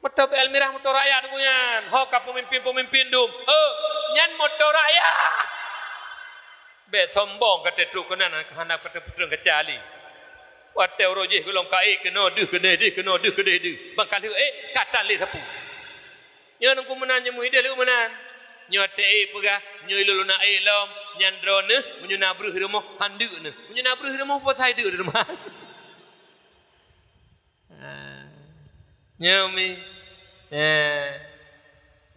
Moto B L mirah moto rakyat teungku nyan. Ho ka peumimpin-peumimpin dum. Heuh, nyan moto rakyat. Bèk sombong ka teutrok keunan hana ka teupeutrang keucuali. Watèe uroe jih gohlom ka ék keunoe deuh keudeh deuh keunoe deuh keudeh deuh. Ban ka lheueh ék ka tan lé sapeue. Nyoe teungku meunan nyoe meuhideh lheueh meunan. Nyoe teu ék peugah nyoe ilôn na ék lom nyan droeneuh meunyoe na breuh rumoh han deuk neuh. Meunyoe na breuh rumoh peue sai deuk di rumoh. Ah. Nyoe mi. Eh.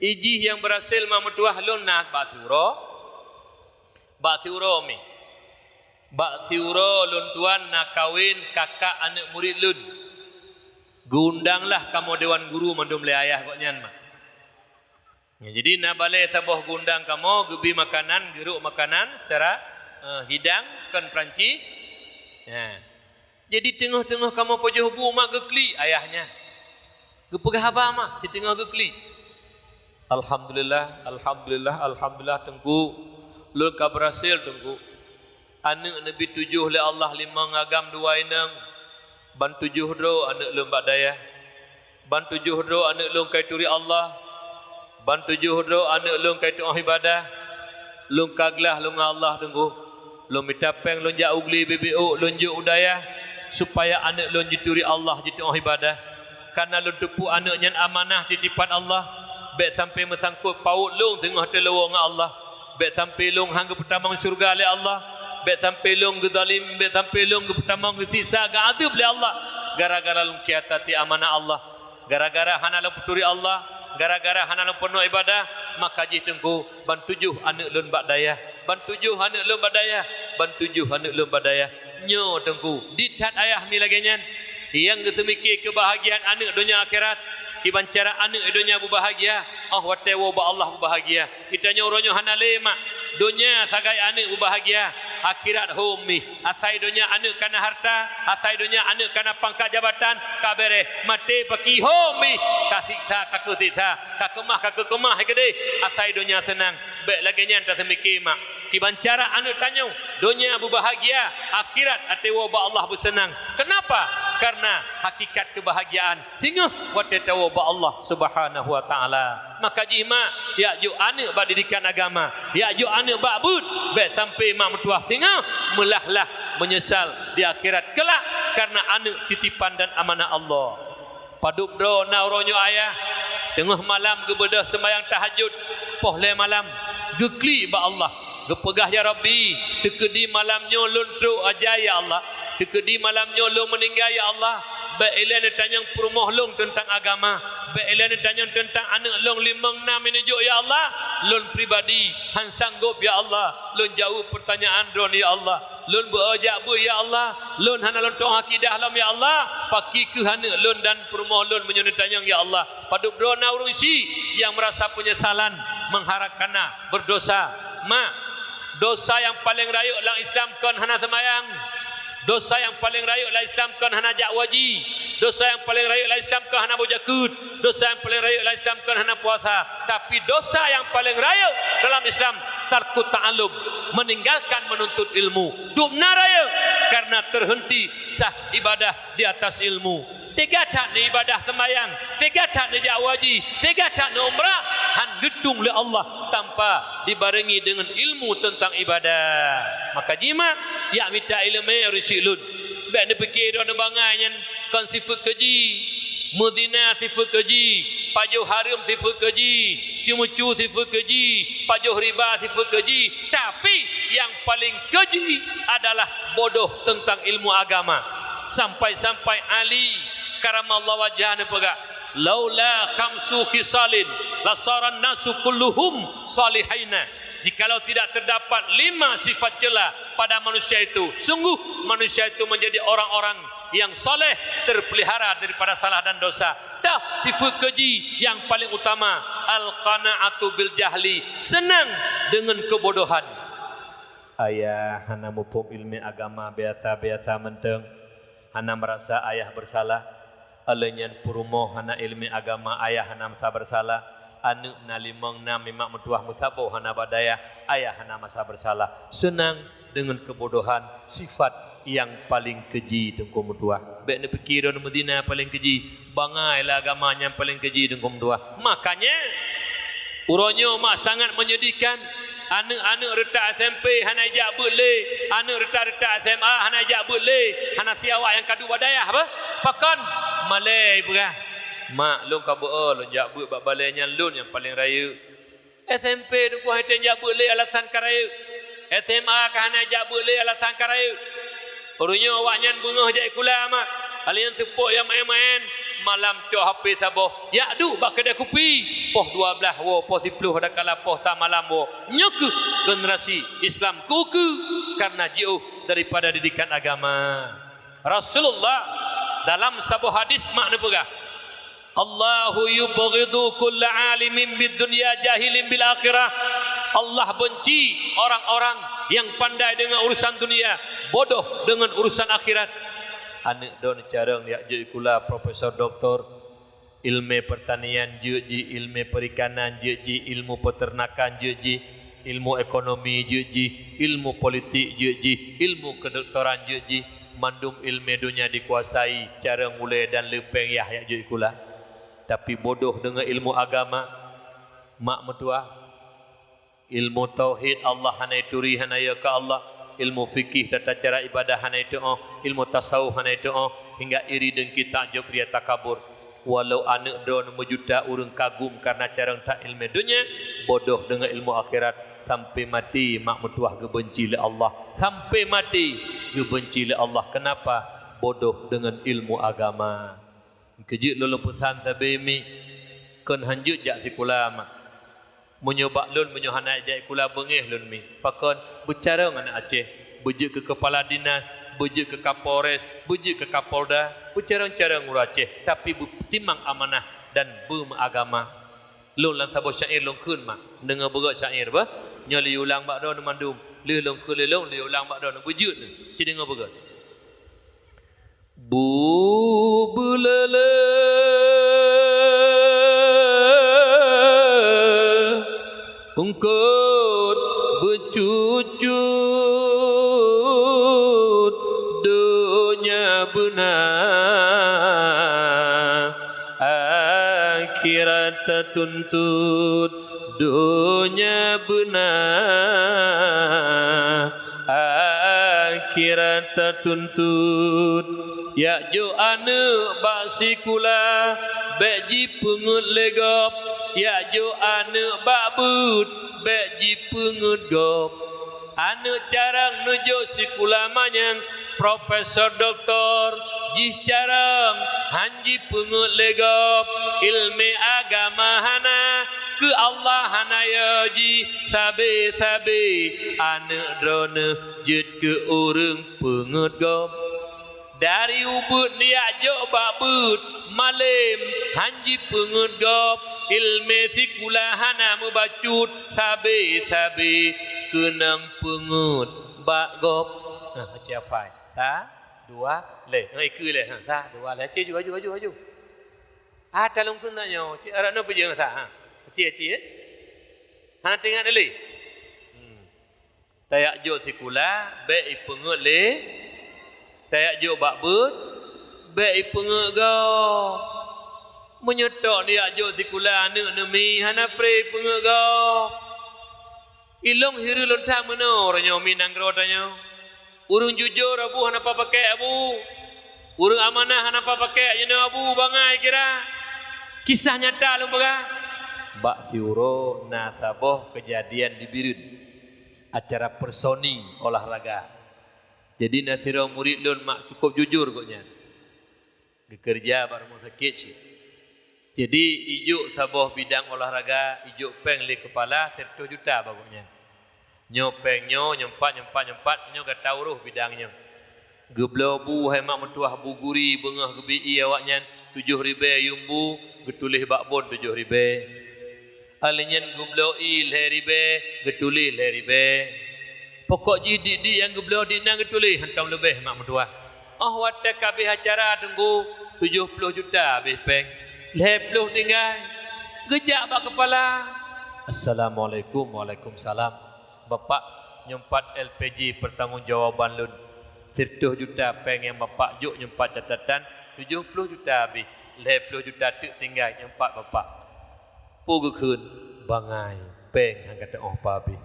Ijih nyang beurasel mak meutuwah lôn na bak siuroe. Bak siuroe mi. Bak siuroe lôn tuan na kawen kakak aneuk murit lôn. Geuundanglah kamoe dewan guru mandum lé ayah gobnyan mak. Ya, jadi na balèe saboh geuundang kamoe, geubri makanan, geurok makanan secara, eh, hidang kon Perancis. Ya. Jadi teungoh-teungoh kamoe pajoh bu mak geuklik ayah nyan. Geupeugah haba mak, siteungoh geuklik. Alhamdulillah, alhamdulillah, alhamdulillah teungku. Lôn ka beurasel teungku. Aneuk neubi tujoh lé Allah limong agam dua inong. Ban tujoh droe aneuk lôn bak dayah. Ban tujoh droe aneuk lôn ka ituri Allah. Ban tujoh droe aneuk lôn ka iteuoh ibadah. Lôn ka glah lôn ngon Allah teungku. Lôn mita péng lôn jak u glé bibik ôk lôn jok u dayah supaya aneuk lôn jituri Allah jiteuoh ibadah. Kareuna lôn teupeu aneuk nyan amanah titipan Allah. Bèk sampai meusangkot pawöt lôn teungoh teulowo ngon Allah. Bèk sampai lôn han geupeutamong syeuruga lé Allah. Bèk sampai lôn geuzalém, bèk sampai lôn geupeutamong geusiksa geuazeub lé Allah. Gara-gara lôn khianati amanah Allah. Gara-gara hana lôn peuturi Allah, gara-gara hana lôn peunoh ibadah, maka jih teungku ban tujoh aneuk lôn bak dayah, ban tujoh aneuk lôn bak dayah, ban tujoh aneuk lôn bak dayah. Nyoe teungku, di that ayah mi lagèe nyan, nyang geuseumike keubahgiaan aneuk donya akhirat, kiban cara aneuk donya beubahgia, oh watèe woe bak Allah beubahgia. Geutanyoe uroe nyoe hana lé mak. Donya sagai aneuk beubahgia, akhirat hom mi. Asai donya aneuk kana harta, asai donya aneuk kana pangkat jabatan, ka bèrèh, maté paki hom mi. Ka siksa, ka keu siksa, ka keumah, ka keu keumah keudeh. Asai donya seunang, bèk lagèe nyan taseumike mak. Kiban cara aneuk tanyoe, donya beubahgia, akhirat até woe bak Allah beuseunang. Keunapa? Kareuna hakikat keubahgiaan singoh watèe tawoe bak Allah Subhanahu wa Ta'ala. Maka jih mak, jak jok aneuk bak didikan agama, jak jok aneuk bak beuet, bèk sampai mak meutuwah singoh meulah-lah meunyeusal di akhirat keulak kareuna aneuk titipan dan amanah Allah. Padub droe na uroe nyoe ayah, teungoh malam geubeudôh seumayang tahajud, poh lhèe malam, geuklik bak Allah. Geupeugah, "Ya Rabbi, teukeudi malam nyoe lôn trok ajai, ya Allah. Teukeudi malam nyoe lôn meuninggai, ya Allah. Bèk ilèe neutanyong peurumoh lôn teuntang agama. Bèk ilèe neutanyong teuntang aneuk lôn limong nam neujok, ya Allah. Lôn pribadi han sanggôp, ya Allah, lôn jaweueb peurtanyaan Droeneuh, ya Allah. Lôn beu-o jak beuet, ya Allah. Lôn hana lôn teuoh akidah lom, ya Allah. Pakri kheueh aneuk lôn dan peurumoh lôn meunyoe neutanyong, ya Allah." Padub droe na ureueng chik nyang meurasa peunyesalan, meuharap kana beurdosa. Mak, dosa nyang paleng rayeuk lam Islam kon hana seumayang. Dosa nyang paleng rayeuk lam Islam kon hana jak waji. Dosa nyang paleng rayeuk lam Islam kon hana boh jakeuet. Dosa nyang paleng rayeuk lam Islam kon hana puasa. Tapi dosa nyang paleng rayeuk dalam Islam tarkut ta'allum, meninggalkan menuntut ilmu. Dub na rayeuk karena terhenti sah ibadah di atas ilmu. Teuga that neuibadah seumayang, teuga that neujak haji, teuga that neuumrah, han geutueng lé Allah tanpa dibarengi deungon ilmu teuntang ibadah. Maka jimat, Jak mita iéleumé ureuëng syiek lôn. Bék neupike droeneuh bangai nyan kon sifeuet keuji, meuzina sifeuet keuji, pajoh hareuem sifeuet keuji, ceumeucue sifeuet keuji, pajoh riba sifeuet keuji. Tapi nyang paleng keuji adalah bodoh teuntang ilmu agama. Sampai-sampai Ali karamallahu wajhah neupeugah, "Laula khamsu khisalin lasaran nasu kulluhum salihaina." Jikalau tidak terdapat lima sifat cela pada manusia itu, sungguh manusia itu menjadi orang-orang yang saleh, terpelihara daripada salah dan dosa. Dah sifeuet keuji nyang paleng utama, al-qana'atu bil jahli, senang dengan kebodohan. Ayah hana muphom iéleumé agama, biasa-biasa mantong. Hana meurasa ayah beusalah. Óh lheueh nyan peurumoh hana iéleumé agama, ayah hana masa beusalah. Aneuëk na limong nam, mak meutuwah meusaboh hana bak dayah, ayah hana masa beusalah. Seunang deungon keubodohan, sifat nyang paleng keuji teungku meutuwah. Bék neupike droeneuh meuzina paleng keuji, bangai lam agama nyang paleng keuji teungku meutuwah. Makanya, uroe nyoe mak sangat menyedihkan. Aneuëk-aneuëk reutak S M P hana jak beuet lé, aneuëk reutak-reutak S M A hana jak beuet lé, hana siawak nyang ka duek bak dayah bah. Pakon? Malée peugah, "Mak, lôn ka beuet, lôn jak beuet bak balée nyan lôn nyang paleng rayeuk." S M P teungku hana jak beuet lé alasan ka rayeuk. S M A ka hana jak beuet lé alasan ka rayeuk. Uroe nyoe awaknyan beungoh jak sikula mak. Hal nyan seupôt nyang maén-maén, malam cok H P saboh, jak duek bak keudè kupi. Poh dua blaih woe, poh siploh adakala poh sa malam woe. Nyoe kheueh generasi Islam keu-keu karena jiôh daripada didikan agama. Rasulullah dalam saboh hadis mak neupeugah, "Allahu yubghidu kulla alimin bid dunya jahilin bil akhirah." Allah benci orang-orang yang pandai dengan urusan dunia, bodoh dengan urusan akhirat. Aneuëk droeneuh carông jak jeuet sikula profesor doktor, iéleumé pertanian jeuet jih, iéleumé perikanan jeuet jih, ilmu peternakan jeuet jih, ilmu ekonomi jeuet jih, ilmu politik jeuet jih, ilmu kedoktoran jeuet jih, mandum iéleumé donya dikuasai, carông ulée dan leupeng yah jak jeuet sikula. Tapi bodoh deungon ilmu agama, mak meutuwah. Ilmu tauhid Allah hana ituri, hana yö keu Allah. Ilmu fikih, tata cara ibadah hana itu'oh. Ilmu tasawuf hana itu'oh. Hingga iri, dengki, takjub, ria, takabur. Walau aneuëk droeneuh meujuta ureuëng kagum karena carông that iéleumé donya, bodoh deungon ilmu akhirat, sampai maté mak meutuwah geubenci lé Allah. Sampai maté geubenci lé Allah. Kenapa? Bodoh deungon ilmu agama. Keujeuet lôn, lôn peusan sabe mi, kon hanjeuet jak sikula mak. Meunyoe bak lôn, meunyoe hana jak sikula beungéh lôn mi. Pakon? Beucarông aneuëk Aceh, beujeuet keu keupala dinas, beujeuet keu kapolres, beujeuet keu kapolda, beucarông-carông ureuëng Aceh, tapi beutimang amanah dan beumeuagama. Lôn lam saboh syair lôn kheun mak, deungoe beugét syair bah. Nyoe lé ulang bak droeneuh mandum, lheueh lôn kheun lé lôn, lé ulang bak droeneuh, beujeuet neuh, ci deungoe beugét. Bu beuleuleue eungkot beucucut, donya beuna akhirat tatuntut. Donya beuna akhirat tatuntut. Jak jok aneuëk bak sikula, bék jipeungeuet lé gob. Jak jok aneuëk bak beuet, bék jipeungeuet gob. Aneuëk carông neujok sikula manyang, profesor, doktor, jih carông han jipeungeuet lé gob. Iéleumé agama hana, keu Allah hana yö jih, sabe-sabe aneuëk droeneuh jeuet keu ureuëng peungeuet gob. Dari ubeuet neujak jok bak beuet, malém han jipeungeuet gob. Iéleumé sikula hana meubacut, sabe-sabe keunong peungeuet bak gob. Nah, aci hafai. Sa, dua, lhée. Nah, ikeue lhée. Ha, sa, dua, lhée. Aci aju, aju, aju, aju. Ah, talong keu nyoe. Cit arah nyoe peujeueng sa. Ha. Aci, aci, eh. Hana teuingat lé. Hmm. Tajak jok sikula, bék ipeungeuet lé. Tajak jok bak beuet, bék ipeungeuet gob. Meunyoe tok neujak jok sikula aneuëk neumi, hana pré ipeungeuet gob. Ilong hireuen lôn that meunoe uroe nyoe mi nanggroe tanyoe. Ureuëng jujur Abu hana pakék Abu. Ureuëng amanah hana pakék jinoe Abu, bangai kira. Kisah nyata lôn peugah. Bak siuroe na saboh keujadian di Bireuen, acara personil olahraga. Jadi na sidroe murit lôn mak cukup jujur gobnyan. Geukeureuja bak rumoh sakét cit. Jadi ijok saboh bidang olahraga, ijok péng lé keupala sireutoh juta bak gobnyan. Nyoe péng nyoe, nyoe pat, nyoe pat, nyoe pat, nyoe gata uroh bidang nyoe. Geubloe bu hai mak meutuwah bu guri beungoh geubi ié awaknyan tujoh ribée yuem bu, geutuléh bak bon tujoh ribée. Alèh nyan geubloe ié lhée ribée, geutuléh lhée ribée. Pokok jih dik-dik nyang geubloe dik nyan geutuléh hantom leubeh mak meutuwah. Óh watée ka abéh acara teungku, tujoh ploh juta abéh péng, lhée ploh tinggai. Geujak bak keupala. Assalamualaikum. Waalaikumsalam. Bapak, nyoe pat L P J pertanggungjawaban lôn. Sireutoh juta péng nyang Bapak jok nyoe pat catatan, tujoh ploh juta abéh, lhée ploh juta teuk tinggai nyoe pat Bapak. Peue geukheun? Bangai, péng han ka teuoh pabéh.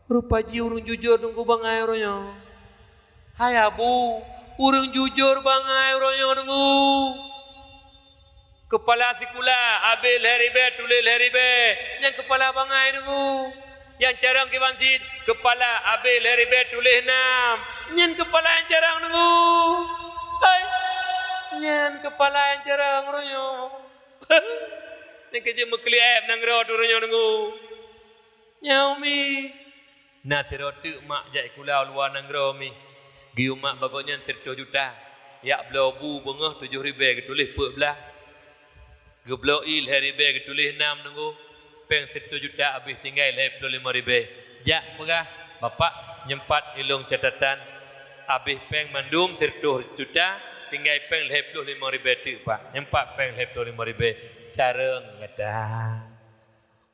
Rupa jih ureuëng jujur teungku bangai uroe nyoe. Hai Abu, ureuëng jujur bangai uroe nyoe teungku. Keupala sikula abéh lhée ribée tuléh lhée ribée, nyan keupala bangai teungku. Nyang carông kiban cit, keupala abéh lhée ribée tuléh nam, nyan keupala nyang carông teungku. Hai, nyan keupala nyang carông uroe nyoe. Nyang keu jeuet meukeulieb nanggroe tu uroe nyoe teungku. Nyoe mi. Na sidroe teuk mak jak sikula u luwa nanggroe mi. Geuyue mak bak gobnyan sireutoh juta. Jak bloe bu beungoh tujoh ribée geutuléh peuet blaih. Geubloe ié lhée ribée geutuléh nam teungku. Péng sireutoh juta abéh tinggai lhée ploh limong ribée. Jak peugah, "Bapak, nyoe pat ilong catatan. Abéh péng mandum sireutoh juta, tinggai péng lhée ploh limong ribée teuk, Pak. Nyoe pat péng lhée ploh limong ribée." Carông gata.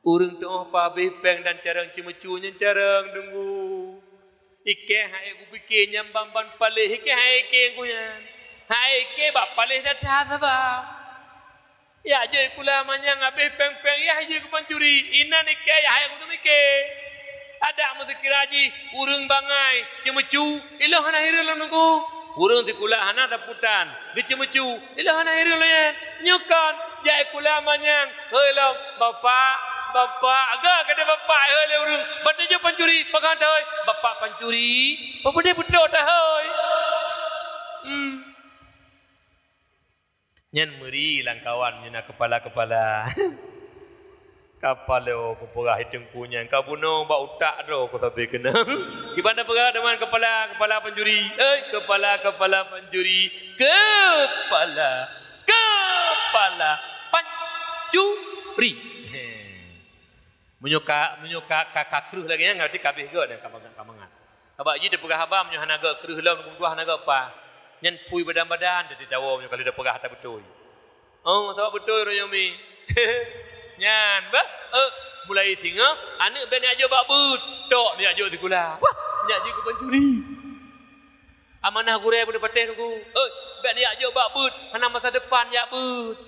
Ureuëng teuoh pabéh péng dan carông ceumeucue nyan carông teungku. Ikée hai kupike nyan ban-ban paléh, ikée hai ikée ku nyan. Hai ikée bak paléh that-that sabab. Jak jok sikula manyang abéh péng-péng yah jeuet keu pancuri, inan ikée yah hai kuteumike. Adak meusikira jih ureuëng bangai ceumeucue, ilong hana hireuen lom teungku. Ureuëng sikula hana sapu tan, geuceumeucue, ilong hana hireuen lom nyan. Nyoe kon jak sikula manyang, hôi lom, "Bapak, bapak," geuh keu bapak hôi lé ureuëng, "Ban teuh jeuet pancuri, pakon tahôi?" "Bapak pancuri." "Peue peudeh peutrok tahôi?" Hmm. Nyan meuri lam kawan nyan na keupala-keupala. Kapalo kupeugah i teungku nyan, ka bunoe bak utak droe kusabe keunong. Kiban tapeugah teuma keupala, keupala pancuri. Eh, keupala, keupala pancuri. Keupala, keupala pancuri. He. Meunyoe ka, meunyoe ka, ka, ka kreueh lagée nyan, berarti ka abéh göt nyan, ka mangat, ka mangat. Sabab jih teupeugah haba meunyoe hana göt kreueh lom, teungku meutuwah hana göt paih. Nyan phui badan-badan teuti tawoe meunyoe ka lheueh teupeugah ata beutôi. Oh, sabab beutôi uroe nyoe mi. Nyan, bah, eh, mulai singoh, aneuëk bék neujak jok bak beuet, tok neujak jok sikula. Wah, neujak jok keu pancuri. Amanah gurée beuneupatéh teungku. Oi, bék neujak jok bak beuet, hana masa depan jak beuet.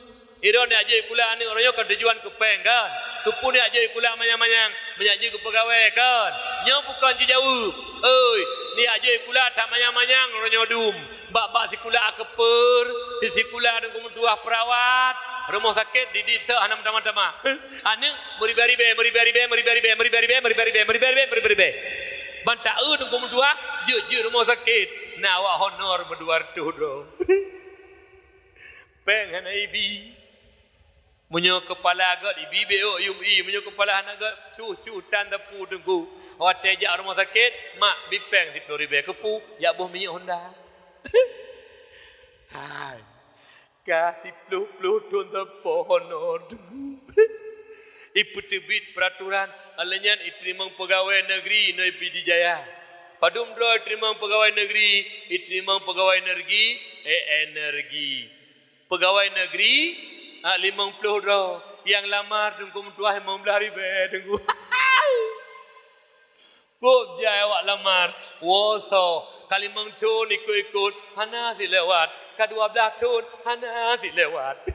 Idong neujak jok sikula aneuëk uroe nyoe kan tujuan keu péng kan? Keupeue neujak jok sikula manyang-manyang? Meujak jok keu peugawée kan? Nyoe bukon jijaweueb. Oi, neujak jok sikula that manyang-manyang uroe nyoe dum. Bak-bak sikula akeupeur, si sikula teungku meutuwah peurawat, rumoh sakét didik seuh hana meutamah-tamah. Aneuëk meuribée-ribée, meuribée-ribée, meuribée-ribée, meuribée-ribée, meuribée-ribée, meuribée-ribée. Ban taeu teungku meutuwah, jeuet-jeuet rumoh sakét, na awak honor meudua reutôh droe. Péng hana ibi. Meunyoe keupala göt ibi bék ôk yum ié, meunyoe keupala hana göt, cuh-cuh tan teupeu teungku. Watée jak rumoh sakét, mak bi péng siploh ribée keupeue, jak boh minyeuk honda. Hai. Ka siploh-ploh thon sapo honor. Ipeuteubiet peuraturan, alheuh nyan iteurimong peugawée negeri ngon Pidie Jaya. Padum droe iteurimong peugawée negeri, iteurimong peugawée energi, eh, energi. Peugawée negeri, ah, limong ploh droe. Nyang lamar teungku meutuwah limong blaih ribée teungku. Kôb jai awak lamar, woe soe, ka limong thon ikot-ikot, hana silewat, ka dua blaih thon, hana silewat.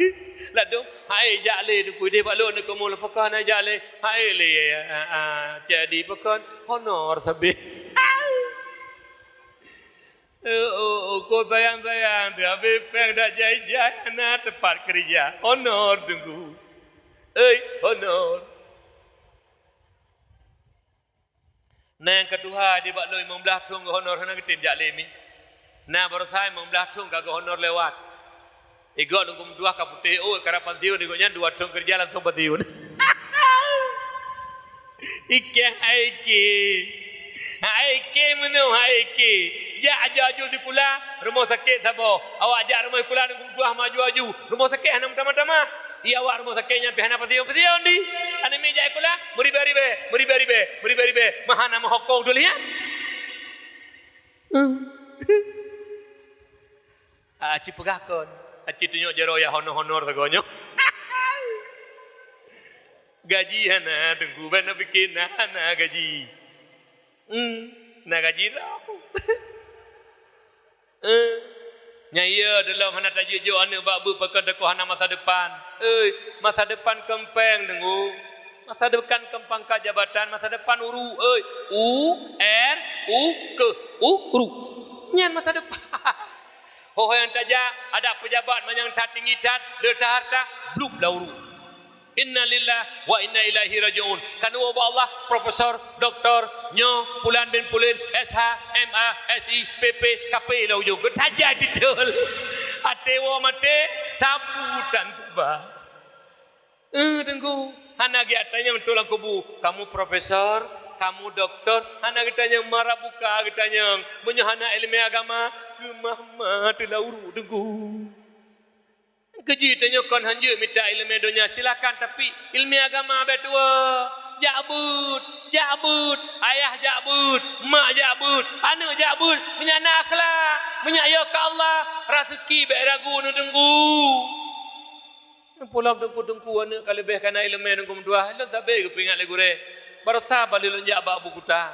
Ladôm, hai jak lé teungku idéh bak lôn neukeumu lôn pakon hana jak lé, hai lé, a, a, jadi pakon honor sabe. Oh, oh, oh, ko sayang-sayang, tapi péng dak jai-jai, hana teumpat keurija. Honor, Teungku. Hei, honor. Na nyang ka tuha di bak lôn limong blaih thon geuhonor hana geutem jak lé mi. Na baroesa limong blaih thon ka geuhonor lewat. Igoe lôn geumeudua ka putéh ôk, ka rap pansiun, igoe nyan dua thon keurija langsong pansiun. Ikeng hai ikeng. Hai ikeng meunyoe hai ikeng. Jak aju-aju sikula, rumoh sakét saboh. Awak jak rumoh sikula lôn geumeudua maju-aju. Rumoh sakét hana meutamah-tamah. Iya, awak rumoh sakét nyan pih hana peusion-peusion di. Aneuk miet jak sikula, meuribée-ribée, meuribée-ribée, meuribée-ribée. Meuhana meuhokong tuléh nyan. Aci peugah kon, aci tunyok jaroe ya honor-honor sagoe nyoe. Gaji hana, Teungku, ban na pike na, hana gaji. Hmm, na gaji rok. Eh, nyan iya, dalam hana tajok-jok aneuk bak beuet pakon teukoh hana masa depan. Eh, masa depan kon péng, Teungku. Masa depan kon pangkat jabatan, masa depan uruk. Eh, U R U K, uruk. Nyan masa depan. Ho nyang tajak, adak pejabat manyang that tinggi that, le that harta, blub lam uruk. Innalillahi wa inna ilaihi raji'un. Kan woe bak Allah, profesor, doktor, nyoe, pulan bin pulan, S H, M A, S I, P P, K P lam ujong. Geutajak titel. Até woe maté, sapu tan tuba. Eh, Teungku, hana geutanyong tu lam kubu. Kamu profesor, kamu doktor, hana geutanyong, mara buka geutanyong. Meunyoe hana ileumèe agama, keumah ma teuh lam uruk, Teungku. Keujih tanyoe kon hanjeuet mita ileumèe donya, silakan, tapi ileumèe agama bèk tuwoe. Jak beuet, jak beuet, ayah jak beuet, mak jak beuet, aneuk jak beuet, meunyo na akhlak, meunyo yo keu Allah, raseuki bèk ragu neuteungku. Nyang pulang teungku-teungku aneuk ka leubeh kana ileumèe teungku meutuah, lôn sabe geupeuingat lé gurèe. Barosa ban lôn jak bak Abu Kuta.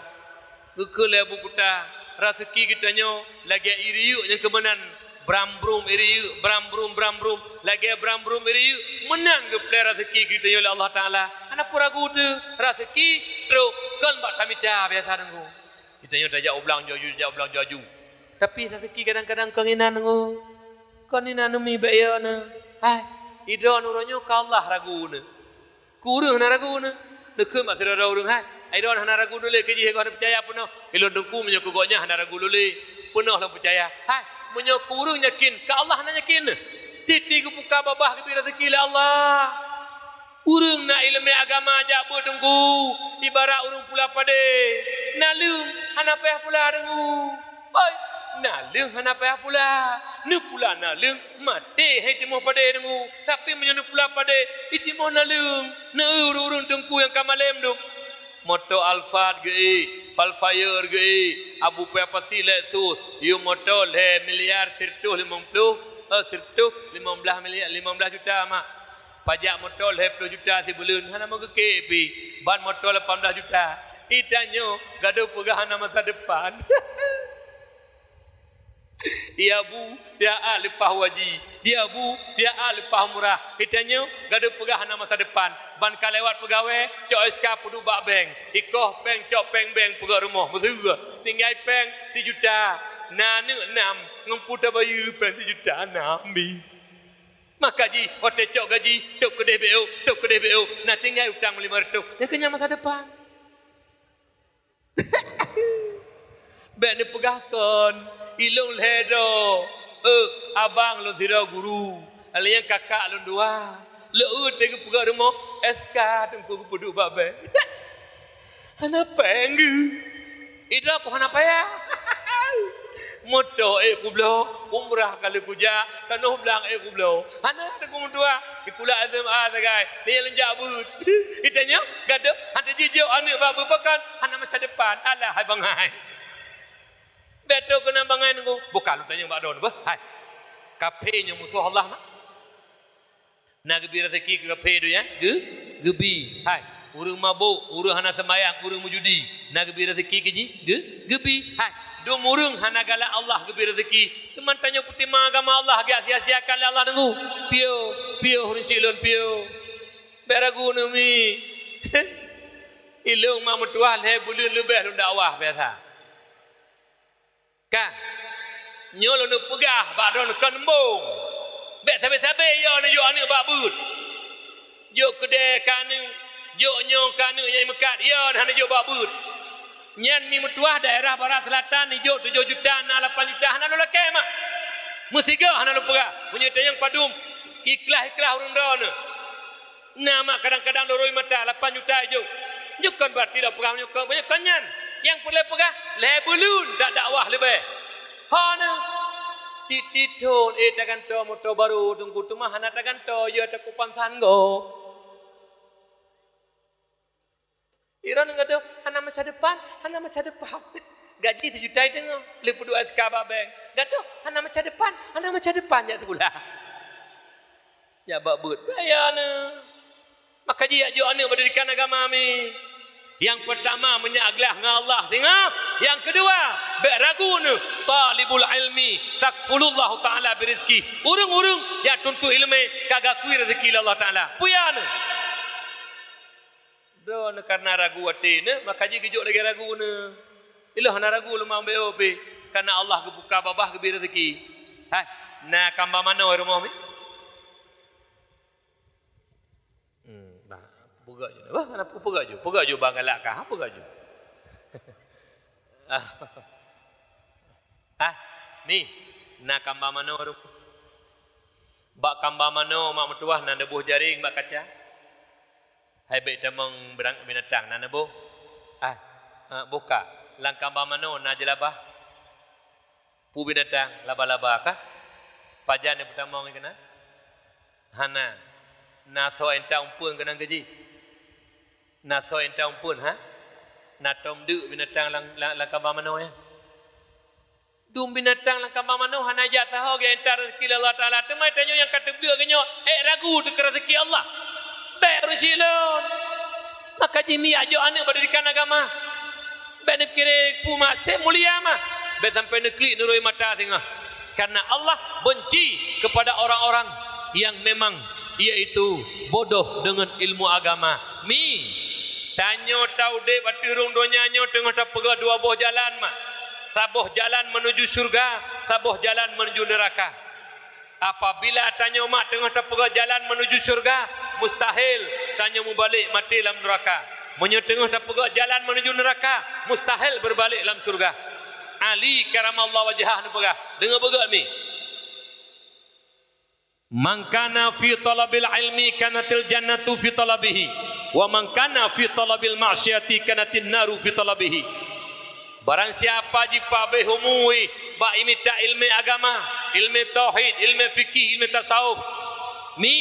Geukheun lé Abu Kuta, raseuki geutanyoe lagèe ie rieuk nyang keu meunan, bram brum ie rieuk, bram brum, bram brum, lagèe bram brum ie rieuk, meunan geuplè raseuki geutanyoe lé Allah Taala. Hana peue ragu teuh, raseuki trok kon bak tamita biasa teungku. Geutanyoe tajak u blang ju-aju, tajak u blang ju-aju. Tapi raseuki kadang-kadang kon inan teungku. Kon inan neumi bèk yo neuh. Hai, idroe uroe nyoe ka Allah ragu neuh. Keu ureueng hana ragu neuh. Neukheun bak sidroe-droe ureueng, hai, ai droen hana ragu lôn lé, keujih goh hana peucaya peunoh. Ilôn teungku meunyoe keu gobnyan hana ragu lôn lé, peunoh lôn peucaya. Hai, meunyoe keu ureueng yakin, keu Allah hana yakin neuh. Tiep-tiep geubuka babah geubri raseuki lé Allah. Ureueng na ileumèe agama jak beuet teungku, ibarat ureueng pula padé. Naleueng hana payah pula teungku. Oi, naleueng hana payah pula. Neupula naleueng, maté hai timoh padé teungku. Tapi meunyoe neupula padé, itimoh naleueng. Neu ureueng-ureueng teungku nyang ka malém dum. Moto Alphard geu-ék, Vellfire geu-ék, Abu Paya Pasi Lexus, yue moto lhèe miliar sireutoh limong ploh, eh, sireutoh limong blaih miliar, limong blaih juta mak. Pajak moto lhèe ploh juta sibuleuen, hana meugeukek pih. Ban moto lapan blaih juta. Itanyoe gadôh peugah hana masa depan. Di Abu, di A leupah haji. Di Abu, di A leupah umrah. Itanyoe gadôh peugah hana masa depan. Ban ka lewat peugawée, cok S K peuduek bak bank. Ikoh péng, cok péng bank peugöt rumoh. Meuseue. Tinggai péng sijuta. Na aneuk nam, ngon peue tabayeue péng sijuta nam bi. Maka jih, watèe cok gaji, tôb keudeh B O, tôb keudeh B O, na tinggai utang lima reutôh. Nyan keuh nyan masa depan. Bèk neupeugah kon, ilôn lhèe droe. Eh, abang lôn sidroe guru. Lheuh nyan kakak lôn dua. Lheuh teungku geupeugah rumoh, S K teungku geupeuduek bak bank. Hana péng geuh. Idroe ku hana payah. Moto ék kubloe, umrah ka lheuh kujak, tanoh blang ék kubloe. Hana teungku meutuah, sikula S M A sagai, nyan lôn jak beuet. Itanyoe, gadôh, hana jijok aneuk bak beuet pakon, hana masa depan. Alah, hai bangai. Bèk trok keunan bangai teungku, buka lôn tanyong bak droeneuh beuh. Hai. Kaphé nyoe musoh Allah mah. Na geubri raseuki keu kaphé donya? Geu-, geubi. Hai, ureueng mabök, ureueng hana seumayang, ureueng meujudi, na geubri raseuki keu jih? Geu-, geubi. Hai, dum ureueng hana galak Allah geubri raseuki. Teuma tanyoe peutimang agama Allah geujak sia-siakan lé Allah teungku. Piôh, piôh ureueng syik lôn piôh. Bèk ragu neuh mi. Ilôn mak meutuah lhèe buleuen leubeh lôn dakwah biasa. Ka. Nyoe lôn peugah bak droeneuh kon embong. Bék sabe-sabe yo neujok aneuëk bak beuet. Jok keudè keu aneuëk, jok nyoe keu aneuëk nyang meukat, yo hana jok bak beuet. Nyan mi meutuah daerah Barat Selatan ijok tujoh juta na lapan juta hana lôn lakée mak. Meusigoe hana lôn peugah. Meunyoe tanyong padum ikhlas-ikhlas ureuëng droeneuh. Na mak kadang-kadang loroi mata lapan juta ijok. Nyoe kon berarti lôn peugah meunyoe kon, meunyoe kon nyan. Nyang peureulée peugah lhée buleuen dak dakwah leubeh. Hana. Tiep-tiep thon, eh, tagantoe moto barô teungku teuma hana tagantoe, ya taku pansan gob. Iron gadoh hana masa depan, hana masa depan. Gaji sijuta teungoh, lheueh peuduek S K bak bank. Gadoh hana masa depan, hana masa depan jak sikula. Jak bak beuet, bahaya neuh. Maka jih jak jok aneuëk bak didikan agama mi. Nyang peurtama meunyak glah ngon Allah singoh. Nyang keudua, bék ragu neuh, talibul ilmi takfulullahu ta'ala birizki. Ureuëng-ureuëng nyang tuntut iéleumé ka geukui raseuki lé Allah Ta'ala. Peue ya neuh? Droeneuh kareuna ragu até neuh, maka jih geujok lagée ragu neuh. Ilée hana ragu lom ambek O P, kareuna Allah geubuka babah geubri raseuki. Hai, na kamba manoe rumoh mi? Hmm, bah, peugah ju. Bah, hana peugah ju. Peugah ju bang galak kah, peugah ju. Ah. Ah, mi, na kamba manoe rumoh. Bak kamba manoe mak meutuah na neuboh jaréng bak kaca. Hai bék tamong beurang binatang na neuboh. Ah, ah, boh ka. Lam kamba manoe na jeulabah. Peue binatang, laba-laba kah? Pajan nyang peutamong keunan? Hana. Na soe intat umpeuen keunan keu jih? Na soe intat umpeuen, ha? Na tom deuk binatang lam, lam, lam kamba manoe nyan? Dum binatang lam kamba manoe hana jak sahoe geuintat raseuki lé Allah Taala. Teuma tanyoe nyang ka teubleuek geuh nyoe, ék ragu teuh keu raseuki Allah. Bék ureuëng syiek lôn. Maka jih mi jak jok aneuëk bak didikan agama. Bék neupikiré peue mak, seb mulia mah. Bék sampai neuklik neurôi mata singoh. Karena Allah benci kepada orang-orang yang memang iaitu bodoh dengan ilmu agama. Mi, tanyoe taudeb ateueh rhueng donya nyoe teungoh tapeugah dua boh jalan mak. Saboh jalan menuju syurga, saboh jalan menuju neuraka. Apabila tanyoe mak teungoh tapeugah jalan menuju syurga, mustahil tanyoe mubalek maté lam neuraka. Meunyoe teungoh tapeugah jalan menuju neuraka, mustahil beurbalek lam syurga. Ali karamallahu wajhah neupeugah, deungoe beugét mi. "Man kana fi talabil ilmi kanatil jannatu fi talabihi, wa man kana fi talabil ma'siyati kanatin naru fi talabihi." Barang siapa jipabéh umu bak imita ilmé agama, ilmé tauhid, ilmé fikih, ilmé tasawuf, mi,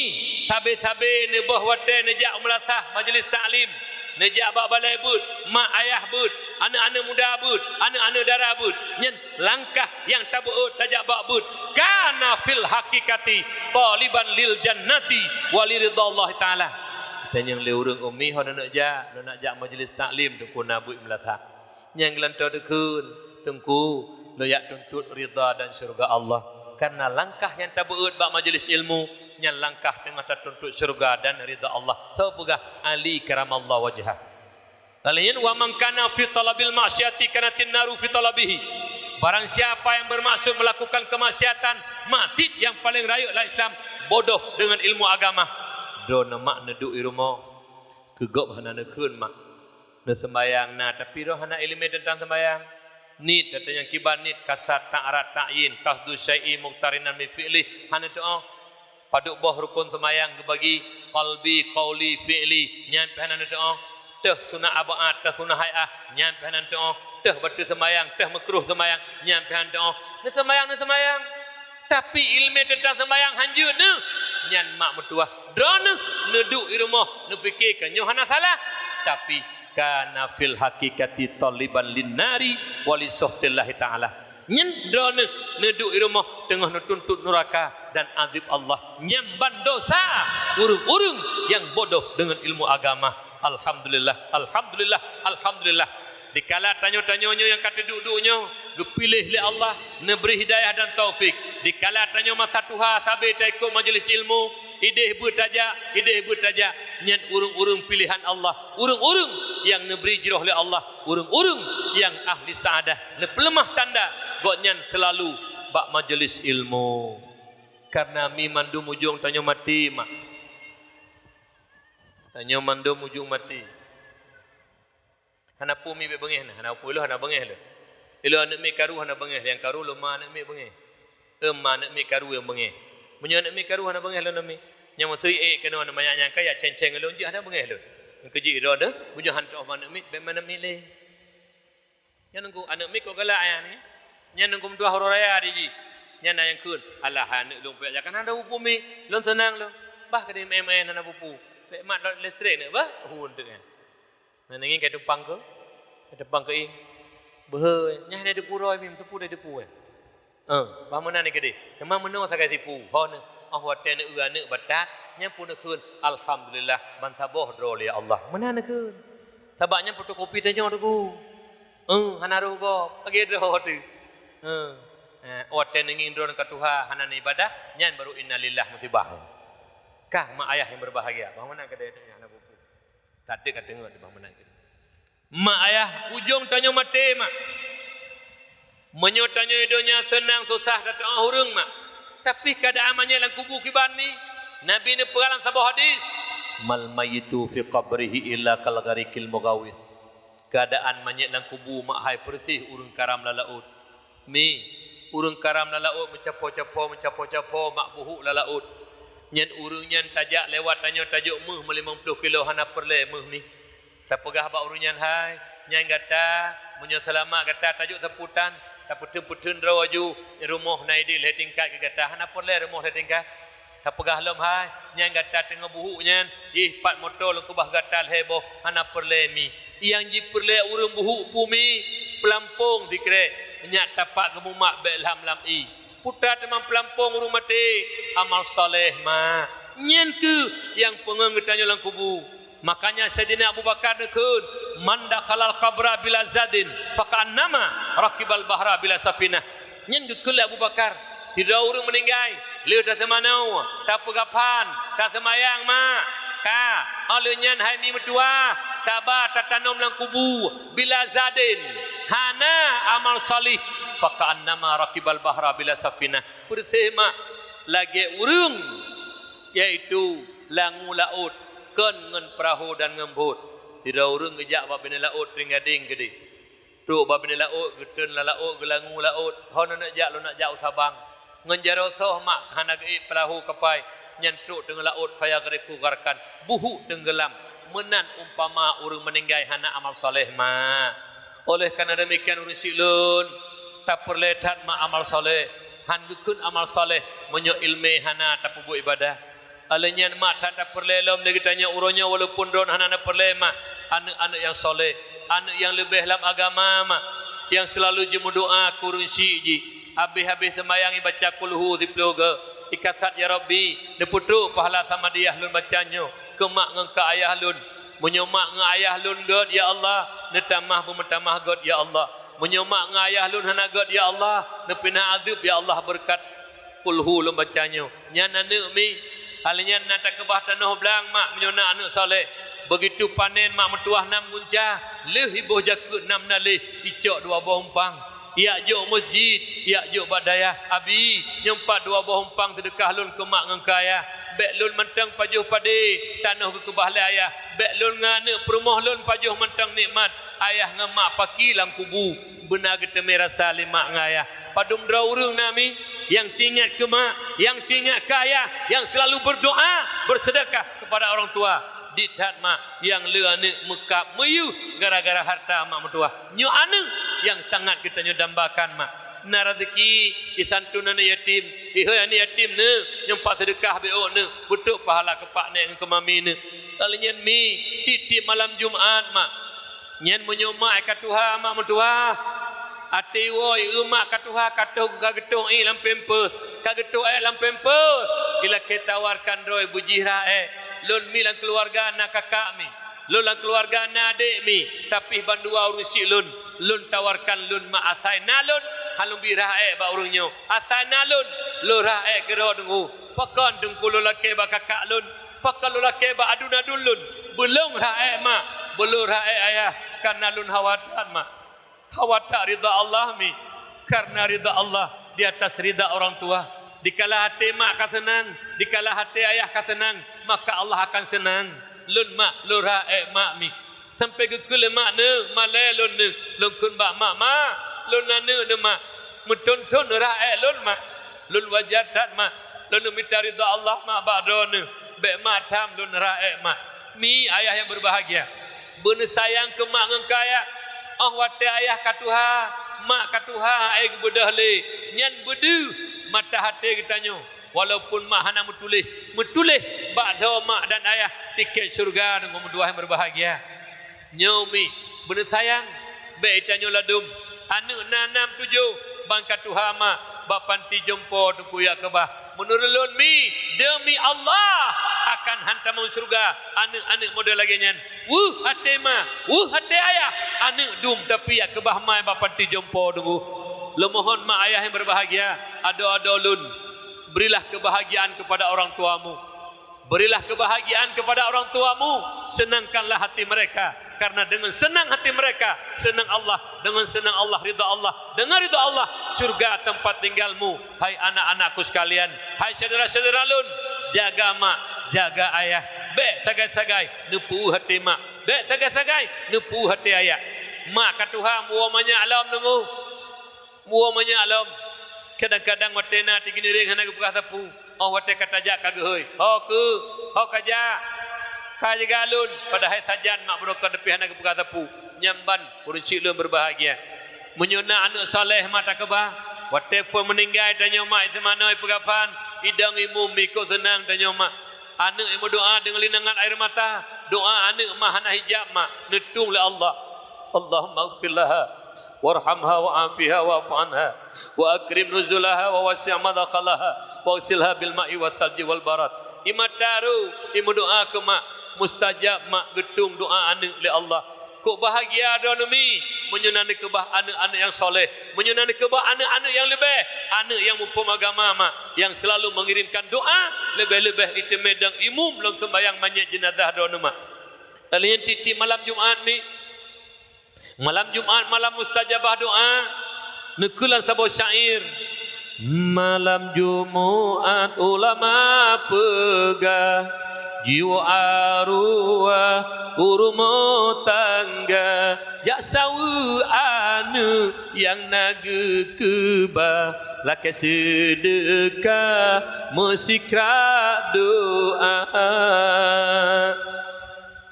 sabe-sabe neuboh watée neujak u meulasah majlis taklim, neujak bak balai beuet, mak ayah beuet, aneuëk-aneuëk muda beuet, aneuëk-aneuëk dara beuet, nyan langkah nyang tabeuôt tajak bak beuet, kana fil haqiqati taliban lil jannati wa li ridha Allah Taala. Tanyong lé ureuëng ummi ho neuneuk jak, neuneuk jak majlis taklim teungku na beuet meulasah. Nyang geulantoe teukheun, teungku, lôn jak tuntot ridha dan syurga Allah. Karena langkah nyang tabeuôt bak majlis ilmu, nyan langkah teungoh tatuntot syurga dan ridha Allah. Soe peugah? Ali karamallahu wajhah. Lalu nyan, "Wa man kana fi talabil ma'siyati kanatin naru fi talabihi." Barang siapa yang bermaksud melakukan kemaksiatan, maksiat yang paling rayeuk lam Islam, bodoh dengan ilmu agama. Droeneuh mak neuduek i rumoh, keu gob hana neukheun mak. Neuseumbayang na, tapi droe hana iéleumé teuntang seumbayang. Niet, teuntang nyang kiban niet, kasat, ta'arat, ta'yin, qasdu syai'i muqtarinan bi fi'li, hana teuoh. Padub boh rukon seumayang geubagi, qalbi, qauli, fi'li, nyan pih hana neuteuoh. Teuh sunat ab'ad, teuh sunat hai'ah, nyan pih hana neuteuoh. Teuh bateue seumayang, teuh meukruh seumayang, nyan pih hana neuteuoh. Neuseumayang, neuseumayang. Tapi iéleumé teuntang seumayang hanjeuet neuh. Nyan mak meutuwah. Droeneuh neuduek i rumoh, neupike keu nyoe hana salah. Tapi kana fil haqiqati thaliban lin nari wa li sukhtillahi ta'ala. Nyan droeneuh neuduek i rumoh teungoh neutuntot nuraka dan azab Allah. Nyan ban dosa ureuëng-ureuëng nyang bodoh deungon ilmu agama. Alhamdulillah, alhamdulillah, alhamdulillah. Dikala tanyoe-tanyoe nyoe nyang ka teuduek-duek nyoe geupiléh lé Allah, neubri hidayah dan taufik. Dikala tanyoe masa tuha sabe taikot majlis ilmu, ideh beuet tajak, ideh beuet tajak, nyan ureuëng-ureuëng piléhan Allah. Ureuëng-ureuëng nyang neubri jroh lé Allah, ureuëng-ureuëng nyang ahli sa'adah, neupeuleumah tanda gobnyan seulalu bak majeulis ilmu. Karena mi mandum ujong tanyoe maté, mak. Tanyoe mandum ujong maté. Hana peue mi bék beungéh na, hana peue lôn hana beungéh lôn. Ilôn aneuk miet karu hana beungéh, nyang karu lôn ma aneuk miet beungéh. Em ma aneuk miet karu nyang beungéh. Meunyoe aneuk miet karu hana beungéh lôn aneuk miet, nyang meusui ék keunoe aneuk manyak nyang kaya ceng-ceng lôn jih hana beungéh lôn. Nyang keujih droe deuh, meunyoe han toh ma aneuk miet, bék ma aneuk miet lé. Nyan nunggu aneuk miet kok galak nyan, nyan nunggu meutuah uroe raya di jih. Nyan na nyang kheun, "Alah, aneuk lôn payah jak kana ada bupu mi, lôn seunang lôn." Bah keudeh maén-maén hana bupu. Bék mat listrik neuk bah, hu eunteuk nyan. Nah, nangin kai tumpang ke, kai tumpang keuieng. Beuhe, nyah dai depu roe mi, meuteupue dai depu, eh. Eh, bah meunan keudeh. Teuma meunoe sagai sipu. Ho neuh, oh watée neueu aneuk batat, nyan pun neukheun, "Alhamdulillah, ban saboh droe lé Allah." Meunan neukheun. Sabab nyan fotokopi tanyoe teungku. Eh, hana roh gob, lagée droe teuh. Eh, eh, watée neungieng droe ka tuha hana neuibadah, nyan baru innalillah musibah. Kah mak ayah yang berbahagia, bah meunan keudeh teungoh hana bupu. Tateuk ka teungoh bah meunan keudeh. Mak ayah, ujong tanyoe maté, mak. Meunyoe tanyoe donya seunang susah tatu'oh ureuëng, mak. Tapi keuadaan manyét lam kubu kiban mi. Nabi neupeugah lam saboh hadis, "Mal mayyitu fi qabrihi illa kal gharikil mughawis." Keuadaan manyét lam kubu, mak hai, peureuséh ureuëng karam lam laôt. Mi, ureuëng karam lam laôt meucapo-capo, meucapo-capo mak buhuk lam laôt. Nyan ureuëng nyan tajak lewat tanyoe tajok méuh meulimong ploh kilo hana peureulée méuh mi. Tapeugah bak ureuëng nyan, "Hai, nyan gata, meunyoe seulamat gata tajok sapu tan, tapeutheun-peutheun droe aju, rumoh na idéh lhée tingkat keu gata, hana peureulée rumoh lhée tingkat." Tapeugah lom, "Hai, nyan gata teungoh buhuk nyan, ih pat moto lôn keubah gata lhée boh, hana peureulée mi." Nyang jipeureulée ureuëng buhuk peue mi, peulampong sikrek, nyak tapak geumumat bék lham-lham ié. Peue teuma peulampong ureuëng maté, amal saleh, mak. Nyan kheueh nyang peungeut geutanyoe lam kubu. Makanya Saidina Abu Bakar neukheun, "Man dakhalal qabra bila zadin, faka'annama rakibal bahra bila safinah." Nyan geukheun lé Abu Bakar, sidroe ureuëng meuninggai, lheueh taseumanoe, tapeugaphan, taseumayang, mak. Ka, óh lheueh nyan hai mi meutuwah, taba tatanom lam kubu, bila zadin, hana amal salih, faka'annama rakibal bahra bila safinah. Peureuséh, mak, lagée ureuëng, yaitu langue laôt, kon ngon peurahô dan ngon bot. Sidroe ureuëng geujak bak binéh laôt trieng gadeng keudeh. Trok bak binéh laôt, geutreun lam laôt, geulangue laôt, "Hon aneuk jak, lôn nak jak u Sabang." Ngon jaroe soh, mak, hana geuék peurahô kapai, nyan trok teungoh laôt, fayaghriqu gharqan, buhuk teunggeulam. Meunan umpama ureuëng meuninggai hana amal saleh, mak. Oleh karena demikian, ureuëng syik lôn, tapeureulée that, mak, amal saleh. Han geukheun amal saleh, meunyoe iéleumé hana tapeubuet iébadah. Óh lheueh nyan, mak, that tapeureulée lom lé geutanyoe uroe nyoe, walaupun droen hana neupeureulée, mak, aneuk-aneuk nyang saleh, aneuk nyang leubeh lam agama, mak, nyang seulalu jimeudoá keu ureuëng syik jih. Habéh-habéh seumayang ibaca kulhu siploh goe, ikasat, "Ya Rabbi, neupeutrok pahala samadiyah lôn baca nyoe keu mak ngon keu ayah lôn. Meunyoe mak ngon ayah lôn gét, ya Allah, neutamah beumeutamah gét, ya Allah. Meunyoe mak ngon ayah lôn hana gét, ya Allah, neupinah adeueb, ya Allah, beureukat kulhu lôn baca nyoe." Nyan aneuk mi. Óh lheueh nyan na takeubah tanoh blang, mak, meunyoe na aneuk saleh. Beugitu panen, mak, meutuwah nam gunca, lheueh iboh jakeuet nam naléh, icok dua boh umpang. Ijak jok meuseujid, ijak jok bak dayah. "Abi, nyoe pat dua boh umpang seudeukah lôn keu mak ngon keu ayah. Bék lôn mantong pajoh padé tanoh geukeubah lé ayah. Bék lôn ngon aneuk peurumoh lôn pajoh mantong nikmat ayah ngon mak paki lam kubu." Beuna geuteumé rasa lé mak ngon ayah. Padum droe ureuëng na mi nyang teuingat keu mak, nyang teuingat keu ayah, nyang seulalu beurdoá, beuseudeukah keupada ureuëng tuwa. Dit that, mak, nyang le aneuk meukab meuyeuh gara-gara harta mak meutuwah. Nyoe aneuk nyang sangat geutanyoe dambakan, mak. Na rezeki, isantu aneuk yatim, ihôi aneuk yatim neuh, nyoe pat seudeukah bék ôk neuh, peutrok pahala keu pak nek ngon keu mami neuh. Óh lheueh nyan mi, tieb-tieb malam Jumat, mak. Nyan meunyoe mak ka tuha, mak meutuwah. Até woe, eu mak ka tuha, ka toh, ka geutoh ié lam pampers, ka geutoh ék lam pampers. Ilakée tawarkan droe beujih rhah ék. Lôn mi lam keuluwarga na kakak mi. Lôn lam keuluwarga na adék mi, tapi bandua ureuëng syik lôn, lôn tawarkan lôn mak asai na lôn, han lôn bi rhah ék bak ureuëng nyoe. Asai na lôn, lôn rhah ék keudroe teungku. Pakon teungku lôn lakée bak kakak lôn? Pakon lôn lakée bak aduen-aduen lôn? Beulôn rhah ék mak, beulôn rhah ék ayah, kareuna lôn hawa that mak. Hawa that ridha Allah mi, kareuna ridha Allah. Di atas ridha orang tua. Dikala até mak ka seunang, dikala até ayah ka seunang, maka Allah akan seunang. Lôn mak, lôn rhah ék mak mi. Sampoe geukheun lé mak, "Neuk, malée lôn neuk." Lôn kheun bak mak, "Mak, lôn na neuk neuh mak. Meuthon-thon rhah ék lôn mak. Lôn wajar that mak. Lôn neuk mita ridha Allah mak bak droeneuh. Bék mak tham lôn rhah ék mak." Mi ayah nyang berbahagia. Beuneusayang keu mak ngon keu ayah. Óh watée ayah ka tuha, mak ka tuha, hana geubeudôh lé, nyan beudeuh mata até geutanyoe. Walaupun mak hana meutuléh, meutuléh bak droe mak dan ayah tiket syeuruga deungon meutuwah nyang berbahagia. Nyoe mi, beuneusayang, bék tanyoe ladôm. Aneuëk na nam tujoh, ban ka tuha mak, bak panti jompo teungku jak keubah. Meunurot lôn mi, deumi Allah akan hantamong syeuruga aneuëk-aneuëk model lagée nyan. Weueh até ma, weueh até ayah, aneuëk dum tapi jak keubah mai bak panti jompo teungku. Lôn mohon mak ayah nyang berbahagia, adoe-adoe lôn, berilah kebahagiaan kepada orang tuamu. Berilah kebahagiaan kepada orang tuamu, senangkanlah hati mereka, karena dengan senang hati mereka, senang Allah, dengan senang Allah, ridha Allah, dengan ridha Allah, syurga tempat tinggalmu. Hai anak-anakku sekalian, hai syedara-syedara lôn, jaga mak, jaga ayah. Bék sagai-sagai neupeuéh até mak, bék sagai-sagai neupeuéh até ayah. Mak ka tuha, meuwoe manyak lom deungoe. Meuwoe manyak lom. Kadang-kadang watée na tiginireng hana geupeugah sapeue, óh watée ka tajak ka geuhôi, "Ho keuh, ho ka jak, ka jaga lôn," padahai sajan mak beurokon tapi hana geupeugah sapeue. Nyan ban ureuëng syik lôn berbahagia. Meunyoe na aneuëk saleh mak takeubah, watée phon meuninggai tanyoe mak iseumanoe ipeugah phan, idong imum ikot seunang tanyoe mak. Aneuëk nyang meudoá deungon linangan air mata, doá aneuëk mak hana hijab mak, neutueng lé Allah. Allahumma ighfir laha warhamha wa'afiha wa'fu anha wa akrim nuzulaha wa wasi' madkhalaha waghsilha bil ma'i wath thalji wal barad. Imata ru, imeudoá keu mak, mustajab mak, geutueng doá aneuëk lé Allah. Kok bahagia droeneuh mi, meunyoe na neukeubah aneuëk-aneuëk nyang soleh, meunyoe na neukeubah aneuëk-aneuëk nyang leubeh, aneuëk nyang muphom agama mak, nyang seulalu mengirimkan doá, leubeh-leubeh iteumé dong imum lom seumbahyang manyét jeunazah droeneuh mak. Lalu nyan tieb-tieb malam Jumat mi, malam Jumat malam mustajabah doá, neukheun lam saboh syair, "Malam Jumat ulama peugah, jiwoe aruwah u rumoh tangga, jak saweue aneuëk nyang na geukeubah, lakée seudeukah meusikrab doá."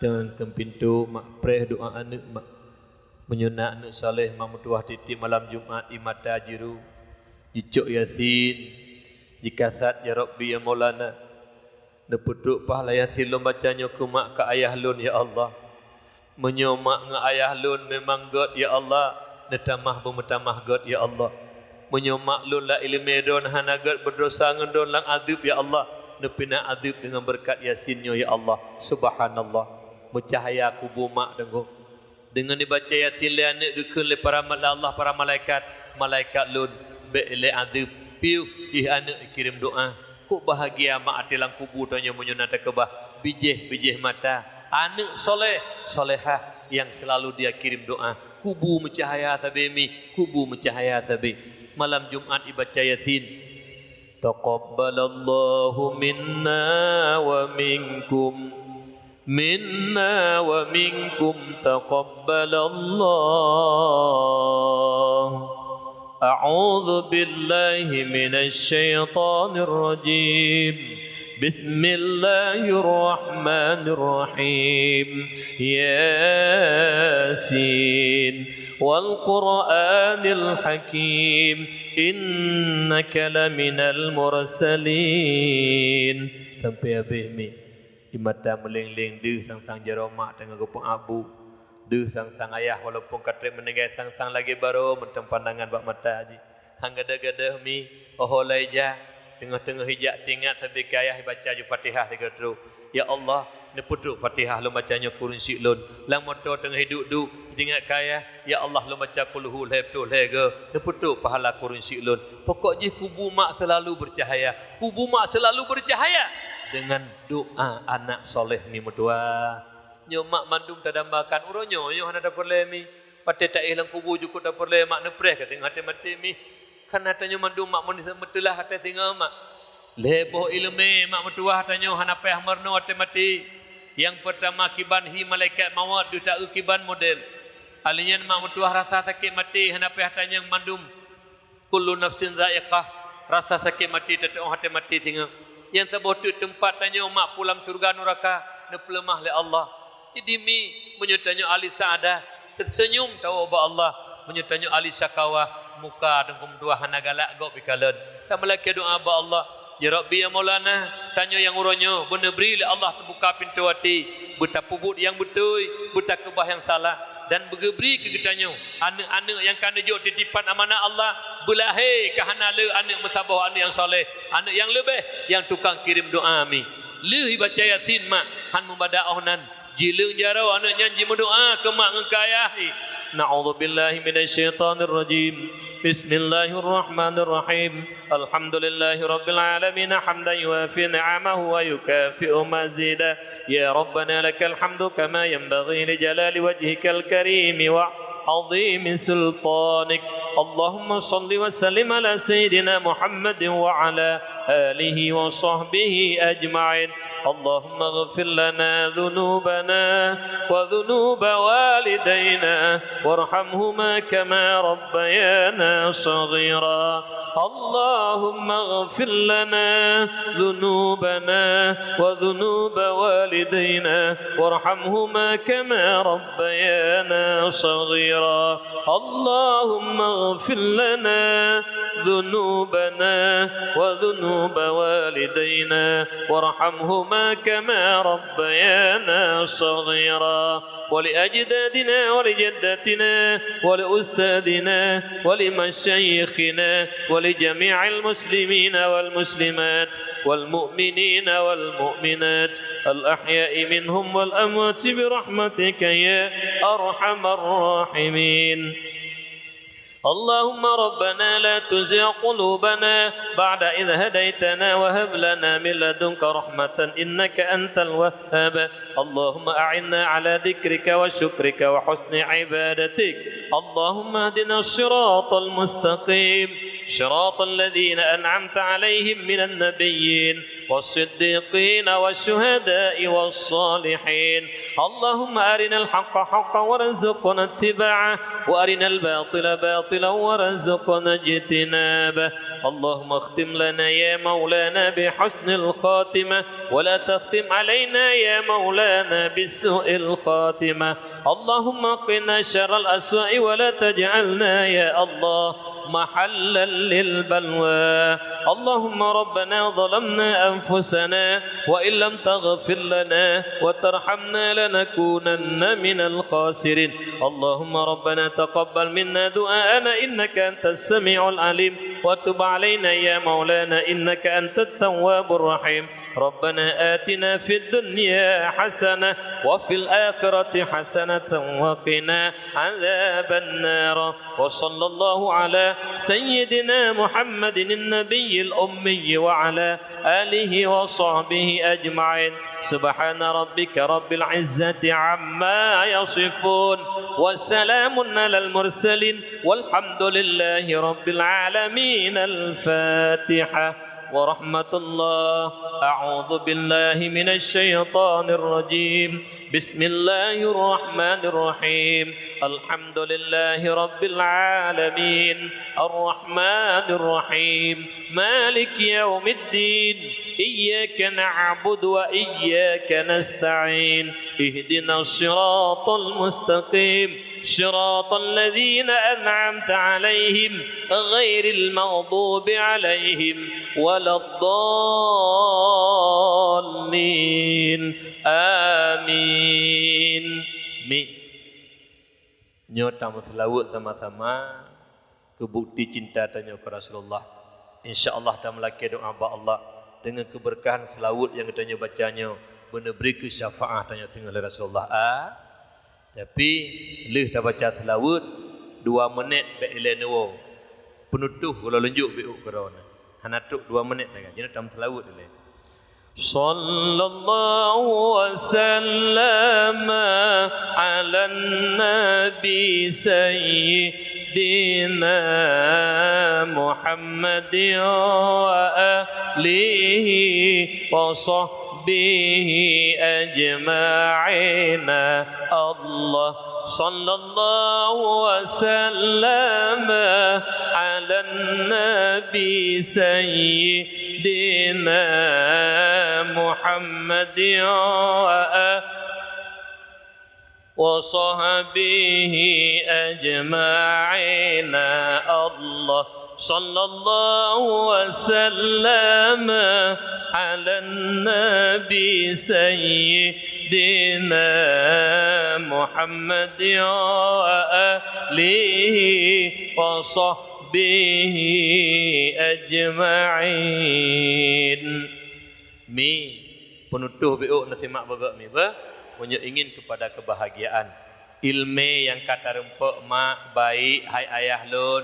Teungeut keu pintoe mak, preh doá aneuëk mak. Meunyoe na aneuëk saleh mak meutuwah tieb-tieb malam Jumat imata jiru, jicok Yasin, jikasat, "Ya Rabbi, ya Maulana, neupeutrok pahala Yasin lôn baca nyoe keu mak keu ayah lôn, ya Allah. Meunyoe mak ngon ayah lôn memang gét, ya Allah, neutamah beumeutamah gét, ya Allah. Meunyoe mak lôn lam iéleumé droen hana gét, beudesya ngon droen lam azeub, ya Allah, neupinah azeub deungon beureukat Yasin nyoe, ya Allah." Subhanallah. Meucahya kubu mak deungon Deungon ibaca Yasin lé aneuëk, geukheun lé para ma-, lé Allah para malaikat, "Malaikat lôn, bék lé azeub, piôh jih aneuëk ikirém doá." Kok bahagia mak até lam kubu tanyoe meunyoe na takeubah bijéh-bijéh mata aneuëk soleh, solehah nyang seulalu dia kirém doá. Kubu meucahaya sabe mi, kubu meucahaya sabe. Malam Jumat ibaca Yasin. Taqabbalallahu minna wa minkum. منا ومنكم تقبل الله. أعوذ بالله من الشيطان الرجيم. بسم الله الرحمن الرحيم. ياسين. والقرآن الحكيم. إنك لمن المرسلين. Sampai habéh mi. Di mata meuleng-leng deuh sang-sang jaroe mak teungoh geupeuabu. Deuh sang-sang ayah walaupun ka trép meuninggai sang-sang lagée barô mantong pandangan bak mata jih. Han gadôh-gadôh mi, oho lai jak, teungoh-teungoh ijak teuingat sabe keu ayah ibaca ju Fatihah sigoe trok. Ya Allah, neupeutrok Fatihah lôn baca nyoe keu ureuëng syik lôn. Lam moto teungoh iduek-duek, teuingat keu ayah, ya Allah lôn baca kulhu lhée ploh lhée goe, neupeutrok pahala keu ureuëng syik lôn. Pokok jih kubu mak seulalu beucahaya. Kubu mak seulalu beucahaya deungon doá anak soleh mi meutuwah. Nyoe mak mandum tadambakan, uroe nyoe, nyoe hana tapeureulée mi. Watée taéh lam kubu jukuk tapeureulée mak neupreh ka teungoh até maté mi. Kan tanyoe mandum mak meuteulah até singoh mak. Lhée boh iéleumé mak meutuwah tanyoe hana payah meurunoe até maté. Nyang peurtama kiban hi malaikat mawöt deuh taeu kiban model. Alèh nyan mak meutuwah rasa sakét maté hana payah tanyong mandum. Kullu nafsin za'iqah, rasa sakét maté teutu'oh até maté singoh. Nyang saboh teuk teumpat tanyoe mak pu lam syeuruga nuraka neupeuleumah lé Allah. Jadi mi, meunyoe tanyoe ahli sa'adah, seuseunyum tawoe bak Allah. Meunyoe tanyoe ahli syakawah, muka dengkom dua hana galak gob ikalon. Tameulakée doá bak Allah, "Ya Rabbi, ya Maulana, tanyoe nyang uroe nyoe beuneubri lé Allah teubuka pintoe até, beutapeubuet nyang beutôi, beutakeuba nyang salah, dan beugeubri keu geutanyoe aneuëk-aneuëk nyang ka neujok titipan amanah Allah, beulahé ka hana le aneuëk meusaboh, aneuëk nyang saleh, aneuëk nyang leubeh, nyang tukang kirém doá." Mi, lheueh baca Yasin mak, han meubadak óh nan, jileueng jaroe aneuëk nyan jimeudoá keu mak ngon keu ayah. Na'udzubillahi minasyaitonirrajim. Bismillahirrahmanirrahim. Alhamdulillahi rabbil alamin, hamdan yuwafi ni'amahu wa yukafi'u mazida. Ya Rabbana lakal hamdu kama yanbaghi li jalali wajhikal karimi wa azimi sultanik. Allahumma salli wa sallim ala sayyidina Muhammadin wa ala alihi wa sahbihi ajma'in. اللهم اغفر لنا ذنوبنا وذنوب والدينا وارحمهما كما ربيانا صغيرا. اللهم اغفر لنا ذنوبنا وذنوب والدينا وارحمهما كما ربيانا صغيرا. اللهم اغفر لنا ذنوبنا وذنوب والدينا وارحمهما كما ربيانا صغيرا. ولأجدادنا ولجداتنا ولأستاذنا ولمشايخنا ولجميع المسلمين والمسلمات والمؤمنين والمؤمنات الأحياء منهم والأموات برحمتك يا أرحم الراحمين. اللهم ربنا لا تزغ قلوبنا بعد إذ هديتنا وهب لنا من لدنك رحمة إنك أنت الوهاب. اللهم أعنا على ذكرك وشكرك وحسن عبادتك. اللهم اهدنا الصراط المستقيم، صراط الذين أنعمت عليهم من النبيين والصديقين والشهداء والصالحين. اللهم أرنا الحق حقا وارزقنا اتباعه، وأرنا الباطل باطلا وارزقنا اجتنابه. اللهم اختم لنا يا مولانا بحسن الخاتمة، ولا تختم علينا يا مولانا بسوء الخاتمة. اللهم قنا شر الأسواء ولا تجعلنا يا الله محلا للبلوى. اللهم ربنا ظلمنا أنفسنا وإن لم تغفر لنا وترحمنا لنكونن من الخاسرين. اللهم ربنا تقبل منا دعاءنا إنك أنت السميع العليم وتب علينا يا مولانا إنك أنت التواب الرحيم. ربنا آتنا في الدنيا حسنة وفي الآخرة حسنة وقنا عذاب النار. وصلى الله على سيدنا محمد النبي الأمي وعلى آله وصحبه أجمعين. سبحان ربك رب العزة عما يصفون، وسلام على المرسلين، والحمد لله رب العالمين. الفاتحة. ورحمة الله. أعوذ بالله من الشيطان الرجيم. بسم الله الرحمن الرحيم. الحمد لله رب العالمين. الرحمن الرحيم. مالك يوم الدين. إياك نعبد وإياك نستعين. اهدنا الصراط المستقيم. صراط الذين أنعمت عليهم غير المغضوب عليهم ولا الضالين. آمين. Mi. Nyoe tameuseulaweuet sama-sama keu bukti cinta tanyoe keu Rasulullah. Insya Allah tameulakée doá bak Allah deungon keubeurkahan seulaweuet nyang geutanyoe baca nyoe, beuneubri keu syafaat tanyoe teungoh lé Rasulullah. A, tapi lheueh tabaca seulaweuet, dua meunét bék ilée neuwoe. Peunutoh uroe lôn jok bék ukeue droeneuh. Hana trok dua meunét lagée nyan, jinoe tameuseulaweuet ilée. صلى الله وسلم على النبي سيدنا سيدنا محمد وآله وصحبه أجمعين. الله، صلى الله وسلم على النبي سيدنا محمد وآله وصحبه أجمعين. الله، صلى الله وسلم على النبي سيدنا محمد وآله وصحبه أجمعين. Mi, peunutôh beuôk na simak beugok mi beuh, meunyoe ingin kepada kebahagiaan. Ilmé nyang ka tareumpok mak, baik hai ayah lôn,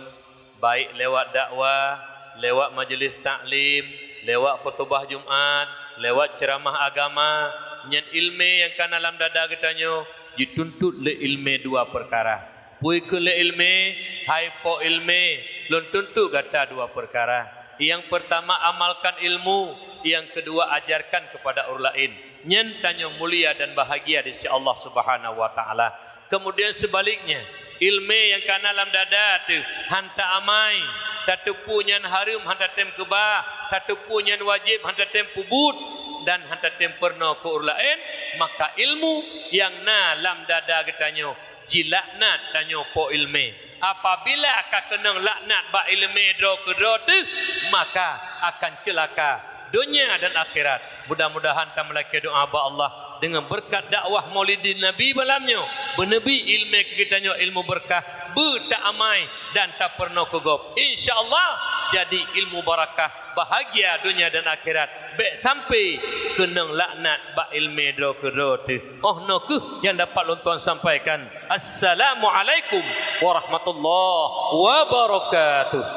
baik lewat dakwah, lewat majelis taklim, lewat khutubah Jumat, lewat ceuramah agama, nyan ilmé nyang ka na lam dada geutanyoe jituntut lé ilmé dua peukara. Peue keuh lé ilmé? Hai po ilmé, lôn tuntut gata dua peukara. Nyang peurtama, amalkan ilmu, nyang keudua, ajarkan keupada ureuëng laén. Nyan tanyoe mulia dan bahagia di sisi Allah Subhanahu wa Taala. Keumudian seubaliknya, ilmé nyang ka na lam dada teuh han ta amai, tateupeue nyan hareuem han tatem keubah, tateupeue nyan wajéb han tatem peubuet, dan han tatem peurunoe keu ureuëng laén, maka ilmu nyang na lam dada geutanyoe jilaknat tanyoe po ilmé. Apabila ka keunong laknat bak ilmé droe keudroe teuh, maka akan ceulaka donya dan akhirat. Mudah-mudahan tameulakée doá bak Allah deungon beureukat dakwah Maulidin Nabi malam nyoe, beuneubi ilmé keu geutanyoe ilmu beureukat, beu ta amai dan tapeurunoe keu gob. Insya Allah jadi ilmu barakah, bahagia donya dan akhirat. Bék sampai keunong laknat bak ilmé droe keudroe teuh. Oh noe keuh nyang dapat lôn tuan sampaikan. Assalamualaikum warahmatullahi wabarakatuh.